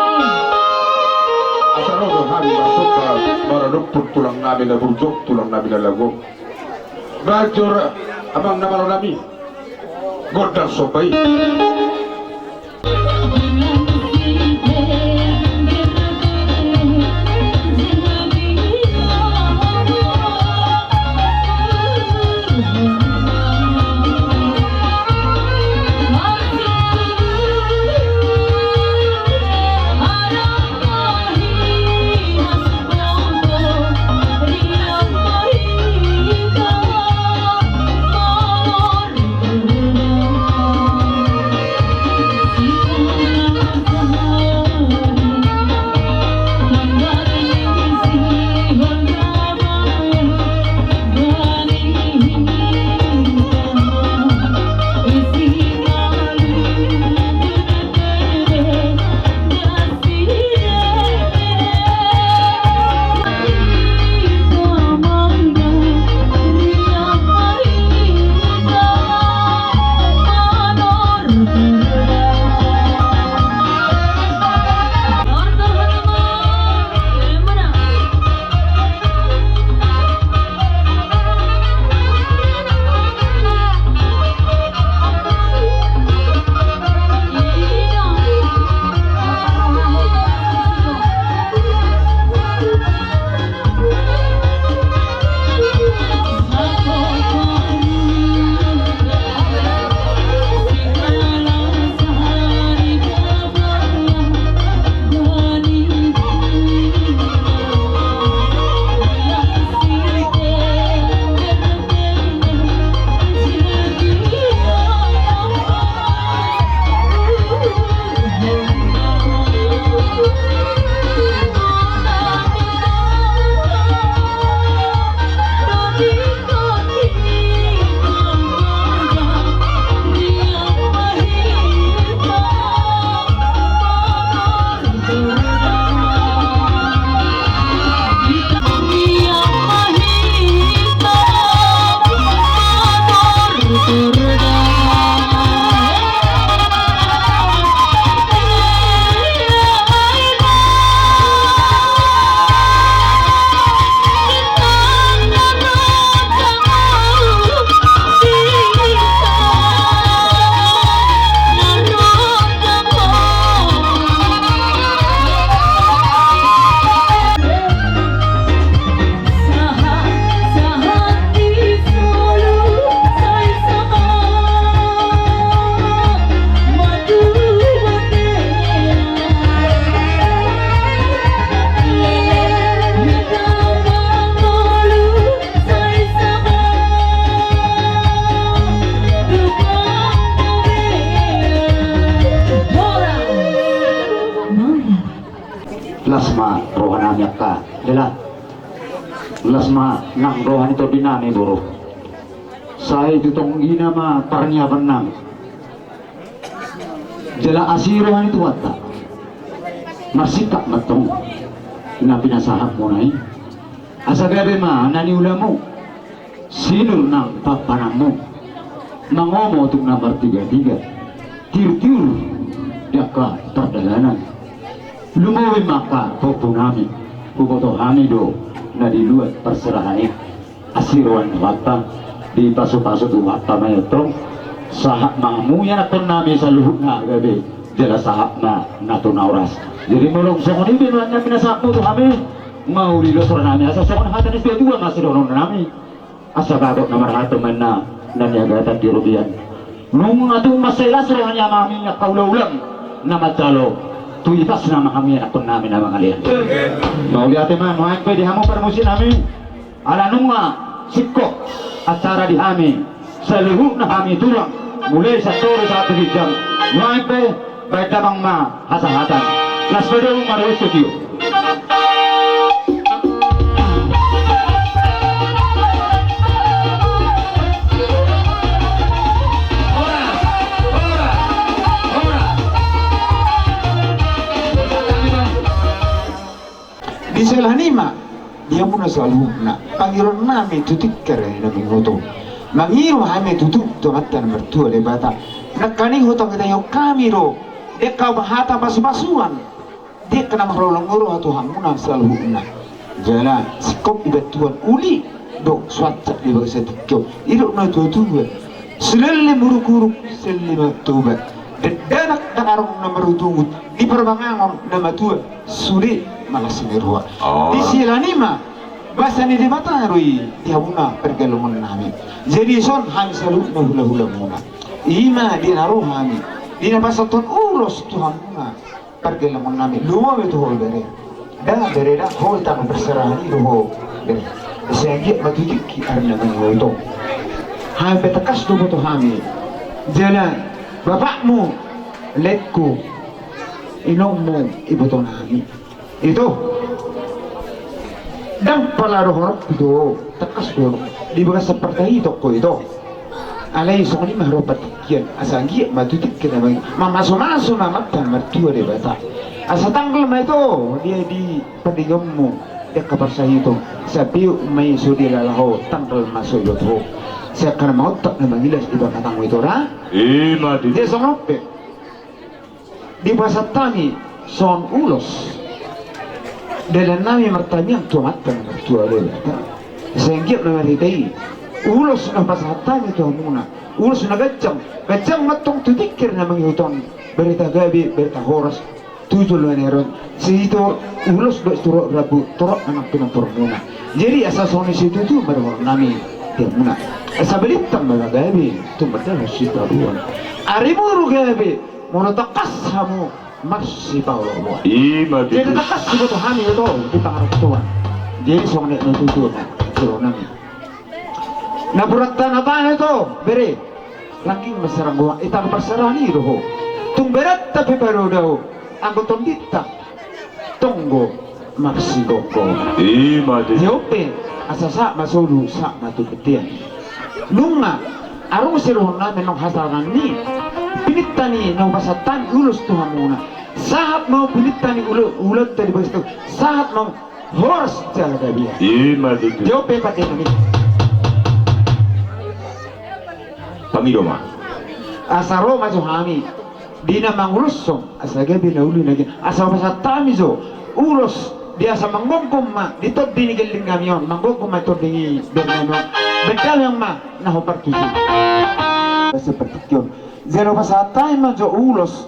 Asa ro do hami marsomba maradophon tulang nami na burju, tulang nami na lagu. Bajor amang na malo nami. Gondang somba i. Las ma roha nami angka hela. Las ma nang roha ni tondi nami boru. Sai tu tonggina ma parniapan nami. Jala asi roha ni Tuhanta. Marsingkat ma tong na pinasahatmuna i. Asa gabe ma na niulamu. Sinur nang pampananmu. Mangomo tung na martigatiga. Tiurtiur di angka pardalanan. Lumobi ma angka pahompu nami. Huboto hami do na diluat parserahan i. Asi roha ni Tuhanta, dipasupasu Tuhanta ma i tong. Sahat ma hamu ianakhon nami saluhutna gabe, jala sahat ma na tona horas. Jadi molo songon i be nuaeng na pinasahatmu tu hami, mauliate roha nami, asa songon hata ni situatua ma sidohonon nami. Asa bagot na marhalto ma inna na niagatan di robean. Nunga tung mansai las roha ni amang hami angka ulaon na manjalo, tu ipasna ma hamu ianakhon nami na mangalean. Mauliate ma nuaeng pe di hamu parmusik nami. Ala nunga singkop acara di hami, Saluhutna hami tulang, mulai sian toru sahat tu ginjang, nuaeng pe baen damang ma hasahatan. Las ma dohot marhusut i. Di siala ni i ma di hamuna saluhutna, pangidoannami tu tingki ari na mangihut on, mangido hami tutu tu Amanta na martua Debata. Nangkaning hutangihutangihon hami do, di angka hata pasupasuan, di angka na marholong ni roha tu hamuna saluhutna. Jala singkop di bantuan uli do suancak di bagasan tingki on. Didok na tuatua, silele muruk-uruk, silele ma Toba. Dakdanak ndang adong na marungutungut, di parmangangon na matua sude ma las ni roha. Oh. Di siala ni i ma basa ni Debata do i di hamuna pargellengon nami. Jadi dison hami saluhutna hulahulamuna, i ma di na ro hami, di na pasahathon ulos tu hamuna pargellengon nami. Lomo ma tu ho bere. Nda bere, nda, ho tanggung parserahan i do ho bere. Sai anggiat ma tu tingki ari na mangihut on. Hami pe tangkas do iboto hami. Jala bapakmu, laengku, inongmu, iboto nami. Ito. Ndang pala dohononku do, tangkas do di bagasan partahiton ho ito. Alai songon i ma haroa partingkian, asa anggiat ma tu tingki na mangihut, mamasumasu ma Amanta na martua Debata. Asa tanggal ma ito di, di pardengganmu di angka parsahiton, sai beok ma i so dilala ho, tanggal ma so diboto ho. Sai angka na mangontak na mangilas di pamatangmu ito ra. I ma tutu. Jadi songon on pe dipasahat hami songon ulos dalannami martangiang tu Amanta na martua Debata. Sai anggiat ma marhite i ulos na pasahat hami tu hamuna, ulos na ganjang, ganjang ma antong tu tingki ari na mangihut on, barita gabe, barita horas tu joloan ni ari on. Sitorop ulos do sitorop rambu, torop ma nang pinomparmuna. Jadi asa songon i situtu ma dohononnami tu hamuna. Asa balintang ma na gabe, tumandangkon sitadoan. Arimu do gabe, molo tangkas hamu marsipaolooloan. I ma tutu. Jadi tangkas diboto hami ito di pangarantoan. Jadi songon i ma tutu na dohononnami. Napuran tano-tano ito bere, rangging ma sarang gohang, i tanggung parserahan i do ho. Tung berenta pe padodaon, anggo tondinta tonggo marsigomgoman. I ma tutu. Jala pe asa sahat ma solu, sahat ma tu bontean. Nunga adong sidohononnami, nunga hasahatan ni, pinangido ni na hupasahat hami ulos tu hamuna. Sahat ma pinangido ni ulo-, ulaonta di bagasan tingki on, sahat ma horas jala gabe. I ma tutu. Jolo pe pande nami. Pangido ma. Asa ro ma jo hami di na manguloshon, asa gabe na uli na gina. Asa hupasahat hami jo ulos di asa manggomgom ma di tondi ni gellengnami on, manggomgom ma di tondi ni gellengnami on. Baen damang ma na hombar tusi. Seperti on. Jala hupasahat hami ma jo ulos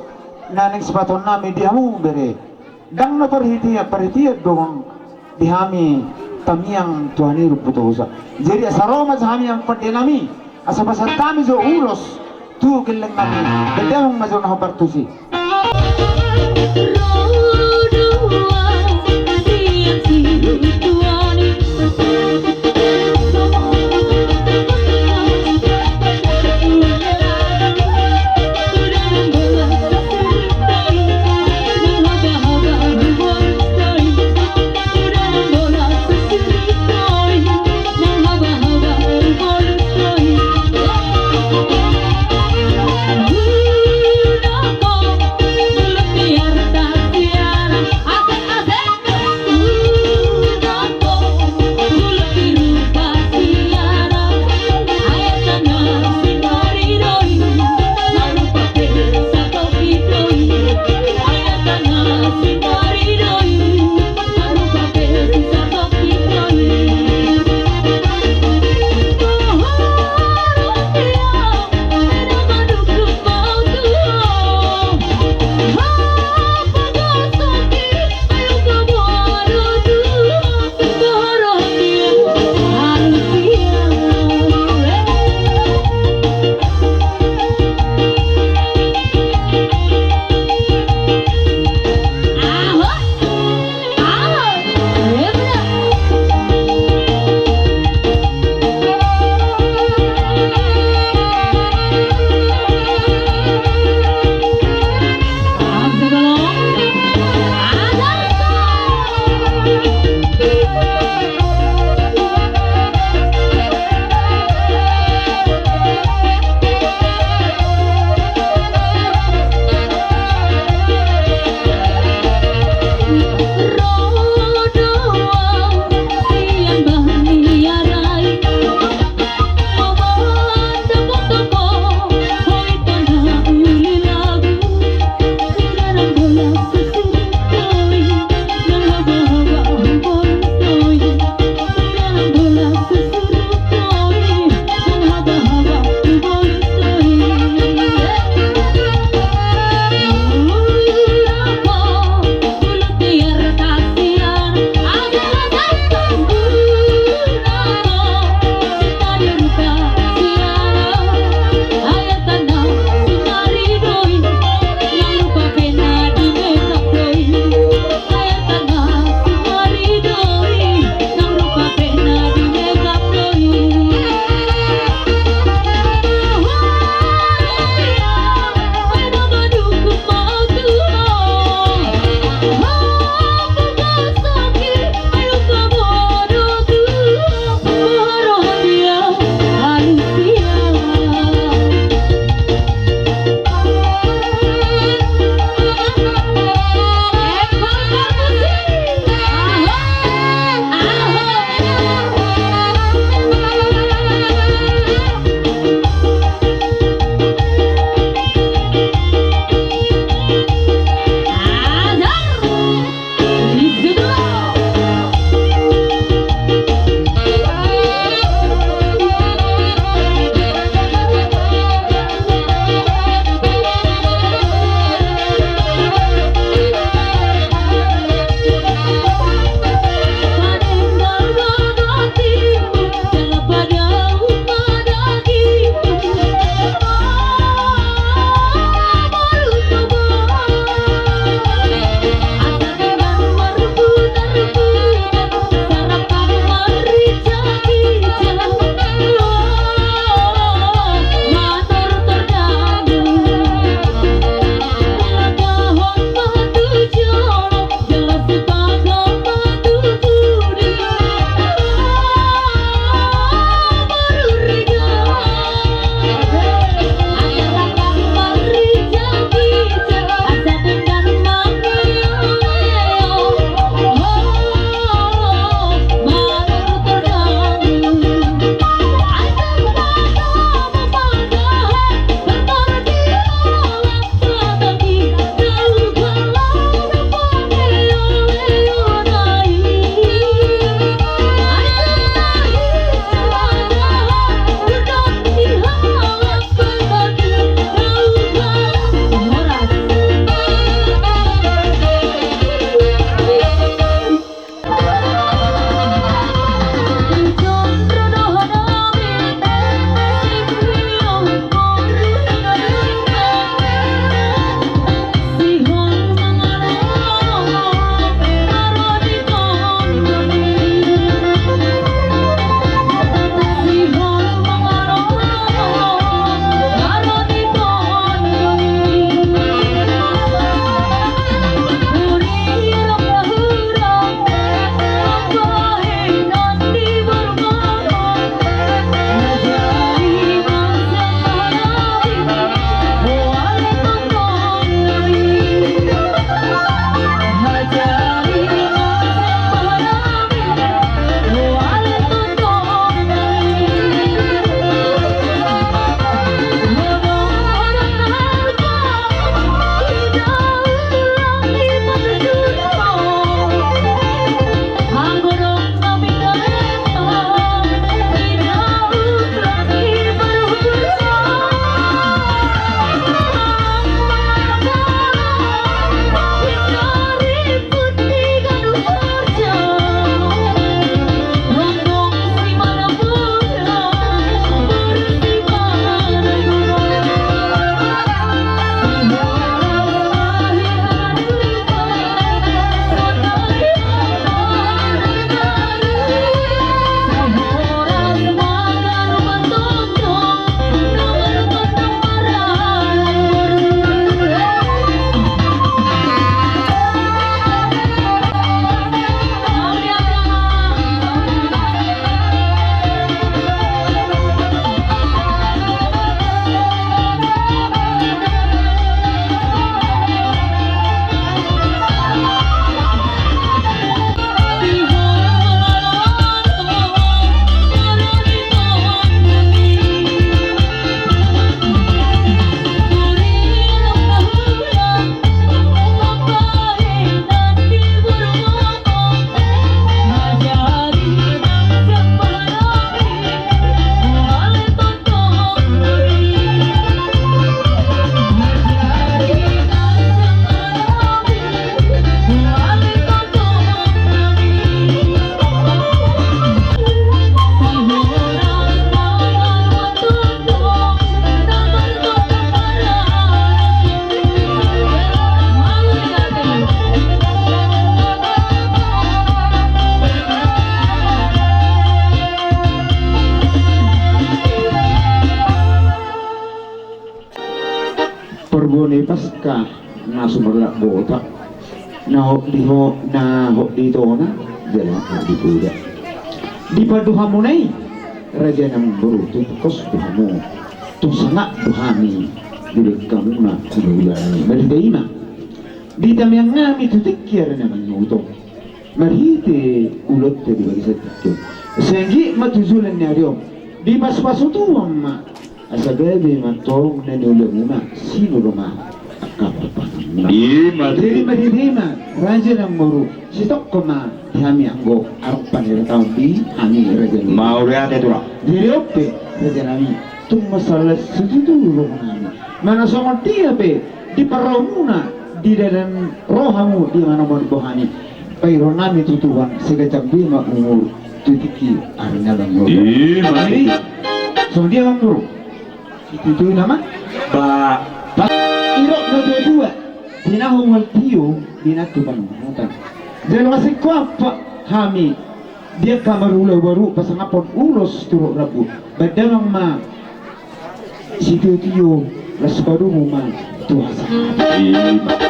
na naeng sipasahatonnami di hamu bere. Ndang na parhitean, parhitean do di hami tangiang tu hami rumput hosa. Jadi asa ro ma jo hami, amang pande nami, asa pasahat hami jo ulos tu gelleng nami. Baen damang ma jo na hombar tusi. Di Paska na sumerlak botak, na hot di ho, na hot di tona, jala hot di poda. Di paduahanmuna i, raja nang boru, tung pos do hamu, tung sangap do hami, di bengkamuna, di hulahula nami. Marhite i ma, di tamiang nami tu tingki ari na mangihut on. Marhite ulaonta di bagasan tingki on. Sai anggiat ma tu joloan ni ari on. Dipasupasu Tuhan ma. Asa gabe ma antong na niulamuna, sinur ma angka parpanganmuna. Ima tutu. Jadi marhite i ma, raja nang boru, sitongko ma di hami anggo adong panirataon di hami raja nang boru. Mauliate tulang. Jadi on pe, raja nami, tung mansai las situtu roha nami. Manang songon dia pe, di parrohamuna, di dalan rohamu, di mana mau dibawa hami. Pairo nami tu Tuhan, sai ganjang be ma umur, tu tingki ari na mangihut on. Ima tutu. Jadi, songon dia ma boru. Situtu nama? Ba. Ba. Irok na dua-dua. Di na humual tio, di na tu panghutang. Jala masingko apa hami. Dia kamar ula baru pasangaphon ulos turuk rabu. Badamang ma. Sitio-tio las parumu ma tu hasa. Ima.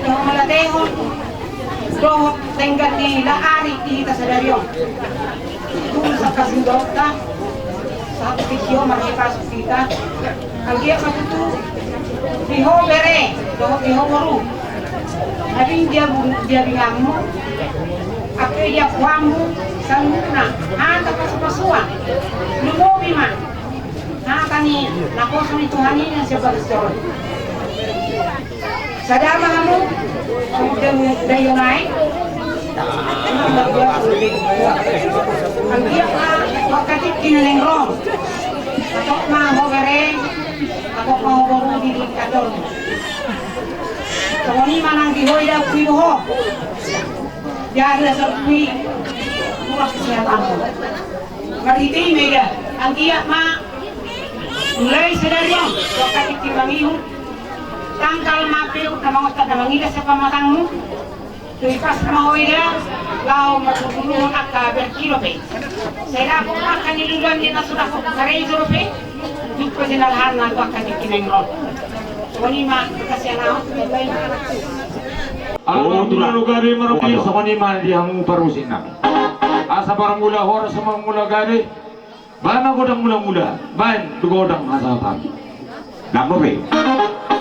Mauliate ma dohot denggan ni ari di hita sadari on. Tutu sangkap ni dohot ta, sahat tingki on marhite pasu hita. Anggiat ma tutu di ho bere, dohot di ho boru. Tapi dia bu-, dia binganmu. Ape dia puanmu, sanuna. Hata pasu-pasuan. Lumobi ma. Hata ni naposo ni Tuhan i na siap bagas joro. Sada ma hamu, songon dia daion aek. Anggiat ma tu angka tingki na naeng ro. Atok ma ho bere, atok ma ho boru di tingki on. Songon i ma nang di ho i da, di ho. Jadi asa pi, murah kesehatanmu. Marhite i ma i da, anggiat ma mulai sadari on, tu angka tingki mangihut, tanggal ma pe na mangontak na mangidas sian pamatangmu, tu ipas ma ho i da, laho marhundul angka berki dope. Sai dapot angka niluluan ni na so dapot karejo dope, jumpa sian alahanna tu angka tingki naeng ro. Songon i ma, makasih anak. Ala mangula gabe marpi, songon i ma di hamu parmusik nami. Asa marmula horas, asa marmula gabe. Baen ma godang mula-mula, baen godang hasahatan. Dang dope.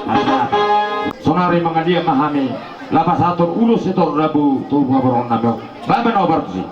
Hasahatan. Sonari mangaliat ma hami. Laho pasahathon ulos sitorop rambu tu haborunami on. Baen ma na ho parmusik.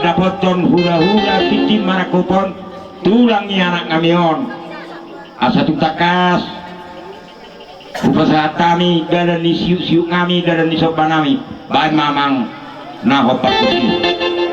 dapothon hula-hula tintin marangkup on tulang ni anak nami on. Asa tung tangkas hupasahat hami dalan ni siuk-siuk nami, dalan ni somba nami. Baen ma amang na hombar tusi.